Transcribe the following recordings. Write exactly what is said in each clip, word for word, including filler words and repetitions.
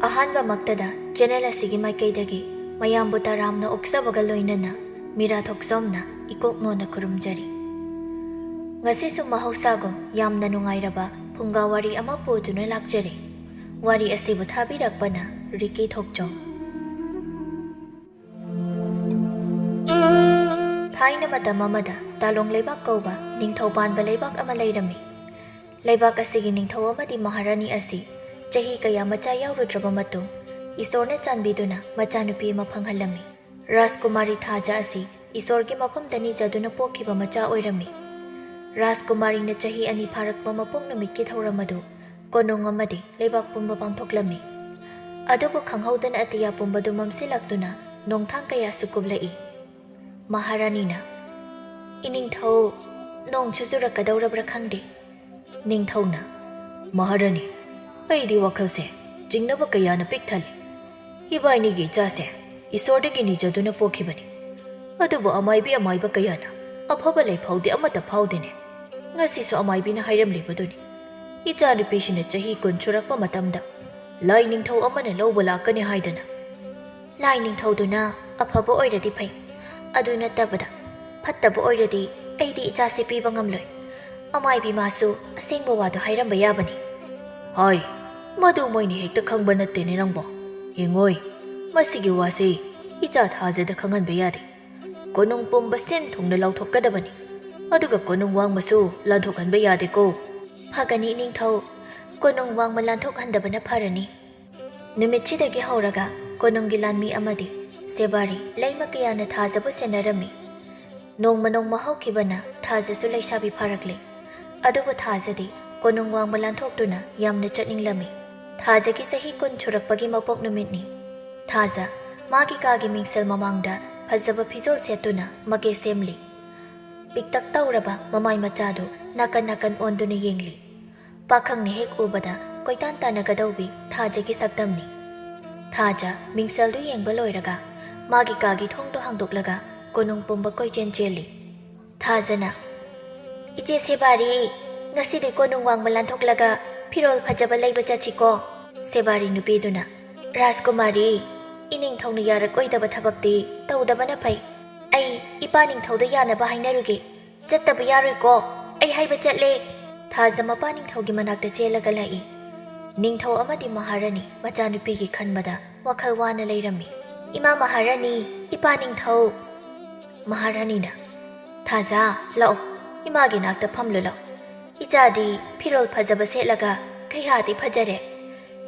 ꯑꯍꯥꯟꯕꯃꯛꯇꯗ channel ꯑꯁꯤꯒꯤ ꯃꯥꯏꯀꯩꯗꯒꯤ ꯃꯌꯥꯝꯕꯨ ꯇꯔꯥꯝꯅ ꯑꯣꯛꯆꯕꯒ ꯂꯣꯏꯅꯅ ꯃꯤꯔꯥ ꯊꯣꯛꯆꯣꯝꯅ ꯏꯀꯣꯛ ꯅꯣꯟꯅ ꯈꯨꯔꯨꯝꯖꯔꯤ꯫ ꯉꯁꯤꯁꯨ ꯃꯍꯧꯁꯥꯒꯨꯝ ꯌꯥꯝꯅ ꯅꯨꯡꯉꯥꯏꯔꯕ ꯐꯨꯡꯒꯥ ꯋꯥꯔꯤ ꯑꯃ ꯄꯨꯗꯨꯅ ꯂꯥꯛꯆꯔꯤ꯫ ꯋꯥꯔꯤ ꯑꯁꯤꯕꯨ ꯊꯥꯕꯤꯔꯛꯄꯅ ꯔꯤꯀꯤ ꯊꯣꯛꯆꯣꯝ꯫ ꯊꯥꯏꯅ ꯃꯇꯝ ꯑꯃꯗ ꯇꯥꯂꯣꯡ ꯂꯩꯕꯥꯛ ꯀꯧꯕ ꯅꯤꯡꯊꯧ ꯄꯥꯟꯕ ꯂꯩꯕꯥꯛ ꯑꯃ ꯂꯩꯔꯝꯃꯤ꯫ ꯂꯩꯕꯥꯛ ꯑꯁꯤꯒꯤ ꯅꯤꯡꯊꯧ ꯑꯃꯗꯤ ꯃꯍꯥꯔꯥꯅꯤ ꯑꯁꯤ ꯆꯍꯤ ꯀꯌꯥ ꯃꯆꯥ ꯌꯥꯎꯔꯨꯗ꯭ꯔꯕ ꯃꯇꯨꯡ, ꯏꯁꯣꯔꯅ ꯆꯥꯟꯕꯤꯗꯨꯅ ꯃꯆꯥꯅꯨꯄꯤ ꯑꯃ ꯐꯪꯍꯜꯂꯝꯃꯤ꯫ ꯔꯥꯖꯀꯨꯃꯥꯔꯤ ꯊꯥꯖ ꯑꯁꯤ ꯏꯁꯣꯔꯒꯤ ꯃꯐꯝꯗ ꯅꯤꯖꯗꯨꯅ ꯄꯣꯛꯈꯤꯕ ꯃꯆꯥ ꯑꯣꯏꯔꯝꯃꯤ꯫ ꯔꯥꯖꯀꯨꯃꯥꯔꯤꯅ ꯆꯍꯤ ꯑꯅꯤ ꯐꯥꯔꯛꯄ ꯃꯄꯣꯛ ꯅꯨꯃꯤꯠꯀꯤ ꯊꯧꯔꯝ ꯑꯗꯨ ꯀꯣꯅꯨꯡ ꯑꯃꯗꯤ ꯂꯩꯕꯥꯛ ꯄꯨꯝꯕ ꯄꯥꯡꯊꯣꯛꯂꯝꯃꯤ꯫ ꯑꯗꯨꯕꯨ ꯈꯪꯍꯧꯗꯅ ꯑꯇꯤꯌꯥ ꯄꯨꯝꯕꯗꯨ ꯃꯝꯁꯤꯜꯂꯛꯇꯨꯅ ꯅꯣꯡꯊꯥꯡ ꯀꯌꯥꯁꯨ ꯀꯨꯞꯂꯛꯏ꯫ ꯃꯍꯥꯔꯥꯅꯤꯅ, "ꯏꯅꯤꯡꯊꯧ, ꯅꯣꯡꯁꯨ ꯆꯨꯔꯛꯀꯗꯧꯔꯕ꯭ꯔꯥ ꯈꯪꯗꯦ꯫" ꯅꯤꯡꯊꯧꯅ, "ꯃꯍꯥꯔꯥꯅꯤ, ꯑꯩꯗꯤ ꯋꯥꯈꯜꯁꯦ ꯆꯤꯡꯅꯕ ꯀꯌꯥꯅ ꯄꯤꯛ ꯊꯜꯂꯤ꯫ ꯏꯕꯥꯏꯅꯤꯒꯤ ꯏꯆꯥꯁꯦ ꯏꯁꯣꯔꯗꯒꯤ ꯅꯤꯖꯗꯨꯅ ꯄꯣꯛꯈꯤꯕꯅꯤ꯫ ꯑꯗꯨꯕꯨ ꯑꯃꯥꯏꯕꯤ ꯑꯃꯥꯏꯕ ꯀꯌꯥꯅ ꯑꯐꯕ ꯂꯩꯐꯥꯎꯗꯤ ꯑꯃꯠꯇ ꯐꯥꯎꯗꯦꯅꯦ꯫ ꯉꯁꯤꯁꯨ ꯑꯃꯥꯏꯕꯤꯅ ꯍꯥꯏꯔꯝꯂꯤꯕꯗꯨꯅꯤ, ꯏꯆꯥꯅꯨꯄꯤꯁꯤꯅ ꯆꯍꯤ ꯀꯨꯟ ꯁꯨꯔꯛꯄ ꯃꯇꯝꯗ ꯂꯥꯏ ꯅꯤꯡꯊꯧ ꯑꯃꯅ ꯂꯧꯕ ꯂꯥꯛꯀꯅꯤ ꯍꯥꯏꯗꯅ꯫ ꯂꯥꯏ ꯅꯤꯡꯊꯧꯗꯨꯅ ꯑꯐꯕ ꯑꯣꯏꯔꯗꯤ ꯐꯩ, ꯑꯗꯨ ꯅꯠꯇꯕꯗ ꯐꯠꯇꯕ ꯑꯣꯏꯔꯗꯤ ꯑꯩꯗꯤ ꯏꯆꯥꯁꯦ ꯄꯤꯕ ꯉꯝꯂꯣꯏ꯫ ꯑꯃꯥꯏꯕꯤ ꯃꯥꯁꯨ ꯑꯁꯦꯡꯕ ꯋꯥꯗꯣ ꯍꯥꯏꯔꯝꯕ ꯌꯥꯕꯅꯤ꯫" "ꯍꯥꯏ, ꯃꯗꯨ ꯃꯣꯏꯅ ꯍꯦꯛꯇ ꯈꯪꯕ ꯅꯠꯇꯦꯅꯦ ꯅꯪꯕꯣ꯫ ꯌꯦꯡꯉꯣꯏ, ꯃꯁꯤꯒꯤ ꯋꯥꯁꯤ ꯏꯆꯥ ꯊꯥꯖꯗ ꯈꯪꯍꯟꯕ ꯌꯥꯗꯦ꯫ ꯀꯣꯅꯨꯡ ꯄꯨꯝꯕ ꯁꯤꯟ ꯊꯨꯡꯅ ꯂꯥꯎꯊꯣꯛꯀꯗꯕꯅꯤ꯫ ꯑꯗꯨꯒ ꯀꯣꯅꯨꯡ ꯋꯥꯡꯃꯁꯨ ꯂꯥꯟꯊꯣꯛꯍꯟꯕ ꯌꯥꯗꯦꯀꯣ꯫" "ꯐꯒꯅꯤ ꯏꯅꯤꯡꯊꯧ, ꯀꯣꯅꯨꯡ ꯋꯥꯡꯃ ꯂꯥꯟꯊꯣꯛꯍꯟꯗꯕꯅ ꯐꯔꯅꯤ꯫" ꯅꯨꯃꯤꯠꯁꯤꯗꯒꯤ ꯍꯧꯔꯒ ꯀꯣꯅꯨꯡꯒꯤ ꯂꯥꯟꯃꯤ ꯑꯃꯗꯤ ꯁꯦꯕꯥꯔꯤ ꯂꯩꯃ ꯀꯌꯥꯅ ꯊꯥꯖꯕꯨ ꯁꯦꯟꯅꯔꯝꯃꯤ꯫ ꯅꯣꯡꯃ ꯅꯣꯡꯃ ꯍꯧꯈꯤꯕꯅ ꯊꯥꯖꯁꯨ ꯂꯩꯁꯥꯕꯤ ꯐꯥꯔꯛꯂꯦ꯫ ꯑꯗꯨꯕꯨ ꯊꯥꯖꯗꯤ ꯀꯣꯅꯨꯡ ꯋꯥꯡꯃ ꯂꯥꯟꯊꯣꯛꯇꯨꯅ ꯌꯥꯝꯅ ꯆꯠꯅꯤꯡꯂꯝꯃꯤ꯫ ꯊꯥꯖꯒꯤ ꯆꯍꯤ ꯀꯨꯟ ꯁꯨꯔꯛꯄꯒꯤ ꯃꯄꯣꯛ ꯅꯨꯃꯤꯠꯅꯤ꯫ ꯊꯥꯖ ꯃꯥꯒꯤ ꯀꯥꯒꯤ ꯃꯤꯡꯁꯦꯜ ꯃꯃꯥꯡꯗ ꯐꯖꯕ ꯐꯤꯖꯣꯜ ꯁꯦꯠꯇꯨꯅ ꯃꯀꯦ ꯁꯦꯝꯂꯤ꯫ ꯄꯤꯛꯇꯛ ꯇꯧꯔꯕ ꯃꯃꯥꯏ ꯃꯆꯥꯗꯨ ꯅꯥꯀꯟ ꯅꯥꯀꯟ ꯑꯣꯟꯗꯨꯅ ꯌꯦꯡꯂꯤ꯫ ꯄꯥꯈꯪꯅ ꯍꯦꯛ ꯎꯕꯗ ꯀꯣꯏꯇꯥꯟ ꯇꯥꯟꯅꯒꯗꯧꯕꯤ ꯊꯥꯖꯒꯤ ꯁꯛꯇꯝꯅꯤ꯫ ꯊꯥꯖ ꯃꯤꯡꯁꯦꯜꯗꯨ ꯌꯦꯡꯕ ꯂꯣꯏꯔꯒ ꯃꯥꯒꯤ ꯀꯥꯒꯤ ꯊꯣꯡꯗꯨ ꯍꯥꯡꯗꯣꯛꯂꯒ ꯀꯣꯅꯨꯡ ꯄꯨꯝꯕ ꯀꯣꯏꯆꯦꯟ ꯆꯦꯜꯂꯤ꯫ ꯊꯥꯖꯅ, "ꯏꯆꯦ ꯁꯦꯕꯥꯔꯤ, ꯉꯁꯤꯗꯤ ꯀꯣꯅꯨꯡ ꯋꯥꯡꯃ ꯂꯥꯟꯊꯣꯛꯂꯒ ꯐꯤꯔꯣꯜ ꯐꯖꯕ ꯂꯩꯕ ꯆꯠꯁꯤꯀꯣ꯫" ꯁꯦꯕꯥꯔꯤ ꯅꯨꯄꯤꯗꯨꯅ, "ꯔꯥꯖꯀꯨꯃꯥꯔꯤ, ꯏꯅꯤꯡꯊꯧꯅ ꯌꯥꯔꯛꯑꯣꯏꯗꯕ ꯊꯕꯛꯇꯤ ꯇꯧꯗꯕꯅ ꯐꯩ꯫ ꯑꯩ ꯏꯄꯥ ꯅꯤꯡꯊꯧꯗ ꯌꯥꯅꯕ ꯍꯥꯏꯅꯔꯨꯒꯦ꯫ ꯆꯠꯇꯕ ꯌꯥꯔꯣꯏꯀꯣ꯫ ꯑꯩ ꯍꯥꯏꯕ ꯆꯠꯂꯦ꯫" ꯊꯥꯖ ꯃꯄꯥ ꯅꯤꯡꯊꯧꯒꯤ ꯃꯅꯥꯛꯇ ꯆꯦꯜꯂꯒ ꯂꯥꯛꯏ꯫ ꯅꯤꯡꯊꯧ ꯑꯃꯗꯤ ꯃꯍꯥꯔꯥꯅꯤ ꯃꯆꯥꯅꯨꯄꯤꯒꯤ ꯈꯟꯕꯗ ꯋꯥꯈꯜ ꯋꯥꯅ ꯂꯩꯔꯝꯃꯤ꯫ "ꯏꯃꯥ ꯃꯍꯥꯔꯥꯅꯤ, ꯏꯄꯥ ꯅꯤꯡꯊꯧ!" ꯃꯍꯥꯔꯥꯅꯤꯅ, "ꯊꯥꯖ, ꯂꯥꯛꯑꯣ, ꯏꯃꯥꯒꯤ ꯅꯥꯛꯇ ꯐꯝꯂꯨ ꯂꯥꯛꯑꯣ꯫ ꯏꯆꯥꯗꯤ ꯐꯤꯔꯣꯜ ꯐꯖꯕ ꯁꯦꯠꯂꯒ ꯀꯌꯥꯗꯤ ꯐꯖꯔꯦ꯫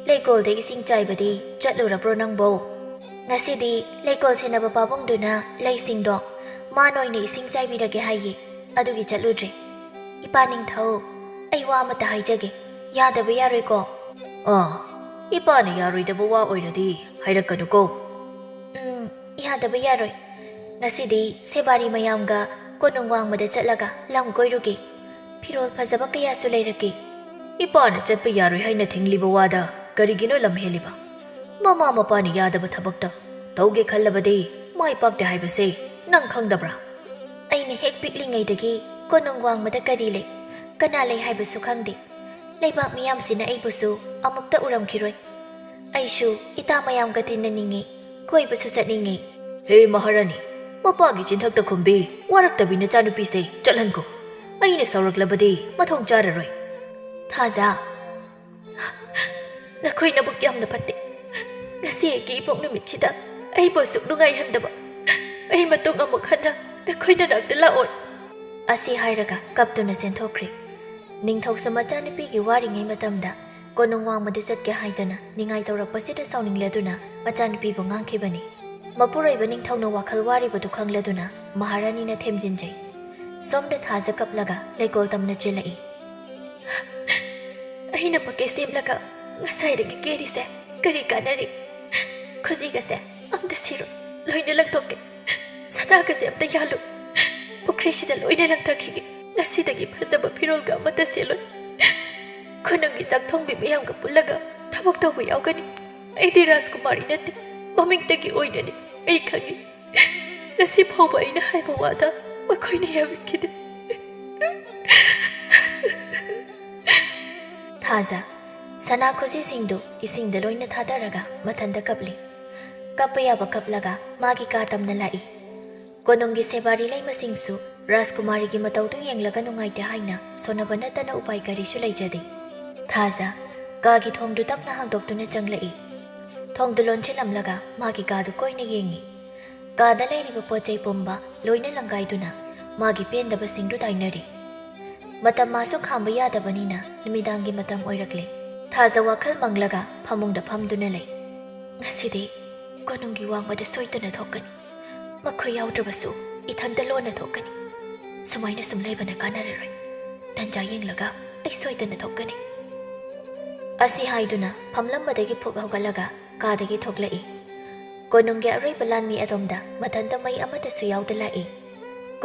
ꯂꯩꯀꯣꯜꯗ ꯏꯁꯤꯡ ꯆꯥꯏꯕꯗꯤ ꯆꯠꯂꯨꯔꯕ꯭ꯔꯣ ꯅꯪꯕꯣ?" "ꯉꯁꯤꯗꯤ ꯂꯩꯀꯣꯜ ꯁꯦꯟꯅꯕ ꯄꯥꯕꯨꯡꯗꯨꯅ ꯂꯩꯁꯤꯡꯗꯣ ꯃꯥꯅ ꯑꯣꯏꯅ ꯏꯁꯤꯡ ꯆꯥꯏꯕꯤꯔꯒꯦ ꯍꯥꯏꯌꯦ, ꯑꯗꯨꯒꯤ ꯆꯠꯂꯨꯗ꯭ꯔꯦ꯫ ꯏꯄꯥ ꯅꯤꯡꯊꯧ, ꯑꯩ ꯋꯥ ꯑꯃꯇ ꯍꯥꯏꯖꯒꯦ, ꯌꯥꯗꯕ ꯌꯥꯔꯣꯏꯀꯣ?" "ꯑꯥ, ꯏꯄꯥꯅ ꯌꯥꯔꯣꯏꯗꯕ ꯋꯥ ꯑꯣꯏꯔꯗꯤ ꯍꯥꯏꯔꯛꯀꯅꯨꯀꯣ꯫" "ꯎꯝ, ꯌꯥꯗꯕ ꯌꯥꯔꯣꯏ꯫ ꯉꯁꯤꯗꯤ ꯁꯦꯕꯥꯔꯤ ꯃꯌꯥꯝꯒ ꯀꯣꯅꯨꯡ ꯋꯥꯡꯃꯗ ꯆꯠꯂꯒ ꯂꯝ ꯀꯣꯏꯔꯨꯒꯦ꯫ ꯐꯤꯔꯣꯜ ꯐꯖꯕ ꯀꯌꯥꯁꯨ ꯂꯩꯔꯛꯀꯦ꯫" "ꯏꯄꯥꯅ ꯆꯠꯄ ꯌꯥꯔꯣꯏ ꯍꯥꯏꯅ ꯊꯤꯡꯂꯤꯕ ꯋꯥꯗ ꯀꯔꯤꯒꯤꯅꯣ ꯂꯝ ꯍꯦꯜꯂꯤꯕ? ꯃꯃꯥ ꯃꯄꯥꯅ ꯌꯥꯗꯕ ꯊꯕꯛꯇ ꯇꯧꯒꯦ ꯈꯜꯂꯕꯗꯤ ꯃꯥꯏ ꯄꯥꯛꯇꯦ ꯍꯥꯏꯕꯁꯦ ꯅꯪ ꯈꯪꯗꯕ꯭ꯔꯥ?" "ꯑꯩꯅ ꯍꯦꯛ ꯄꯤꯛꯂꯤꯉꯩꯗꯒꯤ ꯀꯣꯅꯨꯡ ꯋꯥꯡꯃꯗ ꯀꯔꯤ ꯂꯩ, ꯀꯅꯥ ꯂꯩ ꯍꯥꯏꯕꯁꯨ ꯈꯪꯗꯦ꯫ ꯂꯩꯕꯥꯛ ꯃꯤꯌꯥꯝꯁꯤꯅ ꯑꯩꯕꯨꯁꯨ ꯑꯃꯨꯛꯇ ꯎꯔꯝꯈꯤꯔꯣꯏ꯫ ꯑꯩꯁꯨ ꯏꯇꯥ ꯃꯌꯥꯝꯒ ꯇꯤꯟꯅꯅꯤꯡꯉꯤ, ꯀꯣꯏꯕꯁꯨ ꯆꯠꯅꯤꯡꯉꯤ꯫" "ꯍꯦ ꯃꯍꯥꯔꯥꯅꯤ, ꯃꯄꯥꯒꯤ ꯆꯤꯟꯊꯛꯇ ꯈꯨꯝꯕꯤ ꯋꯥꯔꯛꯇꯕꯤ ꯅꯆꯥꯅꯨꯄꯤꯁꯦ ꯆꯠꯍꯟꯈꯣ꯫ ꯑꯩꯅ ꯁꯥꯎꯔꯛꯂꯕꯗꯤ ꯃꯊꯣꯡ ꯆꯥꯔꯔꯣꯏ꯫" "ꯊꯥꯖ, ꯅꯈꯣꯏ ꯅꯕꯨꯛ ꯌꯥꯝꯅ ꯐꯠꯇꯦ꯫ ꯉꯁꯤ ꯑꯩꯒꯤ ꯏꯄꯣꯛ ꯅꯨꯃꯤꯠꯁꯤꯗ ꯑꯩꯕꯨ ꯑꯁꯨꯛ ꯅꯨꯡꯉꯥꯏꯍꯟꯗꯕ ꯑꯩ ꯃꯇꯨꯡ ꯑꯃꯨꯛ ꯍꯟꯅ ꯅꯈꯣꯏ ꯅꯅꯥꯛꯇ ꯂꯥꯛꯑꯣꯏ꯫" ꯑꯁꯤ ꯍꯥꯏꯔꯒ ꯀꯞꯇꯨꯅ ꯆꯦꯟꯊꯣꯛꯈ꯭ꯔꯦ꯫ ꯅꯤꯡꯊꯧꯁꯨ ꯃꯆꯥꯅꯨꯄꯤꯒꯤ ꯋꯥꯔꯤꯉꯩ ꯃꯇꯝꯗ ꯀꯣꯅꯨꯡ ꯋꯥꯡꯃꯗ ꯆꯠꯀꯦ ꯍꯥꯏꯗꯨꯅ ꯅꯤꯡꯉꯥꯏ ꯇꯧꯔꯛꯄꯁꯤꯗ ꯁꯥꯎꯅꯤꯡꯂꯗꯨꯅ ꯃꯆꯥꯅꯨꯄꯤꯕꯨ ꯉꯥꯡꯈꯤꯕꯅꯤ꯫ ꯃꯄꯨꯔꯣꯏꯕ ꯅꯤꯡꯊꯧꯅ ꯋꯥꯈꯜ ꯋꯥꯔꯤꯕꯗꯨ ꯈꯪꯂꯗꯨꯅ ꯃꯍꯥꯔꯥꯅꯤꯅ ꯊꯦꯝꯖꯤꯟꯖꯩ꯫ ꯁꯣꯝꯗ ꯊꯥꯖ ꯀꯞꯂꯒ ꯂꯩꯀꯣꯜ ꯇꯝꯅ ꯆꯦꯜꯂꯛꯏ꯫ "ꯑꯩꯅ ꯃꯀꯩ ꯁꯦꯝꯂꯒ ꯉꯁꯥꯏꯗꯒꯤ ꯀꯦꯔꯤꯁꯦ ꯀꯔꯤ ꯀꯥꯟꯅꯔꯤ? ꯈꯨꯖꯤꯒꯁꯦ ꯑꯝꯇ ꯁꯤꯔꯣ, ꯂꯣꯏꯅ ꯂꯪꯊꯣꯛꯀꯦ꯫ ꯁꯅꯥꯒꯁꯦ ꯑꯝꯇ ꯌꯥꯜꯂꯨ, ꯄꯨꯈ꯭ꯔꯤꯁꯤꯗ ꯂꯣꯏꯅ ꯂꯪꯊꯈꯤꯒꯦ꯫ ꯉꯁꯤꯗꯒꯤ ꯐꯖꯕ ꯐꯤꯔꯣꯜꯒ ꯑꯃꯠꯇ ꯁꯦꯠꯂꯣꯏ꯫ ꯈꯨꯅꯨꯡꯒꯤ ꯆꯥꯛ ꯊꯣꯡꯕꯤ ꯃꯌꯥꯝꯒ ꯄꯨꯜꯂꯒ ꯊꯕꯛ ꯇꯧꯕ ꯌꯥꯎꯒꯅꯤ꯫ ꯑꯩꯗꯤ ꯔꯥꯖꯀꯨꯃꯥꯔꯤ ꯅꯠꯇꯦ, ꯃꯃꯤꯡꯇꯒꯤ ꯑꯣꯏꯅꯅꯤ, ꯑꯩ ꯈꯪꯉꯤ꯫ ꯉꯁꯤ ꯐꯥꯎꯕ ꯑꯩꯅ ꯍꯥꯏꯕ ꯋꯥꯗ ꯃꯈꯣꯏꯅ ꯌꯥꯕꯤꯈꯤꯗꯦ꯫" ꯊꯥꯖ, ꯁꯅꯥ ꯈꯨꯖꯤꯁꯤꯡꯗꯨ ꯏꯁꯤꯡꯗ ꯂꯣꯏꯅ ꯊꯥꯗꯔꯒ ꯃꯊꯟꯇ ꯀꯞꯂꯤ꯫ ꯀꯞꯄ ꯌꯥꯕ ꯀꯞꯂꯒ ꯃꯥꯒꯤ ꯀꯥ ꯇꯝꯅ ꯂꯥꯛꯏ꯫ ꯀꯣꯅꯨꯡꯒꯤ ꯁꯦꯕꯥꯔꯤ ꯂꯩꯃꯁꯤꯡꯁꯨ ꯔꯥꯖꯀꯨꯃꯥꯔꯤꯒꯤ ꯃꯇꯧꯗꯨ ꯌꯦꯡꯂꯒ ꯅꯨꯡꯉꯥꯏꯇꯦ ꯍꯥꯏꯅ ꯁꯣꯟꯅꯕ ꯅꯠꯇꯅ ꯎꯄꯥꯏ ꯀꯔꯤꯁꯨ ꯂꯩꯖꯗꯦ꯫ ꯊꯥꯖ ꯀꯥꯒꯤ ꯊꯣꯡꯗꯨ ꯇꯞꯅ ꯍꯥꯡꯗꯣꯛꯇꯨꯅ ꯆꯪꯂꯛꯏ꯫ ꯊꯣꯡꯗꯨ ꯂꯣꯟꯁꯤꯜꯂꯝꯂꯒ ꯃꯥꯒꯤ ꯀꯥꯗꯨ ꯀꯣꯏꯅ ꯌꯦꯡꯏ꯫ ꯀꯥꯗ ꯂꯩꯔꯤꯕ ꯄꯣꯠ ꯆꯩ ꯄꯨꯝꯕ ꯂꯣꯏꯅ ꯂꯪꯒꯥꯏꯗꯨꯅ ꯃꯥꯒꯤ ꯄꯦꯟꯗꯕꯁꯤꯡꯗꯨ ꯇꯥꯏꯅꯔꯤ꯫ ꯃꯇꯝ ꯃꯥꯁꯨ ꯈꯥꯝꯕ ꯌꯥꯗꯕꯅꯤꯅ ꯅꯨꯃꯤꯗꯥꯡꯒꯤ ꯃꯇꯝ ꯑꯣꯏꯔꯛꯂꯦ꯫ ꯊꯥꯖ ꯋꯥꯈꯜ ꯃꯪꯂꯒ ꯐꯃꯨꯡꯗ ꯐꯝꯗꯨꯅ ꯂꯩ꯫ ꯉꯁꯤꯗꯤ ꯀꯣꯅꯨꯡꯒꯤ ꯋꯥꯡꯃꯗ ꯁꯣꯏꯗꯅ ꯊꯣꯛꯀꯅꯤ꯫ ꯃꯈꯣꯏ ꯌꯥꯎꯗ꯭ꯔꯕꯁꯨ ꯏꯊꯟꯇ ꯂꯣꯟꯅ ꯊꯣꯛꯀꯅꯤ꯫ ꯁꯨꯃꯥꯏꯅ ꯁꯨꯝ ꯂꯩꯕꯅ ꯀꯥꯟꯅꯔꯔꯣꯏ꯫ ꯇꯟꯖꯥ ꯌꯦꯡꯂꯒ ꯑꯩ ꯁꯣꯏꯗꯅ ꯊꯣꯛꯀꯅꯤ꯫ ꯑꯁꯤ ꯍꯥꯏꯗꯨꯅ ꯐꯝꯂꯝꯕꯗꯒꯤ ꯐꯨꯛ ꯍꯧꯒꯠꯂꯒ ꯀꯥꯗꯒꯤ ꯊꯣꯛꯂꯛꯏ꯫ ꯀꯣꯅꯨꯡꯒꯤ ꯑꯔꯣꯏꯕ ꯂꯥꯟꯃꯤ ꯑꯗꯣꯝꯗ ꯃꯊꯟꯇ ꯃꯩ ꯑꯃꯠꯇꯁꯨ ꯌꯥꯎꯗ ꯂꯥꯛꯏ꯫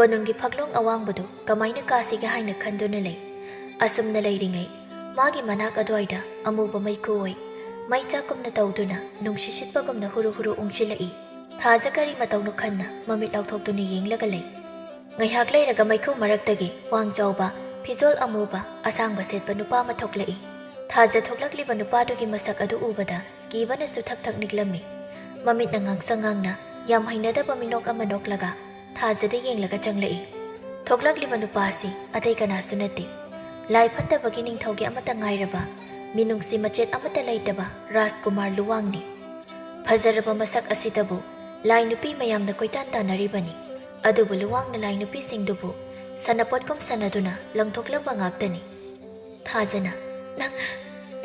ꯀꯣꯅꯨꯡꯒꯤ ꯐꯛꯂꯣꯡ ꯑꯋꯥꯡꯕꯗꯨ ꯀꯃꯥꯏꯅ ꯀꯥꯁꯤꯒꯦ ꯍꯥꯏꯅ ꯈꯟꯗꯨꯅ ꯂꯩ꯫ ꯑꯁꯨꯝꯅ ꯂꯩꯔꯤꯉꯩ ꯃꯥꯒꯤ ꯃꯅꯥꯛ ꯑꯗꯨꯋꯥꯏꯗ ꯑꯃꯨꯕ ꯃꯩꯈꯨ ꯑꯣꯏ꯫ ꯃꯩ ꯆꯥꯛꯀꯨꯝꯅ ꯇꯧꯗꯨꯅ ꯅꯨꯡꯁꯤꯠ ꯁꯤꯠꯄꯒꯨꯝꯅ ꯍꯨꯔꯨ ꯍꯨꯔꯨ ꯎꯪꯁꯤꯜꯂꯛꯏ꯫ ꯊꯥꯖ ꯀꯔꯤ ꯃꯇꯧꯅꯣ ꯈꯟꯅ ꯃꯃꯤꯠ ꯂꯥꯎꯊꯣꯛꯇꯨꯅ ꯌꯦꯡꯂꯒ ꯂꯩ꯫ ꯉꯥꯏꯍꯥꯛ ꯂꯩꯔꯒ ꯃꯩꯈꯨ ꯃꯔꯛꯇꯒꯤ ꯋꯥꯡ ꯆꯥꯎꯕ, ꯐꯤꯖꯣꯜ ꯑꯃꯨꯕ, ꯑꯁꯥꯡꯕ ꯁꯦꯠꯄ ꯅꯨꯄꯥ ꯑꯃ ꯊꯣꯛꯂꯛꯏ꯫ ꯊꯥꯖ ꯊꯣꯛꯂꯛꯂꯤꯕ ꯅꯨꯄꯥꯗꯨꯒꯤ ꯃꯁꯛ ꯑꯗꯨ ꯎꯕꯗ ꯀꯤꯕꯅꯁꯨ ꯊꯛ ꯊꯛ ꯅꯤꯛꯂꯝꯃꯤ꯫ ꯃꯃꯤꯠꯅ ꯉꯥꯡꯁꯪ ꯉꯥꯡꯅ ꯌꯥꯝ ꯍꯩꯅꯗꯕ ꯃꯤꯅꯣꯛ ꯑꯃ ꯅꯣꯛꯂꯒ ꯊꯥꯖꯗ ꯌꯦꯡꯂꯒ ꯆꯪꯂꯛꯏ꯫ ꯊꯣꯛꯂꯛꯂꯤꯕ ꯅꯨꯄꯥ ꯑꯁꯤ ꯑꯇꯩ ꯀꯅꯥꯁꯨ ꯅꯠꯇꯦ꯫ ꯂꯥꯏ ꯐꯠꯇꯕꯒꯤ ꯅꯤꯡꯊꯧꯒꯤ ꯑꯃꯠꯇ ꯉꯥꯏꯔꯕ, ꯃꯤꯅꯨꯡꯁꯤ ꯃꯆꯦꯠ ꯑꯃꯠꯇ ꯂꯩꯇꯕ ꯔꯥꯖꯀꯨꯃꯥꯔ ꯂꯨꯋꯥꯡꯅꯤ꯫ ꯐꯖꯔꯕ ꯃꯁꯛ ꯑꯁꯤꯗꯕꯨ ꯂꯥꯏ ꯅꯨꯄꯤ ꯃꯌꯥꯝꯅ ꯀꯣꯏꯇꯥꯟ ꯇꯥꯟꯅꯔꯤꯕꯅꯤ꯫ ꯑꯗꯨꯕꯨ ꯂꯨꯋꯥꯡꯅ ꯂꯥꯏ ꯅꯨꯄꯤꯁꯤꯡꯗꯨꯕꯨ ꯁꯥꯟꯅꯄꯣꯠꯀꯨꯝ ꯁꯥꯟꯅꯗꯨꯅ ꯂꯪꯊꯣꯛꯂꯝꯕ ꯉꯥꯛꯇꯅꯤ꯫ ꯊꯥꯖꯅ, "ꯅꯪ,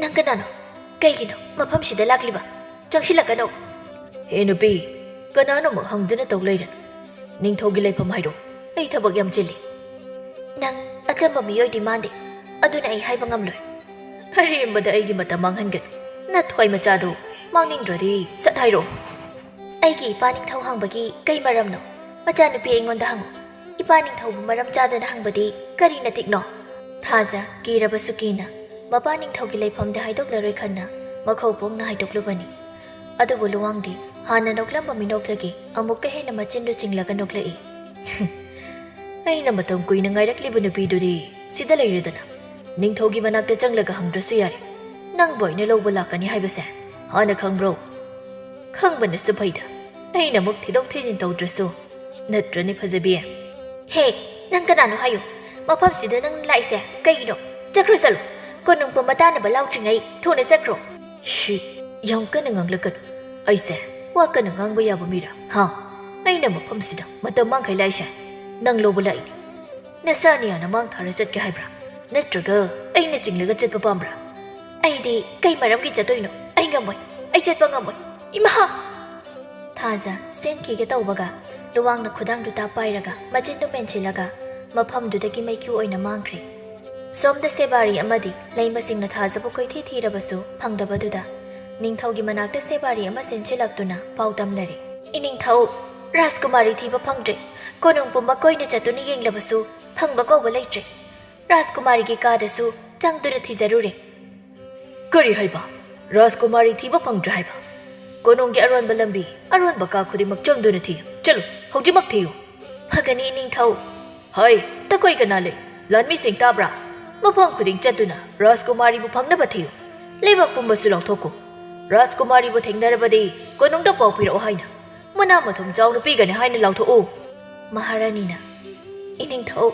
ꯅꯪ ꯀꯅꯥꯅꯣ? ꯀꯩꯒꯤꯅꯣ ꯃꯐꯝꯁꯤꯗ ꯂꯥꯛꯂꯤꯕ? ꯆꯪꯁꯤꯜꯂꯛꯀꯅꯨ!" "ꯍꯦ ꯅꯨꯄꯤ, ꯀꯅꯥꯅꯣꯃꯨꯛ ꯍꯪꯗꯨꯅ ꯇꯧ ꯂꯩꯔꯅꯨ꯫ ꯅꯤꯡꯊꯧꯒꯤ ꯂꯩꯐꯝ ꯍꯥꯏꯔꯣ, ꯑꯩ ꯊꯕꯛ ꯌꯥꯝ ꯆꯤꯜꯂꯤ꯫" "ꯅꯪ ꯑꯆꯝꯕ ꯃꯤꯑꯣꯏꯗꯤ ꯃꯥꯟꯗꯦ, ꯑꯗꯨꯅ ꯑꯩ ꯍꯥꯏꯕ ꯉꯝꯂꯣꯏ꯫" "ꯑꯔꯦꯝꯕꯗ ꯑꯩꯒꯤ ꯃꯇꯝ ꯃꯥꯡꯍꯟꯒꯅꯨ꯫ ꯅꯊ꯭ꯋꯥꯏ ꯃꯆꯥꯗꯣ ꯃꯥꯡꯅꯤꯡꯗ꯭ꯔꯗꯤ ꯁꯠ ꯍꯥꯏꯔꯣ꯫" "ꯑꯩꯒꯤ ꯏꯄꯥ ꯅꯤꯡꯊꯧ ꯍꯪꯕꯒꯤ ꯀꯩ ꯃꯔꯝꯅꯣ? ꯃꯆꯥꯅꯨꯄꯤ ꯑꯩꯉꯣꯟꯗ ꯍꯪꯉꯨ꯫ ꯏꯄꯥ ꯅꯤꯡꯊꯧꯕꯨ ꯃꯔꯝ ꯆꯥꯗꯅ ꯍꯪꯕꯗꯤ ꯀꯔꯤ ꯅꯇꯤꯛꯅꯣ?" ꯊꯥꯖ ꯀꯤꯔꯕꯁꯨ ꯀꯤꯅ ꯃꯄꯥ ꯅꯤꯡꯊꯧꯒꯤ ꯂꯩꯐꯝꯗꯤ ꯍꯥꯏꯗꯣꯛꯂꯔꯣꯏ ꯈꯟꯅ ꯃꯈꯧ ꯄꯣꯡꯅ ꯍꯥꯏꯗꯣꯛꯂꯨꯕꯅꯤ꯫ ꯑꯗꯨꯕꯨ ꯂꯨꯋꯥꯡꯗꯤ ꯍꯥꯟꯅ ꯅꯣꯛꯂꯝꯕ ꯃꯤꯅꯣꯛꯇꯒꯤ ꯑꯃꯨꯛꯀ ꯍꯦꯟꯅ ꯃꯆꯤꯟꯗꯨ ꯆꯤꯡꯂꯒ ꯅꯣꯛꯂꯛꯏ꯫ "ꯑꯩꯅ ꯃꯇꯝ ꯀꯨꯏꯅ ꯉꯥꯏꯔꯛꯂꯤꯕ ꯅꯨꯄꯤꯗꯨꯗꯤ ꯁꯤꯗ ꯂꯩꯔꯦꯗꯅ꯫ ꯅꯤꯡꯊꯧꯒꯤ ꯃꯅꯥꯛꯇ ꯆꯪꯂꯒ ꯍꯪꯗ꯭ꯔꯁꯨ ꯌꯥꯔꯦ꯫ ꯅꯪꯕꯨ ꯑꯩꯅ ꯂꯧꯕ ꯂꯥꯛꯀꯅꯤ ꯍꯥꯏꯕꯁꯦ ꯍꯥꯟꯅ ꯈꯪꯕ꯭ꯔꯣ? ꯈꯪꯕꯅꯁꯨ ꯐꯩꯗ, ꯑꯩꯅ ꯑꯃꯨꯛ ꯊꯤꯗꯣꯛ ꯊꯤꯖꯤꯟ ꯇꯧꯗ꯭ꯔꯁꯨ, ꯅꯠꯇ꯭ꯔꯅꯦ ꯐꯖꯕꯤ? ꯍꯦ, ꯅꯪ ꯀꯅꯥꯅꯣ ꯍꯥꯏꯌꯨ? ꯃꯐꯝꯁꯤꯗ ꯅꯪ ꯂꯥꯛꯏꯁꯦ ꯀꯩꯒꯤꯅꯣ? ꯆꯠꯈ꯭ꯔꯣ, ꯆꯠꯂꯣ꯫ ꯀꯣꯅꯨꯡ ꯄꯨꯝꯕ ꯇꯥꯅꯕ ꯂꯥꯎꯗ꯭ꯔꯤꯉꯩ ꯊꯨꯅ ꯆꯠꯈ꯭ꯔꯣ꯫ ꯁꯤ, ꯌꯥꯝ ꯀꯟꯅ ꯉꯥꯡꯂꯛꯀꯅꯨ꯫ ꯑꯩꯁꯦ ꯋꯥ ꯀꯟꯅ ꯉꯥꯡꯕ ꯌꯥꯕ ꯃꯤꯔꯥ? ꯍꯥ? ꯑꯩꯅ ꯃꯐꯝꯁꯤꯗ ꯃꯇꯝ ꯃꯥꯡꯈꯩ ꯂꯥꯛꯏꯁꯦ ꯅꯪ ꯂꯧꯕ ꯂꯥꯛꯏꯅꯤ꯫ ꯅꯁꯥ ꯅꯤꯌꯥꯅ ꯃꯥꯡ ꯊꯥꯔ ꯆꯠꯀꯦ ꯍꯥꯏꯕ꯭ꯔꯥ? ꯅꯠꯇ꯭ꯔꯒ ꯑꯩꯅ ꯆꯤꯡꯂꯒ ꯆꯠꯄ ꯄꯥꯝꯕ꯭ꯔꯥ? ꯑꯩꯗꯤ ꯀꯩ ꯃꯔꯝꯒꯤ ꯆꯠꯇꯣꯏꯅꯣ? ꯑꯩ ꯉꯝꯃꯣꯏ꯫ ꯑꯩ ꯆꯠꯄ ꯉꯝꯃꯣꯏ꯫ ꯏꯃꯥ! ꯊꯥꯖ ꯆꯦꯟꯈꯤꯒꯦ ꯇꯧꯕꯒ, ꯂꯨꯋꯥꯡꯅ ꯈꯨꯗꯥꯡꯗꯨ ꯇꯥꯞ ꯄꯥꯏꯔꯒ ꯃꯆꯤꯟꯗꯨ ꯃꯦꯟꯁꯤꯜꯂꯒ ꯃꯐꯝꯗꯨꯗꯒꯤ ꯃꯩꯈꯨ ꯑꯣꯏꯅ ꯃꯥꯡꯈ꯭ꯔꯦ꯫ ꯁꯣꯝꯗ ꯁꯦꯕꯥꯔꯤ ꯑꯃꯗꯤ ꯂꯩꯃꯁꯤꯡꯅ ꯊꯥꯖꯕꯨ ꯀꯣꯏꯊꯤ ꯊꯤꯔꯕꯁꯨ ꯐꯪꯗꯕꯗꯨꯗ, ꯅꯤꯡꯊꯧꯒꯤ ꯃꯅꯥꯛꯇ ꯁꯦꯕꯥꯔꯤ ꯑꯃ ꯆꯦꯟꯁꯤꯜꯂꯛꯇꯨꯅ ꯄꯥꯎ ꯇꯝꯅꯔꯦ꯫ "ꯏꯅꯤꯡꯊꯧ, ꯔꯥꯖꯀꯨꯃꯥꯔꯤ ꯊꯤꯕ ꯐꯪꯗ꯭ꯔꯦ꯫ ꯀꯣꯅꯨꯡ ꯄꯨꯝꯕ ꯀꯣꯏꯅ ꯆꯠꯇꯨꯅ ꯌꯦꯡꯂꯕꯁꯨ ꯐꯪꯕ ꯀꯧꯕ ꯂꯩꯇ꯭ꯔꯦ꯫ ꯔꯥꯖꯀꯨꯃꯥꯔꯤꯒꯤ ꯀꯥꯗꯁꯨ ꯆꯪꯗꯨꯅ ꯊꯤꯖꯔꯨꯔꯦ꯫" "ꯀꯔꯤ ꯍꯥꯏꯕ? ꯔꯥꯖꯀꯨꯃꯥꯔꯤ ꯊꯤꯕ ꯐꯪꯗ꯭ꯔꯦ ꯍꯥꯏꯕ? ꯀꯣꯅꯨꯡꯒꯤ ꯑꯔꯣꯟꯕ ꯂꯝꯕꯤ, ꯑꯔꯣꯟꯕ ꯀꯥ ꯈꯨꯗꯤꯡꯃꯛ ꯆꯪꯗꯨꯅ ꯊꯤꯌꯨ꯫ ꯆꯠꯂꯨ, ꯍꯧꯖꯤꯛꯃꯛ ꯊꯤꯌꯨ꯫" "ꯐꯒꯅꯤ, ꯏꯅꯤꯡꯊꯧ꯫" "ꯍꯩ, ꯇꯈꯣꯏ ꯀꯅꯥ ꯂꯩ? ꯂꯥꯟꯃꯤꯁꯤꯡ ꯇꯥꯕ꯭ꯔꯥ? ꯃꯐꯝ ꯈꯨꯗꯤꯡ ꯆꯠꯇꯨꯅ ꯔꯥꯖꯀꯨꯃꯥꯔꯤꯕꯨ ꯐꯪꯅꯕ ꯊꯤꯌꯨ꯫ ꯂꯩꯕꯥꯛ ꯄꯨꯝꯕꯁꯨ ꯂꯥꯎꯊꯣꯛꯀꯨ꯫ ꯔꯥꯖꯀꯨꯃꯥꯔꯤꯕꯨ ꯊꯦꯡꯅꯔꯕꯗꯤ ꯀꯣꯅꯨꯡꯗ ꯄꯥꯎ ꯄꯤꯔꯛꯑꯣ ꯍꯥꯏꯅ ꯃꯅꯥ ꯃꯊꯨꯝ ꯆꯥꯎꯅ ꯄꯤꯒꯅꯤ ꯍꯥꯏꯅ ꯂꯥꯎꯊꯣꯛꯎ꯫" ꯃꯍꯥꯔꯥꯅꯤꯅ, "ꯏꯅꯤꯡꯊꯧ,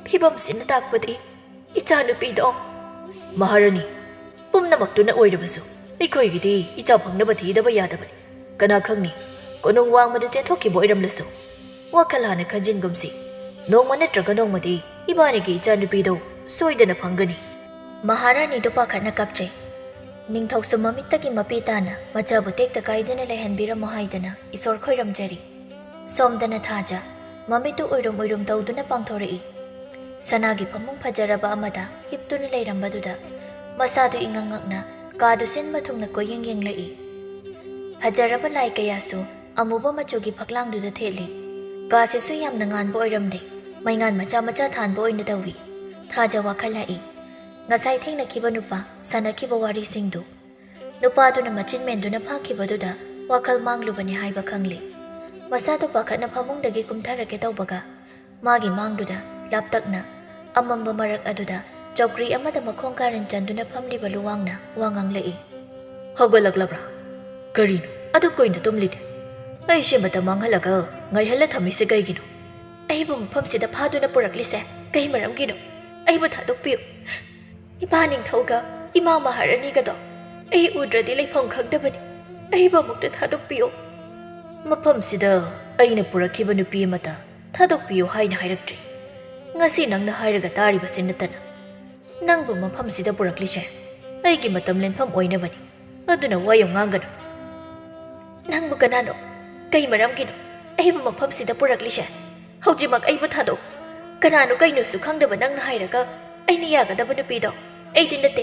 ꯐꯤꯕꯝꯁꯤꯅ ꯇꯥꯛꯄꯗꯤ ꯏꯆꯥꯅꯨꯄꯤꯗꯣ꯫" "ꯃꯍꯥꯔꯥꯅꯤ, ꯄꯨꯝꯅꯃꯛꯇꯨꯅ ꯑꯣꯏꯔꯕꯁꯨ ꯑꯩꯈꯣꯏꯒꯤꯗꯤ ꯏꯆꯥ ꯐꯪꯅꯕ ꯊꯤꯗꯕ ꯌꯥꯗꯕꯅꯤ꯫ ꯀꯅꯥ ꯈꯪꯅꯤ, ꯀꯣꯅꯨꯡ ꯋꯥꯡꯃꯗ ꯆꯦꯟꯊꯣꯛꯈꯤꯕ ꯑꯣꯏꯔꯝꯂꯁꯨ꯫ ꯋꯥꯈꯜ ꯍꯥꯟꯅ ꯈꯟꯖꯤꯟꯒꯨꯝꯁꯤ꯫ ꯅꯣꯡꯃ ꯅꯠꯇ꯭ꯔꯒ ꯅꯣꯡꯃꯗꯤ ꯏꯕꯥꯅꯤꯒꯤ ꯏꯆꯥꯅꯨꯄꯤꯗꯣ ꯁꯣꯏꯗꯅ ꯐꯪꯒꯅꯤ꯫" ꯃꯍꯥꯔꯥꯅꯤꯗꯨ ꯄꯥꯈꯠꯅ ꯀꯞꯆꯩ꯫ ꯅꯤꯡꯊꯧꯁꯨ ꯃꯃꯤꯠꯇꯒꯤ ꯃꯄꯤ ꯇꯥꯅ ꯃꯆꯥꯕꯨ ꯇꯦꯛꯇ ꯀꯥꯏꯗꯅ ꯂꯩꯍꯟꯕꯤꯔꯝꯃꯨ ꯍꯥꯏꯗꯅ ꯏꯁꯣꯔ ꯈꯣꯏꯔꯝꯖꯔꯤ꯫ ꯁꯣꯝꯗꯅ ꯊꯥꯖ ꯃꯃꯤꯠꯇꯨ ꯎꯏꯔꯨꯝ ꯎꯏꯔꯨꯝ ꯇꯧꯗꯨꯅ ꯄꯥꯡꯊꯣꯔꯛꯏ꯫ ꯁꯅꯥꯒꯤ ꯐꯃꯨꯡ ꯐꯖꯔꯕ ꯑꯃꯗ ꯍꯤꯞꯇꯨꯅ ꯂꯩꯔꯝꯕꯗꯨꯗ ꯃꯁꯥꯗꯨ ꯏꯉꯛ ꯉꯛꯅ ꯀꯥꯗꯨ ꯁꯤꯟꯕ ꯊꯨꯡꯅ ꯀꯣꯏꯌꯦꯡ ꯌꯦꯡꯂꯛꯏ꯫ ꯐꯖꯔꯕ ꯂꯥꯏ ꯀꯌꯥꯁꯨ ꯑꯃꯨꯕ ꯃꯆꯨꯒꯤ ꯐꯛꯂꯥꯡꯗꯨꯗ ꯊꯦꯠꯂꯤ꯫ ꯀꯥꯁꯤꯁꯨ ꯌꯥꯝꯅ ꯉꯥꯟꯕ ꯑꯣꯏꯔꯝꯗꯦ꯫ ꯃꯩꯉꯥꯟ ꯃꯆꯥ ꯃꯆꯥ ꯊꯥꯟꯕ ꯑꯣꯏꯅ ꯇꯧꯏ꯫ ꯊꯥꯖ ꯋꯥꯈꯜ ꯂꯥꯛꯏ꯫ ꯉꯁꯥꯏ ꯊꯦꯡꯅꯈꯤꯕ ꯅꯨꯄꯥ ꯁꯥꯟꯅꯈꯤꯕ ꯋꯥꯔꯤꯁꯤꯡꯗꯨ꯫ ꯅꯨꯄꯥꯗꯨꯅ ꯃꯆꯤꯟ ꯃꯦꯟꯗꯨꯅ ꯐꯥꯈꯤꯕꯗꯨꯗ ꯋꯥꯈꯜ ꯃꯥꯡꯂꯨꯕꯅꯤ ꯍꯥꯏꯕ ꯈꯪꯂꯦ꯫ ꯃꯁꯥꯗꯨ ꯄꯥꯈꯠꯅ ꯐꯃꯨꯡꯗꯒꯤ ꯀꯨꯝꯊꯔꯛꯀꯦ ꯇꯧꯕꯒ, ꯃꯥꯒꯤ ꯃꯥꯡꯗꯨꯗ ꯂꯥꯞꯇꯛꯅ ꯑꯃꯝꯕ ꯃꯔꯛ ꯑꯗꯨꯗ ꯆꯧꯀ꯭ꯔꯤ ꯑꯃꯗ ꯃꯈꯣꯡ ꯀꯥꯔꯟ ꯆꯟꯗꯨꯅ ꯐꯝꯂꯤꯕ ꯂꯨꯋꯥꯡꯅ ꯋꯥ ꯉꯥꯡꯂꯛꯏ꯫ "ꯍꯧꯒꯠꯂꯛꯂꯕ꯭ꯔꯥ? ꯀꯔꯤꯅꯣ ꯑꯗꯨꯛ ꯀꯨꯏꯅ ꯇꯨꯝꯂꯤꯗꯤ? ꯑꯩꯁꯦ ꯃꯇꯝ ꯃꯥꯡꯍꯜꯂꯒ ꯉꯥꯏꯍꯜꯂ ꯊꯝꯃꯤꯁꯦ ꯀꯩꯒꯤꯅꯣ?" "ꯑꯩꯕꯨ ꯃꯐꯝꯁꯤꯗ ꯐꯥꯗꯨꯅ ꯄꯨꯔꯛꯂꯤꯁꯦ ꯀꯩ ꯃꯔꯝꯒꯤꯅꯣ? ꯑꯩꯕꯨ ꯊꯥꯗꯣꯛꯄꯤꯌꯨ꯫ ꯏꯄꯥ ꯅꯤꯡꯊꯧꯒ ꯏꯃꯥ ꯃꯍꯥꯔꯥꯅꯤꯒꯗꯣ ꯑꯩ ꯎꯗ꯭ꯔꯗꯤ ꯂꯩꯐꯝ ꯈꯪꯗꯕꯅꯤ꯫ ꯑꯩꯕꯨ ꯑꯃꯨꯛꯇ ꯊꯥꯗꯣꯛꯄꯤꯌꯨ꯫" "ꯃꯐꯝꯁꯤꯗ ꯑꯩꯅ ꯄꯨꯔꯛꯈꯤꯕ ꯅꯨꯄꯤ ꯑꯃꯇ ꯊꯥꯗꯣꯛꯄꯤꯌꯨ ꯍꯥꯏꯅ ꯍꯥꯏꯔꯛꯇ꯭ꯔꯤ꯫ ꯉꯁꯤ ꯅꯪꯅ ꯍꯥꯏꯔꯒ ꯇꯥꯔꯤꯕꯁꯤ ꯅꯠꯇꯅ ꯅꯪꯕꯨ ꯃꯐꯝꯁꯤꯗ ꯄꯨꯔꯛꯂꯤꯁꯦ ꯑꯩꯒꯤ ꯃꯇꯝ ꯂꯦꯟꯐꯝ ꯑꯣꯏꯅꯕꯅꯤ꯫ ꯑꯗꯨꯅ ꯋꯥ ꯌꯥꯝ ꯉꯥꯡꯒꯅꯨ꯫" "ꯅꯪꯕꯨ ꯀꯅꯥꯅꯣ? ꯀꯩ ꯃꯔꯝꯒꯤꯅꯣ ꯑꯩꯕꯨ ꯃꯐꯝꯁꯤꯗ ꯄꯨꯔꯛꯂꯤꯁꯦ? ꯍꯧꯖꯤꯛꯃꯛ ꯑꯩꯕꯨ ꯊꯥꯗꯣꯛ꯫ ꯀꯅꯥꯅꯣ ꯀꯩꯅꯣꯁꯨ ꯈꯪꯗꯕ ꯅꯪꯅ ꯍꯥꯏꯔꯒ ꯑꯩꯅ ꯌꯥꯒꯗꯕ ꯅꯨꯄꯤꯗꯣ ꯑꯩꯗꯤ ꯅꯠꯇꯦ꯫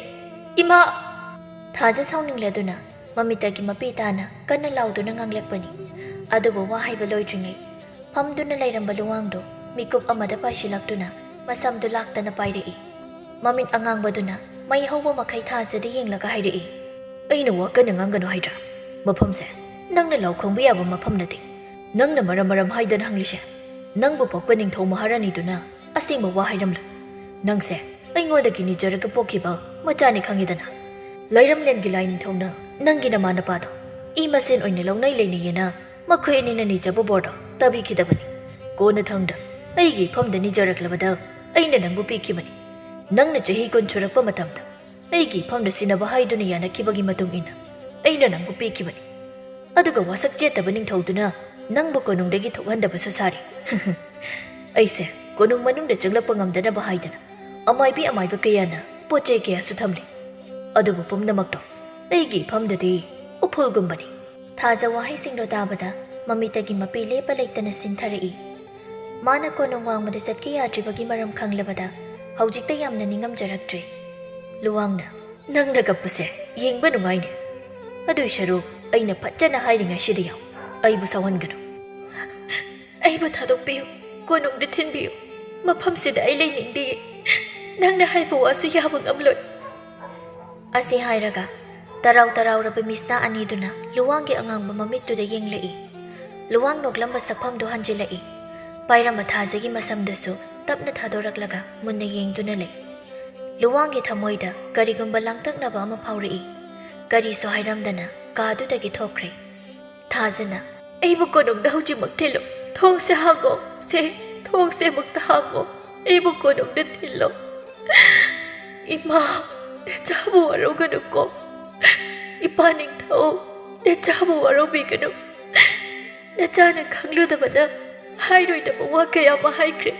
ꯏꯃꯥ!" ꯊꯥꯖ ꯁꯥꯎꯅꯤꯡꯂꯗꯨꯅ ꯃꯃꯤꯠꯇꯒꯤ ꯃꯄꯤ ꯇꯥꯅ ꯀꯟꯅ ꯂꯥꯎꯗꯨꯅ ꯉꯥꯡꯂꯛꯄꯅꯤ꯫ ꯑꯗꯨꯕꯨ ꯋꯥ ꯍꯥꯏꯕ ꯂꯣꯏꯗ꯭ꯔꯤꯉꯩ ꯐꯝꯗꯨꯅ ꯂꯩꯔꯝꯕ ꯂꯨꯋꯥꯡꯗꯣ ꯃꯤꯀꯨꯞ ꯑꯃꯗ ꯄꯥꯏꯁꯤꯜꯂꯛꯇꯨꯅ ꯃꯁꯝꯗꯨ ꯂꯥꯛꯇꯅ ꯄꯥꯏꯔꯛꯏ꯫ ꯃꯃꯤꯠ ꯑꯉꯥꯡꯕꯗꯨꯅ ꯃꯩ ꯍꯧꯕ ꯃꯈꯩ ꯊꯥꯖꯗ ꯌꯦꯡꯂꯒ ꯍꯥꯏꯔꯛꯏ꯫ "ꯑꯩꯅ ꯋꯥ ꯀꯟꯅ ꯉꯥꯡꯒꯅꯨ ꯍꯥꯏꯗ꯭ꯔꯥ? ꯃꯐꯝꯁꯦ ꯅꯪꯅ ꯂꯥꯎ ꯈꯣꯡꯕ ꯌꯥꯕ ꯃꯐꯝ ꯅꯠꯇꯦ꯫ ꯅꯪꯅ ꯃꯔꯝ ꯃꯔꯝ ꯍꯥꯏꯗꯅ ꯍꯪꯂꯤꯁꯦ꯫ ꯅꯪꯕꯨ ꯄꯣꯛꯄ ꯅꯤꯡꯊꯧ ꯃꯍꯥꯔꯥꯅꯤꯗꯨꯅ ꯑꯁꯦꯡꯕ ꯋꯥ ꯍꯥꯏꯔꯝꯂꯣꯏ꯫ ꯅꯪꯁꯦ ꯑꯩꯉꯣꯟꯗꯒꯤ ꯅꯤꯖꯔꯒ ꯄꯣꯛꯈꯤꯕ ꯃꯆꯥꯅꯤ ꯈꯪꯉꯤꯗꯅ꯫ ꯂꯩꯔꯝꯂꯦꯟꯒꯤ ꯂꯥꯏ ꯅꯤꯡꯊꯧꯅ ꯅꯪꯒꯤ ꯅꯃꯥ ꯅꯄꯥꯗꯣ ꯏ ꯃꯁꯦꯟ ꯑꯣꯏꯅ ꯂꯧꯅꯩ ꯂꯩꯅꯩꯌꯦꯅ ꯃꯈꯣꯏ ꯑꯅꯤꯅ ꯅꯤꯖꯕ ꯕꯣꯔꯗꯣ ꯇꯥꯕꯤꯈꯤꯗꯕꯅꯤ꯫ ꯀꯣꯟꯅꯊꯪꯗ ꯑꯩꯒꯤ ꯏꯐꯝꯗ ꯅꯤꯖꯔꯛꯂꯕꯗ ꯑꯩꯅ ꯅꯪꯕꯨ ꯄꯤꯈꯤꯕꯅꯤ꯫ ꯅꯪꯅ ꯆꯍꯤ ꯀꯨꯟ ꯁꯨꯔꯛꯄ ꯃꯇꯝꯗ ꯑꯩꯒꯤ ꯏꯐꯝꯗ ꯁꯤꯟꯅꯕ ꯍꯥꯏꯗꯨꯅ ꯌꯥꯅꯈꯤꯕꯒꯤ ꯃꯇꯨꯡ ꯏꯟꯅ ꯑꯩꯅ ꯅꯪꯕꯨ ꯄꯤꯈꯤꯕꯅꯤ꯫ ꯑꯗꯨꯒ ꯋꯥꯁꯛ ꯆꯦꯠꯇꯕ ꯅꯤꯡꯊꯧꯗꯨꯅ ꯅꯪꯕꯨ ꯀꯣꯅꯨꯡꯗꯒꯤ ꯊꯣꯛꯍꯟꯗꯕꯁꯨ ꯁꯥꯔꯤ꯫" "ꯑꯩꯁꯦ ꯀꯣꯅꯨꯡ ꯃꯅꯨꯡꯗ ꯆꯪꯂꯛꯄ ꯉꯝꯗꯅꯕ ꯍꯥꯏꯗꯅ ꯑꯃꯥꯏꯕꯤ ꯑꯃꯥꯏꯕ ꯀꯌꯥꯅ ꯄꯣꯠ ꯆꯩ ꯀꯌꯥꯁꯨ ꯊꯝꯂꯤ꯫ ꯑꯗꯨꯕꯨ ꯄꯨꯝꯅꯃꯛꯇꯣ ꯑꯩꯒꯤ ꯏꯐꯝꯗꯗꯤ ꯎꯐꯨꯜꯒꯨꯝꯕꯅꯤ꯫" ꯊꯥꯖ ꯋꯥꯍꯩꯁꯤꯡꯗꯣ ꯇꯥꯕꯗ ꯃꯃꯤꯠꯇꯒꯤ ꯃꯄꯤ ꯂꯦꯞꯄ ꯂꯩꯇꯅ ꯁꯤꯟꯊꯔꯛꯏ꯫ ꯃꯥꯅ ꯀꯣꯅꯨꯡ ꯋꯥꯡꯃꯗ ꯆꯠꯀꯦ ꯌꯥꯗ꯭ꯔꯤꯕꯒꯤ ꯃꯔꯝ ꯈꯪꯂꯕꯗ ꯍꯧꯖꯤꯛꯇ ꯌꯥꯝꯅ ꯅꯤꯡꯉꯝꯖꯔꯛꯇ꯭ꯔꯦ꯫ ꯂꯨꯋꯥꯡꯅ, "ꯅꯪꯅ ꯀꯞꯄꯁꯦ ꯌꯦꯡꯕ ꯅꯨꯡꯉꯥꯏꯅꯦ꯫ ꯑꯗꯨꯏ ꯁꯔꯨꯛ ꯑꯩꯅ ꯐꯖꯅ ꯍꯥꯏꯔꯤꯉꯩꯁꯤꯗ ꯌꯥꯎ꯫ ꯑꯩꯕꯨ ꯁꯥꯎꯍꯟꯒꯅꯨ꯫" "ꯑꯩꯕꯨ ꯊꯥꯗꯣꯛꯄꯤꯌꯨ, ꯀꯣꯅꯨꯡꯗ ꯊꯤꯟꯕꯤꯌꯨ꯫ ꯃꯐꯝꯁꯤꯗ ꯑꯩ ꯂꯩꯅꯤꯡꯗꯦ꯫ ꯅꯪꯅ ꯍꯥꯏꯕ ꯋꯥꯁꯨ ꯌꯥꯕ ꯉꯝꯂꯣꯏ꯫" ꯑꯁꯤ ꯍꯥꯏꯔꯒ ꯇꯔꯥꯎ ꯇꯔꯥꯎꯔꯕ ꯃꯤꯁꯅꯥ ꯑꯅꯤꯗꯨꯅ ꯂꯨꯋꯥꯡꯒꯤ ꯑꯉꯥꯡꯕ ꯃꯃꯤꯠꯇꯨꯗ ꯌꯦꯡꯂꯛꯏ꯫ ꯂꯨꯋꯥꯡ ꯅꯣꯛꯂꯝꯕ ꯁꯛꯐꯝꯗꯨ ꯍꯟꯖꯤꯜꯂꯛꯏ꯫ ꯄꯥꯏꯔꯝꯕ ꯊꯥꯖꯒꯤ ꯃꯁꯝꯗꯨꯁꯨ ꯇꯞꯅ ꯊꯥꯗꯣꯔꯛꯂꯒ ꯃꯨꯟꯅ ꯌꯦꯡꯗꯨꯅ ꯂꯩ꯫ ꯂꯨꯋꯥꯡꯒꯤ ꯊꯃꯣꯏꯗ ꯀꯔꯤꯒꯨꯝꯕ ꯂꯥꯡꯇꯛꯅꯕ ꯑꯃ ꯐꯥꯎꯔꯛꯏ꯫ ꯀꯔꯤꯁꯨ ꯍꯥꯏꯔꯝꯗꯅ ꯀꯥꯗꯨꯗꯒꯤ ꯊꯣꯛꯈ꯭ꯔꯦ꯫ ꯊꯥꯖꯅ, "ꯑꯩꯕꯨ ꯀꯣꯅꯨꯡꯗ ꯍꯧꯖꯤꯛꯃꯛ ꯊꯤꯜꯂꯨ꯫ ꯊꯣꯡꯁꯦ ꯍꯥꯡꯉꯣ꯫ ꯁꯦ, ꯊꯣꯡꯁꯦ ꯑꯃꯨꯛꯇ ꯍꯥꯡꯉꯣ꯫ ꯑꯩꯕꯨ ꯀꯣꯅꯨꯡꯗ ꯊꯤꯜꯂꯣ꯫ ꯏꯃꯥ, ꯅꯆꯥꯕꯨ ꯋꯥꯔꯧꯒꯅꯨꯀꯣ꯫ ꯏꯄꯥ ꯅꯤꯡꯊꯧ, ꯅꯆꯥꯕꯨ ꯋꯥꯔꯧꯕꯤꯒꯅꯨ꯫ ꯅꯆꯥꯅ ꯈꯪꯂꯨꯗꯕꯅ ꯍꯥꯏꯔꯣꯏꯗꯕ ꯋꯥ ꯀꯌꯥ ꯑꯃ ꯍꯥꯏꯈ꯭ꯔꯦ꯫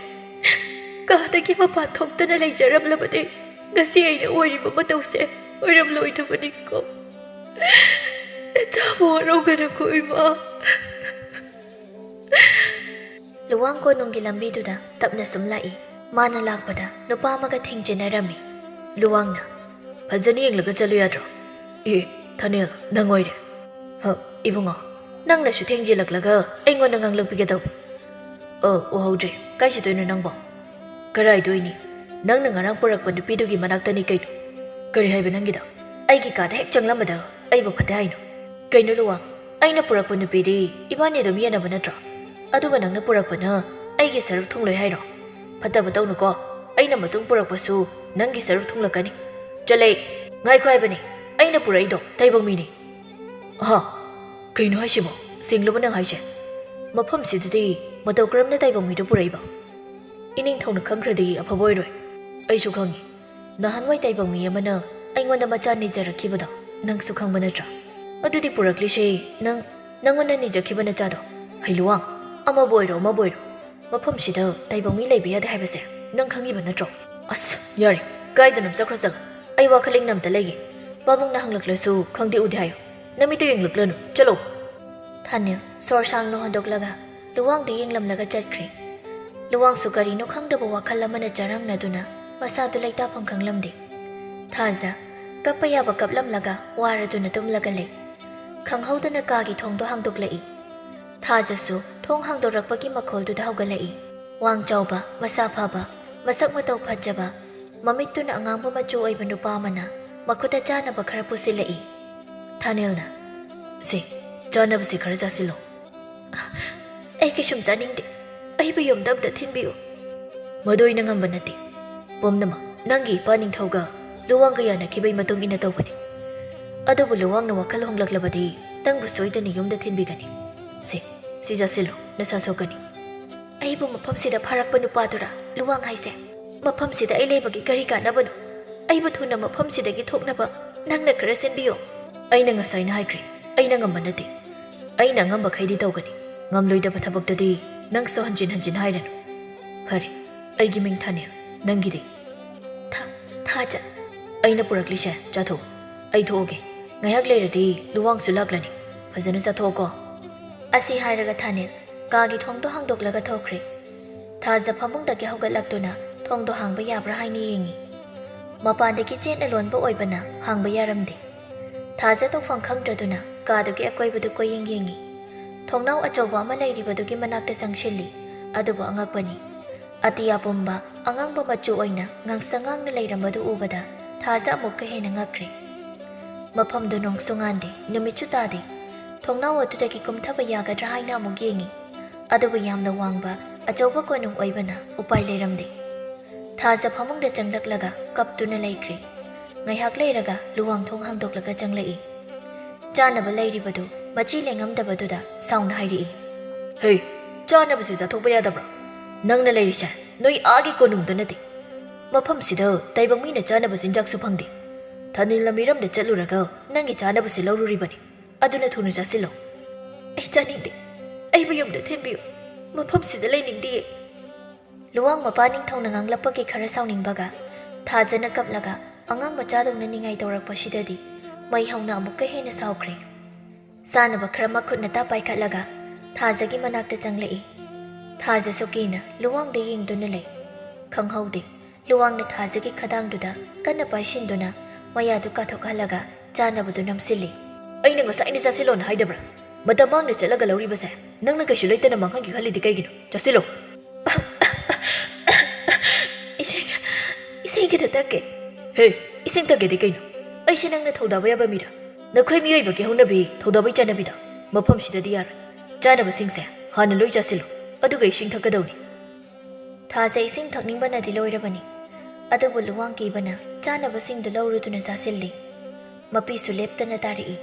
ꯀꯥꯗꯒꯤ ꯃꯄꯥꯟ ꯊꯣꯛꯇꯅ ꯂꯩꯖꯔꯝꯂꯕꯗꯤ ꯉꯁꯤ ꯑꯩꯅ ꯑꯣꯏꯔꯤꯕ ꯃꯇꯧꯁꯦ ꯑꯣꯏꯔꯝꯂꯣꯏꯗꯕꯅꯤꯀꯣ꯫ ꯅꯆꯥꯕꯨ ꯋꯥꯔꯧꯒꯅꯨꯀꯣ, ꯏꯃꯥ꯫" ꯂꯨꯋꯥꯡ ꯀꯣꯅꯨꯡꯒꯤ ꯂꯝꯕꯤꯗꯨꯗ ꯇꯞꯅ ꯁꯨꯝ ꯂꯥꯛꯏ꯫ ꯃꯥꯅ ꯂꯥꯛꯄꯗ ꯅꯨꯄꯥ ꯑꯃꯒ ꯊꯦꯡꯖꯤꯟꯅꯔꯝꯃꯤ꯫ ꯂꯨꯋꯥꯡꯅ, "ꯐꯖꯅ ꯌꯦꯡꯂꯒ ꯆꯠꯂꯨ ꯌꯥꯗ꯭ꯔꯣ?" "ꯑꯦ, ꯊꯥꯅꯦꯜ, ꯅꯪ ꯑꯣꯏꯔꯦ?" "ꯍ, ꯏꯕꯨꯡꯉꯣ, ꯅꯪꯅꯁꯨ ꯊꯦꯡꯖꯤꯜꯂꯛꯂꯒ ꯑꯩꯉꯣꯟꯗ ꯉꯥꯡꯂꯛꯄꯤꯒꯗꯧꯕ?" "ꯑ, ꯎꯍꯧꯗ꯭ꯔꯦ꯫ ꯀꯥꯏ ꯆꯠꯇꯣꯏꯅꯣ ꯅꯪꯕꯣ?" "ꯀꯔꯥꯏꯗꯣꯏꯅꯤ? ꯅꯪꯅ ꯉꯔꯥꯡ ꯄꯨꯔꯛꯄ ꯅꯨꯄꯤꯗꯨꯒꯤ ꯃꯅꯥꯛꯇꯅꯤ ꯀꯩꯅꯣ꯫" "ꯀꯔꯤ ꯍꯥꯏꯕ ꯅꯪꯒꯤꯗꯣ?" "ꯑꯩꯒꯤ ꯀꯥꯗ ꯍꯦꯛ ꯆꯪꯂꯝꯕꯗ ꯑꯩꯕꯨ ꯐꯠꯇꯦ ꯍꯥꯏꯅꯣ?" "ꯀꯩꯅꯣ ꯂꯨꯋꯥꯡ, ꯑꯩꯅ ꯄꯨꯔꯛꯄ ꯅꯨꯄꯤꯗꯤ ꯏꯕꯥꯅꯤ ꯑꯗꯨꯝ ꯌꯦꯟꯅꯕ ꯅꯠꯇ꯭ꯔꯣ? ꯑꯗꯨꯒ ꯅꯪꯅ ꯄꯨꯔꯛꯄꯅ ꯑꯩꯒꯤ ꯁꯔꯨꯛ ꯊꯨꯡꯂꯣꯏ ꯍꯥꯏꯔꯣ? ꯐꯠꯇꯕ ꯇꯧꯅꯨꯀꯣ, ꯑꯩꯅ ꯃꯇꯨꯡ ꯄꯨꯔꯛꯄꯁꯨ ꯅꯪꯒꯤ ꯁꯔꯨꯛ ꯊꯨꯡꯂꯛꯀꯅꯤ꯫" "ꯆꯠꯂꯦ, ꯉꯥꯏꯈꯣ ꯍꯥꯏꯕꯅꯤ, ꯑꯩꯅ ꯄꯨꯔꯛꯏꯗꯣ ꯇꯥꯏꯕꯪ ꯃꯤꯅꯤ꯫" "ꯑꯍ, ꯀꯩꯅꯣ ꯍꯥꯏꯁꯤꯕꯣ? ꯁꯦꯡꯂꯕ ꯅꯪ ꯍꯥꯏꯁꯦ? ꯃꯐꯝꯁꯤꯗꯗꯤ ꯃꯇꯧ ꯀꯔꯝꯅ ꯇꯥꯏꯕꯪ ꯃꯤꯗꯣ ꯄꯨꯔꯛꯏꯕ?" "ꯏꯅꯤꯡꯊꯧꯅ ꯈꯪꯈ꯭ꯔꯗꯤ ꯑꯐꯕ ꯑꯣꯏꯔꯣꯏ꯫" "ꯑꯩꯁꯨ ꯈꯪꯉꯤ꯫ ꯅꯍꯥꯟꯋꯥꯏ ꯇꯥꯏꯕꯪ ꯃꯤ ꯑꯃꯅ ꯑꯩꯉꯣꯟꯗ ꯃꯆꯥ ꯅꯤꯖꯔꯛꯈꯤꯕꯗꯣ ꯅꯪꯁꯨ ꯈꯪꯕ ꯅꯠꯇ꯭ꯔꯥ? ꯑꯗꯨꯗꯤ ꯄꯨꯔꯛꯂꯤꯁꯦ ꯅꯪ, ꯅꯪꯉꯣꯟꯗ ꯅꯤꯖꯈꯤꯕ ꯅꯆꯥꯗꯣ꯫ ꯍꯩ ꯂꯨꯋꯥꯡ, ꯑꯃꯕꯨ ꯑꯣꯏꯔꯣ ꯑꯃꯕꯨ ꯑꯣꯏꯔꯣ, ꯃꯐꯝꯁꯤꯗ ꯇꯥꯏꯕꯪ ꯃꯤ ꯂꯩꯕ ꯌꯥꯗꯦ ꯍꯥꯏꯕꯁꯦ ꯅꯪ ꯈꯪꯉꯤꯕ ꯅꯠꯇ꯭ꯔꯣ?" "ꯑꯁ, ꯌꯥꯔꯦ, ꯀꯥꯏꯗꯅꯣꯝ ꯆꯠꯈ꯭ꯔꯣ ꯆꯠꯂꯣ꯫ ꯑꯩ ꯋꯥꯈꯜ ꯏꯪꯅ ꯑꯝꯇ ꯂꯩꯒꯦ꯫ ꯄꯥꯕꯨꯡꯅ ꯍꯪꯂꯛꯂꯁꯨ ꯈꯪꯗꯦ ꯎꯗꯦ ꯍꯥꯏꯌꯨ꯫ ꯅꯃꯤꯠꯇꯨ ꯌꯦꯡꯂꯛꯂꯅꯨ, ꯆꯠꯂꯣ꯫" ꯊꯥꯅꯤꯜ ꯁꯣꯔ ꯁꯥꯡꯅ ꯍꯣꯟꯗꯣꯛꯂꯒ ꯂꯨꯋꯥꯡꯗ ꯌꯦꯡꯂꯝꯂꯒ ꯆꯠꯈ꯭ꯔꯦ꯫ ꯂꯨꯋꯥꯡꯁꯨ ꯀꯔꯤꯅꯣ ꯈꯪꯗꯕ ꯋꯥꯈꯜ ꯑꯃꯅ ꯆꯔꯥꯡꯅꯗꯨꯅ ꯃꯁꯥꯗꯨ ꯂꯩꯇꯥꯐꯝ ꯈꯪꯂꯝꯗꯦ꯫ ꯊꯥꯖ ꯀꯞꯄ ꯌꯥꯕ ꯀꯞꯂꯝꯂꯒ ꯋꯥꯔꯗꯨꯅ ꯇꯨꯝꯂꯒ ꯂꯩ꯫ ꯈꯪꯍꯧꯗꯅ ꯀꯥꯒꯤ ꯊꯣꯡꯗꯣ ꯍꯥꯡꯗꯣꯛꯂꯛꯏ꯫ ꯊꯥꯖꯁꯨ ꯊꯣꯡ ꯍꯥꯡꯗꯣꯔꯛꯄꯒꯤ ꯃꯈꯣꯜꯗꯨꯗ ꯍꯧꯒꯠꯂꯛꯏ꯫ ꯋꯥꯡ ꯆꯥꯎꯕ, ꯃꯁꯥ ꯐꯕ, ꯃꯁꯛ ꯃꯇꯧ ꯐꯖꯕ, ꯃꯃꯤꯠꯇꯨꯅ ꯑꯉꯥꯡꯕ ꯃꯆꯨ ꯑꯣꯏꯕ ꯅꯨꯄꯥ ꯑꯃꯅ ꯃꯈꯨꯠꯇ ꯆꯥꯅꯕ ꯈꯔ ꯄꯨꯁꯤꯜꯂꯛꯏ꯫ ꯊꯥꯅꯦꯜꯅ, "ꯁꯦ, ꯆꯥꯅꯕꯁꯦ ꯈꯔ ꯆꯥꯁꯤꯜꯂꯣ꯫" "ꯑꯩ ꯀꯩꯁꯨꯝ ꯆꯥꯅꯤꯡꯗꯦ꯫ ꯑꯩꯕꯨ ꯌꯨꯝꯗ ꯑꯝꯇ ꯊꯤꯟꯕꯤꯌꯨ꯫" "ꯃꯗꯨ ꯑꯩꯅ ꯉꯝꯕ ꯅꯠꯇꯦ꯫ ꯄꯨꯝꯅꯃꯛ ꯅꯪꯒꯤ ꯏꯄꯥ ꯅꯤꯡꯊꯧꯒ ꯂꯨꯋꯥꯡꯒ ꯌꯥꯅꯈꯤꯕꯒꯤ ꯃꯇꯨꯡ ꯏꯟꯅ ꯇꯧꯕꯅꯤ꯫ ꯑꯗꯨꯕꯨ ꯂꯨꯋꯥꯡꯅ ꯋꯥꯈꯜ ꯍꯣꯡꯂꯛꯂꯕꯗꯤ ꯅꯪꯕꯨ ꯁꯣꯏꯗꯅ ꯌꯨꯝꯗ ꯊꯤꯟꯕꯤꯒꯅꯤ꯫ ꯁꯦ, ꯁꯤ ꯆꯥꯁꯤꯜꯂꯨ, ꯅꯁꯥ ꯁꯣꯛꯀꯅꯤ꯫ ꯑꯩꯕꯨ ꯃꯐꯝꯁꯤꯗ ꯐꯥꯔꯛꯄ ꯅꯨꯄꯥꯗꯨꯔꯥ ꯂꯨꯋꯥꯡ ꯍꯥꯏꯁꯦ? ꯃꯐꯝꯁꯤꯗ ꯑꯩ ꯂꯩꯕꯒꯤ ꯀꯔꯤ ꯀꯥꯟꯅꯕꯅꯣ? ꯑꯩꯕꯨ ꯊꯨꯅ ꯃꯐꯝꯁꯤꯗꯒꯤ ꯊꯣꯛꯅꯕ ꯅꯪꯅ ꯈꯔ ꯁꯤꯟꯕꯤꯌꯨ꯫ ꯑꯩꯅ ꯉꯁꯥꯏꯅ ꯍꯥꯏꯈ꯭ꯔꯦ, ꯑꯩꯅ ꯉꯝꯕ ꯅꯠꯇꯦ꯫ ꯑꯩꯅ ꯑꯉꯝꯕꯈꯩꯗꯤ ꯇꯧꯒꯅꯤ꯫ ꯉꯝꯂꯣꯏꯗꯕ ꯊꯕꯛꯇꯗꯤ ꯅꯪꯁꯨ ꯍꯟꯖꯤꯟ ꯍꯟꯖꯤꯟ ꯍꯥꯏꯔꯅꯨ꯫ ꯐꯔꯦ, ꯑꯩꯒꯤ ꯃꯤꯡ ꯊꯥꯅꯦꯜ, ꯅꯪꯒꯤꯗꯤ? ꯊꯥ-, ꯊꯥꯖ꯫ ꯑꯩꯅ ꯄꯨꯔꯛꯂꯤꯁꯦ ꯆꯥꯊꯣꯛꯎ꯫ ꯑꯩ ꯊꯣꯛꯑꯒꯦ꯫ ꯉꯥꯏꯍꯥꯛ ꯂꯩꯔꯗꯤ ꯂꯨꯋꯥꯡꯁꯨ ꯂꯥꯛꯂꯅꯤ꯫ ꯐꯖꯅ ꯆꯥꯊꯣꯛꯑꯣꯀꯣ꯫ ꯑꯁꯤ ꯍꯥꯏꯔꯒ ꯊꯥꯅꯦꯜ ꯀꯥꯒꯤ ꯊꯣꯡꯗꯣ ꯍꯥꯡꯗꯣꯛꯂꯒ ꯊꯣꯛꯈ꯭ꯔꯦ꯫ ꯊꯥꯖ ꯐꯃꯨꯡꯗꯒꯤ ꯍꯧꯒꯠꯂꯛꯇꯨꯅ ꯊꯣꯡꯗꯣ ꯍꯥꯡꯕ ꯌꯥꯕ꯭ꯔꯥ ꯍꯥꯏꯅ ꯌꯦꯡꯉꯤ꯫ ꯃꯄꯥꯟꯗꯒꯤ ꯆꯦꯠꯅ ꯂꯣꯟꯕ ꯑꯣꯏꯕꯅ ꯍꯥꯡꯕ ꯌꯥꯔꯝꯗꯦ꯫ ꯊꯥꯖ ꯇꯧꯐꯝ ꯈꯪꯗ꯭ꯔꯗꯨꯅ ꯀꯥꯗꯨꯒꯤ ꯑꯀꯣꯏꯕꯗꯨ ꯀꯣꯏꯌꯦꯡ ꯌꯦꯡꯉꯤ꯫ ꯊꯣꯡꯅꯥꯎ ꯑꯆꯧꯕ ꯑꯃ ꯂꯩꯔꯤꯕꯗꯨꯒꯤ ꯃꯅꯥꯛꯇ ꯆꯪꯁꯤꯜꯂꯤ, ꯑꯗꯨꯕꯨ ꯑꯉꯛꯄꯅꯤ꯫ ꯑꯇꯤꯌꯥ ꯄꯨꯝꯕ ꯑꯉꯥꯡꯕ ꯃꯆꯨ ꯑꯣꯏꯅ ꯉꯥꯡꯁꯪ ꯉꯥꯡꯅ ꯂꯩꯔꯝꯕꯗꯨ ꯎꯕꯗ ꯊꯥꯖ ꯑꯃꯨꯛꯀ ꯍꯦꯟꯅ ꯉꯛꯈ꯭ꯔꯦ꯫ ꯃꯐꯝꯗꯨ ꯅꯣꯡꯁꯨ ꯉꯥꯟꯗꯦ, ꯅꯨꯃꯤꯠꯁꯨ ꯇꯥꯗꯦ꯫ ꯊꯣꯡꯅꯥꯎ ꯑꯗꯨꯗꯒꯤ ꯀꯨꯝꯊꯕ ꯌꯥꯒꯗ꯭ꯔꯥ ꯍꯥꯏꯅ ꯑꯃꯨꯛ ꯌꯦꯡꯉꯤ, ꯑꯗꯨꯕꯨ ꯌꯥꯝꯅ ꯋꯥꯡꯕ ꯑꯆꯧꯕ ꯀꯣꯅꯨꯡ ꯑꯣꯏꯕꯅ ꯎꯄꯥꯏ ꯂꯩꯔꯝꯗꯦ꯫ ꯊꯥꯖ ꯐꯃꯨꯡꯗ ꯆꯪꯂꯛꯂꯒ ꯀꯞꯇꯨꯅ ꯂꯩꯈ꯭ꯔꯦ꯫ ꯉꯥꯏꯍꯥꯛ ꯂꯩꯔꯒ ꯂꯨꯋꯥꯡ ꯊꯣꯡ ꯍꯥꯡꯗꯣꯛꯂꯒ ꯆꯪꯂꯛꯏ꯫ ꯆꯥꯅꯕ ꯂꯩꯔꯤꯕꯗꯨ ꯃꯆꯤ ꯂꯦꯡꯉꯝꯗꯕꯗꯨꯗ ꯁꯥꯎꯅ ꯍꯥꯏꯔꯛꯏ, "ꯍꯦ, ꯆꯥꯅꯕꯁꯤ ꯆꯥꯊꯣꯛꯄ ꯌꯥꯗꯕ꯭ꯔꯥ? ꯅꯪꯅ ꯂꯩꯔꯤꯁꯦ ꯅꯣꯏ ꯑꯥꯒꯤ ꯀꯣꯅꯨꯡꯗ ꯅꯠꯇꯦ꯫ ꯃꯐꯝꯁꯤꯗ ꯇꯥꯏꯕꯪ ꯃꯤꯅ ꯆꯥꯅꯕ ꯆꯤꯟꯖꯥꯛꯁꯨ ꯐꯪꯗꯦ꯫ ꯊꯥꯅꯤꯜ ꯂꯝꯃꯤꯔꯝꯗ ꯆꯠꯂꯨꯔꯒ ꯅꯪꯒꯤ ꯆꯥꯅꯕꯁꯤ ꯂꯧꯔꯨꯔꯤꯕꯅꯤ꯫ ꯑꯗꯨꯅ ꯊꯨꯅ ꯆꯥꯁꯤꯜꯂꯣ꯫" "ꯑꯩ ꯆꯥꯅꯤꯡꯗꯦ꯫ ꯑꯩꯕꯨ ꯌꯨꯝꯗ ꯊꯤꯟꯕꯤꯌꯨ꯫ ꯃꯐꯝꯁꯤꯗ ꯂꯩꯅꯤꯡꯗꯤꯌꯦ꯫" ꯂꯨꯋꯥꯡ ꯃꯄꯥ ꯅꯤꯡꯊꯧꯅ ꯉꯥꯡꯂꯛꯄꯒꯤ ꯈꯔ ꯁꯥꯎꯅꯤꯡꯕꯒ ꯊꯥꯖꯅ ꯀꯞꯂꯒ ꯑꯉꯥꯡ ꯃꯆꯥꯗꯧꯅ ꯅꯤꯡꯉꯥꯏ ꯇꯧꯔꯛꯄꯁꯤꯗꯗꯤ ꯃꯩ ꯍꯧꯅ ꯑꯃꯨꯛꯀ ꯍꯦꯟꯅ ꯁꯥꯎꯈ꯭ꯔꯦ꯫ ꯆꯥꯅꯕ ꯈꯔ ꯃꯈꯨꯠꯅ ꯇꯥ ꯄꯥꯏꯈꯠꯂꯒ ꯊꯥꯖꯒꯤ ꯃꯅꯥꯛꯇ ꯆꯪꯂꯛꯏ꯫ ꯊꯥꯖꯁꯨ ꯀꯤꯅ ꯂꯨꯋꯥꯡꯗ ꯌꯦꯡꯗꯨꯅ ꯂꯩ꯫ ꯈꯪꯍꯧꯗꯦ, ꯂꯨꯋꯥꯡꯅ ꯊꯥꯖꯒꯤ ꯈꯗꯥꯡꯗꯨꯗ ꯀꯟꯅ ꯄꯥꯏꯁꯤꯟꯗꯨꯅ ꯃꯌꯥꯗꯨ ꯀꯥꯊꯣꯛꯍꯜꯂꯒ ꯆꯥꯅꯕꯗꯨ ꯅꯝꯁꯤꯜꯂꯤ꯫ "ꯑꯩꯅ ꯉꯁꯥꯏꯅ ꯆꯥꯁꯤꯜꯂꯣꯅ ꯍꯥꯏꯗꯕ꯭ꯔꯥ? ꯃꯇꯝ ꯃꯥꯡꯅ ꯆꯠꯂꯒ ꯂꯧꯔꯤꯕꯁꯦ ꯅꯪꯅ ꯀꯩꯁꯨ ꯂꯩꯇꯅ ꯃꯥꯡꯍꯟꯒꯦ ꯈꯜꯂꯤꯗꯤ ꯀꯩꯒꯤꯅꯣ? ꯆꯥꯁꯤꯜꯂꯣ꯫" "ꯏꯁꯤꯡ, ꯏꯁꯤꯡ ꯈꯤꯇ ꯊꯛꯀꯦ꯫" "ꯍꯦ, ꯏꯁꯤꯡ ꯊꯛꯀꯦꯗꯤ ꯀꯩꯅꯣ? ꯑꯩꯁꯦ ꯅꯪꯅ ꯊꯧꯗꯥꯕ ꯌꯥꯕ ꯃꯤꯔꯥ? ꯅꯈꯣꯏ ꯃꯤꯑꯣꯏꯕꯒꯤ ꯍꯧꯅꯕꯤ ꯊꯧꯗꯥꯕꯩ ꯆꯠꯅꯕꯤꯗ ꯃꯐꯝꯁꯤꯗꯗꯤ ꯌꯥꯔꯣꯏ꯫ ꯆꯥꯅꯕꯁꯤꯡꯁꯦ ꯍꯥꯟꯅ ꯂꯣꯏ ꯆꯥꯁꯤꯜꯂꯨ, ꯑꯗꯨꯒ ꯏꯁꯤꯡ ꯊꯛꯀꯗꯧꯅꯤ꯫" ꯊꯥꯖ ꯏꯁꯤꯡ ꯊꯛꯅꯤꯡꯕꯅꯗꯤ ꯂꯣꯏꯔꯕꯅꯤ꯫ ꯑꯗꯨꯕꯨ ꯂꯨꯋꯥꯡ ꯀꯤꯕꯅ ꯆꯥꯅꯕꯁꯤꯡꯗꯨ ꯂꯧꯔꯨꯗꯨꯅ ꯆꯥꯁꯤꯜꯂꯤ꯫ ꯃꯄꯤꯁꯨ ꯂꯦꯞꯇꯅ ꯇꯥꯔꯛꯏ꯫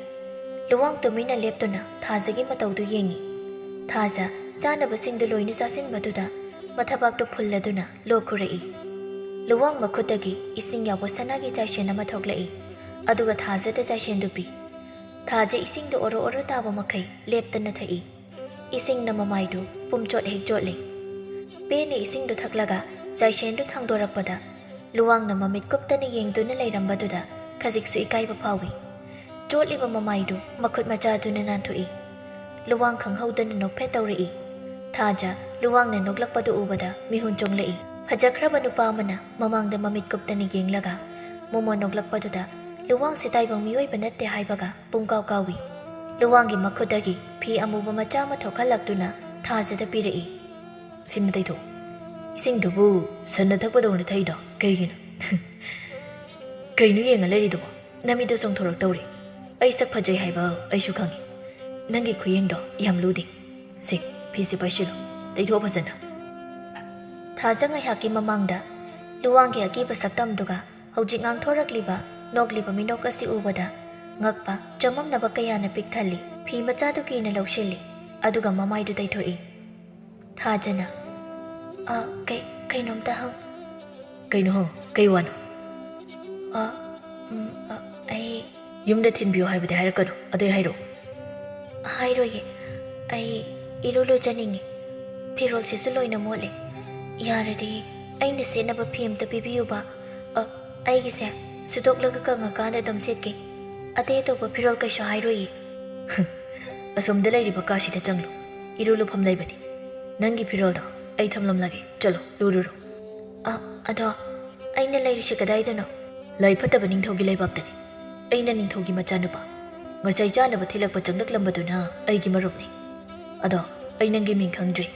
ꯂꯨꯋꯥꯡ ꯇꯨꯃꯤꯟꯅ ꯂꯦꯞꯇꯨꯅ ꯊꯥꯖꯒꯤ ꯃꯇꯧꯗꯨ ꯌꯦꯡꯏ꯫ ꯊꯥꯖ ꯆꯥꯅꯕꯁꯤꯡꯗꯨ ꯂꯣꯏꯅ ꯆꯥꯁꯤꯟꯕꯗꯨꯗ ꯃꯊꯕꯥꯛꯇꯨ ꯐꯨꯜꯂꯗꯨꯅ ꯂꯣꯛ ꯈꯨꯔꯛꯏ꯫ ꯂꯨꯋꯥꯡ ꯃꯈꯨꯠꯇꯒꯤ ꯏꯁꯤꯡ ꯌꯥꯎꯕ ꯁꯅꯥꯒꯤ ꯆꯥꯏꯁꯦꯟ ꯑꯃ ꯊꯣꯛꯂꯛꯏ꯫ ꯑꯗꯨꯒ ꯊꯥꯖꯗ ꯆꯥꯏꯁꯦꯟꯗꯨ ꯄꯤ꯫ ꯊꯥꯖ ꯏꯁꯤꯡꯗꯨ ꯑꯣꯔꯣ ꯑꯣꯔꯣ ꯇꯥꯕ ꯃꯈꯩ ꯂꯦꯞꯇꯅ ꯊꯛꯏ꯫ ꯏꯁꯤꯡꯅ ꯃꯃꯥꯏꯗꯨ ꯄꯨꯝꯆꯣꯠ ꯍꯦꯛ ꯆꯣꯠꯂꯦ꯫ ꯄꯦꯟꯅ ꯏꯁꯤꯡꯗꯨ ꯊꯛꯂꯒ ꯆꯥꯏꯁꯦꯟꯗꯨ ꯊꯥꯡꯗꯣꯔꯛꯄꯗ ꯂꯨꯋꯥꯡꯅ ꯃꯃꯤꯠ ꯀꯨꯞꯇꯅ ꯌꯦꯡꯗꯨꯅ ꯂꯩꯔꯝꯕꯗꯨꯗ ꯈꯖꯤꯛꯁꯨ ꯏꯀꯥꯏꯕ ꯐꯥꯎꯏ꯫ ꯆꯣꯠꯂꯤꯕ ꯃꯃꯥꯏꯗꯨ ꯃꯈꯨꯠ ꯃꯆꯥꯗꯨꯅ ꯅꯥꯟꯊꯣꯛꯏ꯫ ꯂꯨꯋꯥꯡ ꯈꯪꯍꯧꯗꯅ ꯅꯣꯛꯐꯦꯠ ꯇꯧꯔꯛꯏ꯫ ꯊꯥꯖ ꯂꯨꯋꯥꯡꯅ ꯅꯣꯛꯂꯛꯄꯗꯨ ꯎꯕꯗ ꯃꯤꯍꯨꯟ ꯆꯣꯡꯂꯛꯏ꯫ ꯐꯖꯈ꯭ꯔꯕ ꯅꯨꯄꯥ ꯑꯃꯅ ꯃꯃꯥꯡꯗ ꯃꯃꯤꯠ ꯀꯨꯞꯇꯅ ꯌꯦꯡꯂꯒ ꯃꯣꯃꯣꯟ ꯅꯣꯛꯂꯛꯄꯗꯨꯗ ꯂꯨꯋꯥꯡꯁꯤ ꯇꯥꯏꯕꯪ ꯃꯤꯑꯣꯏꯕ ꯅꯠꯇꯦ ꯍꯥꯏꯕꯒ ꯄꯨꯡꯀꯥꯎ ꯀꯥꯎꯏ꯫ ꯂꯨꯋꯥꯡꯒꯤ ꯃꯈꯨꯠꯇꯒꯤ ꯐꯤ ꯑꯃꯨꯕ ꯃꯆꯥ ꯑꯃ ꯊꯣꯛꯍꯜꯂꯛꯇꯨꯅ ꯊꯥꯖꯗ ꯄꯤꯔꯛꯏ꯫ "ꯁꯤꯃ ꯇꯩꯊꯣꯛ꯫ ꯏꯁꯤꯡꯗꯨꯕꯨ ꯁꯟꯅ ꯊꯛꯄꯗꯧꯅ ꯊꯛꯏꯗꯣ ꯀꯩꯒꯤꯅꯣ?" "ꯀꯩꯅꯣ ꯌꯦꯡꯉ ꯂꯩꯔꯤꯗꯨꯕꯣ? ꯅꯃꯤꯠꯇꯣ ꯆꯣꯡꯊꯣꯔꯛꯇꯧꯔꯦ꯫ ꯑꯩ ꯁꯛ ꯐꯖꯩ ꯍꯥꯏꯕ ꯑꯩꯁꯨ ꯈꯪꯉꯤ꯫ ꯅꯪꯒꯤ ꯈꯨꯌꯦꯡꯗꯣ ꯌꯥꯝ ꯂꯨꯗꯦ꯫ ꯁꯦ, ꯐꯤꯁꯦ ꯄꯥꯏꯁꯤꯜꯂꯨ꯫ ꯇꯩꯊꯣꯛ ꯐꯖꯅ꯫" ꯊꯥꯖ ꯉꯥꯏꯍꯥꯛꯀꯤ ꯃꯃꯥꯡꯗ ꯂꯨꯋꯥꯡꯒꯤ ꯑꯀꯤꯕ ꯁꯛꯇꯝꯗꯨꯒ ꯍꯧꯖꯤꯛ ꯉꯥꯡꯊꯣꯔꯛꯂꯤꯕ ꯅꯣꯛꯂꯤꯕ ꯃꯤꯅꯣꯛ ꯑꯁꯤ ꯎꯕꯗ ꯉꯛꯄ ꯆꯃꯝꯅꯕ ꯀꯌꯥꯅ ꯄꯤꯛ ꯊꯜꯂꯤ꯫ ꯐꯤ ꯃꯆꯥꯗꯨ ꯀꯤꯅ ꯂꯧꯁꯤꯜꯂꯤ꯫ ꯑꯗꯨꯒ ꯃꯃꯥꯏꯗꯨ ꯇꯩꯊꯣꯛꯏ꯫ ꯊꯥꯖꯅ, "ꯑ, ꯀꯩ, ꯀꯩꯅꯣꯝꯇ ꯍꯪ-" "ꯀꯩꯅꯣ ꯍꯪ? ꯀꯩ ꯋꯥꯅꯣ?" "ꯑ, ꯎꯝ, ꯑ, ꯑꯩ" "ꯌꯨꯝꯗ ꯊꯤꯟꯕꯤꯌꯣ ꯍꯥꯏꯕꯗꯤ ꯍꯥꯏꯔꯛꯀꯅꯨ, ꯑꯗꯩ ꯍꯥꯏꯔꯛꯑꯣ꯫" "ꯍꯥꯏꯔꯣꯏꯌꯦ꯫ ꯑꯩ ꯏꯔꯨ ꯂꯨꯖꯅꯤꯡꯉꯤ꯫ ꯐꯤꯔꯣꯜꯁꯤꯁꯨ ꯂꯣꯏꯅ ꯃꯣꯠꯂꯦ꯫ ꯌꯥꯔꯗꯤ ꯑꯩꯅ ꯁꯦꯠꯅꯕ ꯐꯤ ꯑꯝꯇ ꯄꯤꯕꯤꯌꯨꯕ꯫ ꯑ, ꯑꯩꯒꯤꯁꯦ ꯁꯨꯗꯣꯛꯂꯒ ꯀꯪꯉꯀꯥꯟꯗ ꯑꯗꯨꯝ ꯁꯦꯠꯀꯦ꯫ ꯑꯇꯩ ꯑꯇꯣꯞꯄ ꯐꯤꯔꯣꯜ ꯀꯩꯁꯨ ꯍꯥꯏꯔꯣꯏꯌꯦ꯫" "ꯑꯁꯣꯝꯗ ꯂꯩꯔꯤꯕ ꯀꯥꯁꯤꯗ ꯆꯪꯂꯨ꯫ ꯏꯔꯨ ꯂꯨꯐꯝ ꯂꯩꯕꯅꯤ꯫ ꯅꯪꯒꯤ ꯐꯤꯔꯣꯜꯗꯣ ꯑꯩ ꯊꯝꯂꯝꯂꯒꯦ꯫ ꯆꯠꯂꯣ, ꯂꯨꯔꯨꯔꯣ꯫" "ꯑ, ꯑꯗꯣ ꯑꯩꯅ ꯂꯩꯔꯤꯁꯦ ꯀꯗꯥꯏꯗꯅꯣ?" "ꯂꯥꯏ ꯐꯠꯇꯕ ꯅꯤꯡꯊꯧꯒꯤ ꯂꯩꯕꯥꯛꯇꯅꯤ꯫ ꯑꯩꯅ ꯅꯤꯡꯊꯧꯒꯤ ꯃꯆꯥꯅꯨꯄꯥ꯫ ꯉꯁꯥꯏ ꯆꯥꯅꯕ ꯊꯤꯜꯂꯛꯄ ꯆꯪꯂꯛꯂꯝꯕꯗꯨꯅ ꯑꯩꯒꯤ ꯃꯔꯨꯞꯅꯤ꯫ ꯑꯗꯣ ꯑꯩ ꯅꯪꯒꯤ ꯃꯤꯡ ꯈꯪꯗ꯭ꯔꯤ꯫"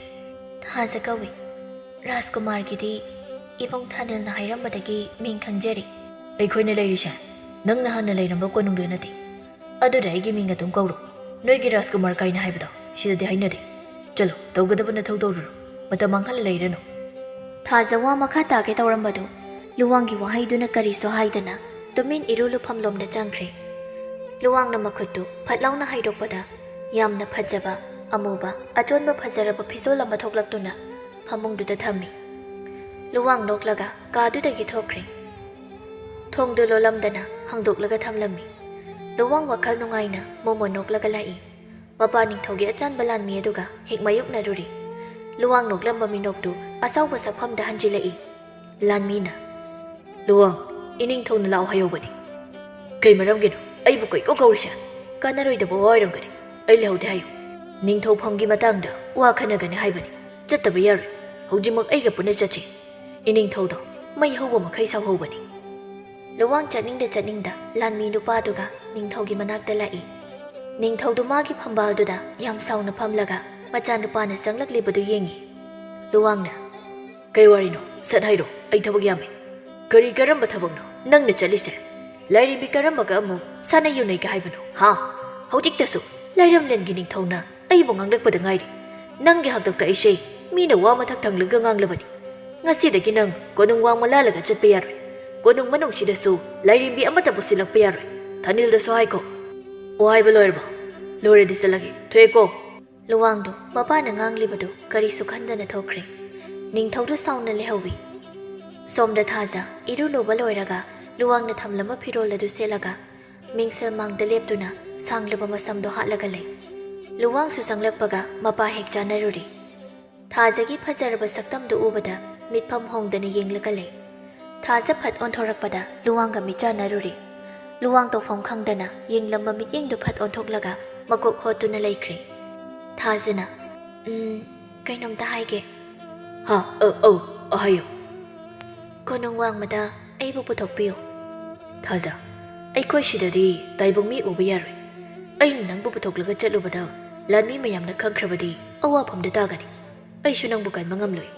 "ꯊꯥꯖ ꯀꯧꯏ꯫ ꯔꯥꯖꯀꯨꯃꯥꯔꯒꯤꯗꯤ ꯏꯕꯨꯡ ꯊꯥꯅꯤꯜꯅ ꯍꯥꯏꯔꯝꯕꯗꯒꯤ ꯃꯤꯡ ꯈꯪꯖꯔꯤ꯫" "ꯑꯩꯈꯣꯏꯅ ꯂꯩꯔꯤꯁꯦ ꯅꯪꯅ ꯍꯥꯟꯅ ꯂꯩꯔꯝꯕ ꯀꯣꯅꯨꯡꯗꯨ ꯅꯠꯇꯦ꯫ ꯑꯗꯨꯗ ꯑꯩꯒꯤ ꯃꯤꯡ ꯑꯗꯨꯝ ꯀꯧꯔꯣ꯫ ꯅꯣꯏꯒꯤ ꯔꯥꯖꯀꯨꯃꯥꯔ ꯀꯥꯏꯅ ꯍꯥꯏꯕꯗꯣ ꯁꯤꯗꯗꯤ ꯍꯥꯏꯅꯗꯦ꯫ ꯆꯠꯂꯣ, ꯇꯧꯒꯗꯕ ꯅꯊꯧ ꯇꯧꯔꯨꯔꯣ꯫ ꯃꯇꯝ ꯃꯥꯡꯍꯜꯂ ꯂꯩꯔꯅꯨ꯫" ꯊꯥꯖ ꯋꯥ ꯃꯈꯥ ꯇꯥꯒꯦ ꯇꯧꯔꯝꯕꯗꯨ ꯂꯨꯋꯥꯡꯒꯤ ꯋꯥꯍꯩꯗꯨꯅ ꯀꯔꯤꯁꯨ ꯍꯥꯏꯗꯅ ꯇꯨꯃꯤꯟ ꯏꯔꯨ ꯂꯨꯐꯝꯂꯣꯝꯗ ꯆꯪꯈ꯭ꯔꯦ꯫ ꯂꯨꯋꯥꯡꯅ ꯃꯈꯨꯠꯇꯨ ꯐꯠ ꯂꯥꯎꯅ ꯍꯩꯗꯣꯛꯄꯗ ꯌꯥꯝꯅ ꯐꯖꯕ, ꯑꯃꯨꯕ, ꯑꯆꯣꯟꯕ ꯐꯖꯔꯕ ꯐꯤꯖꯣꯜ ꯑꯃ ꯊꯣꯛꯂꯛꯇꯨꯅ ꯐꯃꯨꯡꯗꯨꯗ ꯊꯝꯃꯤ꯫ ꯂꯨꯋꯥꯡ ꯅꯣꯛꯂꯒ ꯀꯥꯗꯨꯗꯒꯤ ꯊꯣꯛꯈ꯭ꯔꯦ꯫ ꯊꯣꯡꯗꯨ ꯂꯣꯜꯂꯝꯗꯅ ꯍꯥꯡꯗꯣꯛꯂꯒ ꯊꯝꯂꯝꯃꯤ꯫ ꯂꯨꯋꯥꯡ ꯋꯥꯈꯜ ꯅꯨꯡꯉꯥꯏꯅ ꯃꯣꯃꯣꯟ ꯅꯣꯛꯂꯒ ꯂꯥꯛꯏ꯫ ꯃꯄꯥ ꯅꯤꯡꯊꯧꯒꯤ ꯑꯆꯥꯟꯕ ꯂꯥꯟꯃꯤ ꯑꯗꯨꯒ ꯍꯦꯛ ꯃꯥꯌꯣꯛꯅꯔꯨꯔꯤ꯫ ꯂꯨꯋꯥꯡ ꯅꯣꯛꯂꯝꯕ ꯃꯤꯅꯣꯛꯇꯨ ꯑꯁꯥꯎꯕ ꯁꯛꯐꯝꯗ ꯍꯟꯖꯤꯜꯂꯛꯏ꯫ ꯂꯥꯟꯃꯤꯅ, "ꯂꯨꯋꯥꯡ, ꯏꯅꯤꯡꯊꯧꯅ ꯂꯥꯛꯑꯣ ꯍꯥꯏꯍꯧꯕꯅꯤ꯫ ꯀꯩ ꯃꯔꯝꯒꯤꯅꯣ ꯑꯩꯕꯨ ꯀꯩꯀꯧ ꯀꯧꯔꯤꯁꯦ? ꯀꯥꯟꯅꯔꯣꯏꯗꯕ ꯋꯥ ꯑꯣꯏꯔꯝꯒꯅꯤ꯫ ꯑꯩ ꯂꯩꯍꯧꯗꯦ ꯍꯥꯏꯌꯨ꯫ ꯅꯤꯡꯊꯧꯐꯝꯒꯤ ꯃꯇꯥꯡꯗ ꯋꯥ ꯈꯟꯅꯒꯅꯤ ꯍꯥꯏꯕꯅꯤ꯫ ꯆꯠꯇꯕ ꯌꯥꯔꯣꯏ꯫ ꯍꯧꯖꯤꯛꯃꯛ ꯑꯩꯒ ꯄꯨꯟꯅ ꯆꯠꯁꯤ꯫ ꯏꯅꯤꯡꯊꯧꯗꯣ ꯃꯩ ꯍꯧꯕ ꯃꯈꯩ ꯁꯥꯎꯍꯧꯕꯅꯤ꯫" ꯂꯨꯋꯥꯡ ꯆꯠꯅꯤꯡꯗ ꯆꯠꯅꯤꯡꯗ ꯂꯥꯟꯃꯤ ꯅꯨꯄꯥꯗꯨꯒ ꯅꯤꯡꯊꯧꯒꯤ ꯃꯅꯥꯛꯇ ꯂꯥꯛꯏ꯫ ꯅꯤꯡꯊꯧꯗꯨ ꯃꯥꯒꯤ ꯐꯝꯕꯥꯜꯗꯨꯗ ꯌꯥꯝ ꯁꯥꯎꯅ ꯐꯝꯂꯒ ꯃꯆꯥꯅꯨꯄꯥꯅ ꯆꯪꯂꯛꯂꯤꯕꯗꯨ ꯌꯦꯡꯏ꯫ ꯂꯨꯋꯥꯡꯅ, "ꯀꯩ ꯋꯥꯔꯤꯅꯣ? ꯁꯠ ꯍꯥꯏꯔꯣ, ꯑꯩ ꯊꯕꯛ ꯌꯥꯝꯃꯦ꯫" "ꯀꯔꯤ ꯀꯔꯝꯕ ꯊꯕꯛꯅꯣ ꯅꯪꯅ ꯆꯠꯂꯤꯁꯦ? ꯂꯥꯏꯔꯦꯝꯕꯤ ꯀꯔꯝꯕꯒ ꯑꯃꯨꯛ ꯁꯥꯟꯅ ꯌꯨꯅꯩꯒꯦ ꯍꯥꯏꯕꯅꯣ, ꯍꯥ? ꯍꯧꯖꯤꯛꯇꯁꯨ ꯂꯥꯏꯔꯝꯂꯦꯟꯒꯤ ꯅꯤꯡꯊꯧꯅ ꯑꯩꯕꯨ ꯉꯥꯡꯂꯛꯄꯗ ꯉꯥꯏꯔꯤ꯫ ꯅꯪꯒꯤ ꯍꯥꯛꯇꯛꯇ ꯑꯩꯁꯦ ꯃꯤꯅ ꯋꯥ ꯃꯊꯛ ꯊꯪꯂꯒ ꯉꯥꯡꯂꯕꯅꯤ꯫ ꯉꯁꯤꯗꯒꯤ ꯅꯪ ꯀꯣꯅꯨꯡ ꯋꯥꯡꯃ ꯂꯥꯜꯂꯒ ꯆꯠꯄ ꯌꯥꯔꯣꯏ꯫ ꯀꯣꯅꯨꯡ ꯃꯅꯨꯡꯁꯤꯗꯁꯨ ꯂꯥꯏꯔꯦꯝꯕꯤ ꯑꯃꯠꯇ ꯄꯨꯁꯤꯜꯂꯛꯄ ꯌꯥꯔꯣꯏ꯫ ꯊꯥꯅꯤꯜꯗꯁꯨ ꯍꯥꯏꯈꯣ꯫" "ꯑꯣ, ꯍꯥꯏꯕ ꯂꯣꯏꯔꯕꯣ? ꯂꯣꯏꯔꯗꯤ ꯆꯠꯂꯒꯦ꯫ ꯊꯣꯛꯑꯦꯀꯣ꯫" ꯂꯨꯋꯥꯡꯗꯨ ꯃꯄꯥꯅ ꯉꯥꯡꯂꯤꯕꯗꯨ ꯀꯔꯤꯁꯨ ꯈꯟꯗꯅ ꯊꯣꯛꯈ꯭ꯔꯦ꯫ ꯅꯤꯡꯊꯧꯗꯨ ꯁꯥꯎꯅ ꯂꯩꯍꯧꯏ꯫ ꯁꯣꯝꯗ ꯊꯥꯖ ꯏꯔꯨ ꯂꯨꯕ ꯂꯣꯏꯔꯒ ꯂꯨꯋꯥꯡꯅ ꯊꯝꯂꯝꯕ ꯐꯤꯔꯣꯜ ꯑꯗꯨ ꯁꯦꯠꯂꯒ ꯃꯤꯡꯁꯦꯜ ꯃꯥꯡꯗ ꯂꯦꯞꯇꯨꯅ ꯁꯥꯡꯂꯕ ꯃꯁꯝꯗꯣ ꯍꯥꯠꯂꯒ ꯂꯩ꯫ ꯂꯨꯋꯥꯡꯁꯨ ꯆꯪꯂꯛꯄꯒ ꯃꯄꯥ ꯍꯦꯛ ꯆꯥꯟꯅꯔꯨꯔꯤ꯫ ꯊꯥꯖꯒꯤ ꯐꯖꯔꯕ ꯁꯛꯇꯝꯗꯨ ꯎꯕꯗ ꯃꯤꯠꯐꯝ ꯍꯣꯡꯗꯅ ꯌꯦꯡꯂꯒ ꯂꯩ꯫ ꯊꯥꯖ ꯐꯠ ꯑꯣꯟꯊꯣꯔꯛꯄꯗ ꯂꯨꯋꯥꯡꯒ ꯃꯤꯠ ꯆꯥꯟꯅꯔꯨꯔꯤ꯫ ꯂꯨꯋꯥꯡ ꯇꯧꯐꯝ ꯈꯪꯗꯅ ꯌꯦꯡꯂꯝꯕ ꯃꯤꯠꯌꯦꯡꯗꯨ ꯐꯠ ꯑꯣꯟꯊꯣꯛꯂꯒ ꯃꯀꯣꯛ ꯍꯣꯠꯇꯨꯅ ꯂꯩꯈ꯭ꯔꯦ꯫ ꯊꯥꯖꯅ, "ꯎꯝ, ꯀꯩꯅꯣꯝꯇ ꯍꯥꯏꯒꯦ꯫" "ꯍꯥ, ꯑ, ꯑꯧ, ꯑ, ꯍꯥꯏꯌꯨ꯫" "ꯀꯣꯅꯨꯡ ꯋꯥꯡꯃꯗ ꯑꯩꯕꯨ ꯄꯨꯊꯣꯛꯄꯤꯌꯨ꯫" "ꯊꯥꯖ, ꯑꯩꯈꯣꯏ ꯁꯤꯗꯗꯤ ꯇꯥꯏꯕꯪ ꯃꯤ ꯎꯕ ꯌꯥꯔꯣꯏ꯫ ꯑꯩꯅ ꯅꯪꯕꯨ ꯄꯨꯊꯣꯛꯂꯒ ꯆꯠꯂꯨꯕꯗ ꯂꯥꯟꯃꯤ ꯃꯌꯥꯝꯅ ꯈꯪꯈ꯭ꯔꯕꯗꯤ ꯑꯋꯥꯐꯝꯗ ꯇꯥꯒꯅꯤ꯫ ꯑꯩꯁꯨ ꯅꯪꯕꯨ ꯀꯟꯕ ꯉꯝꯂꯣꯏ꯫"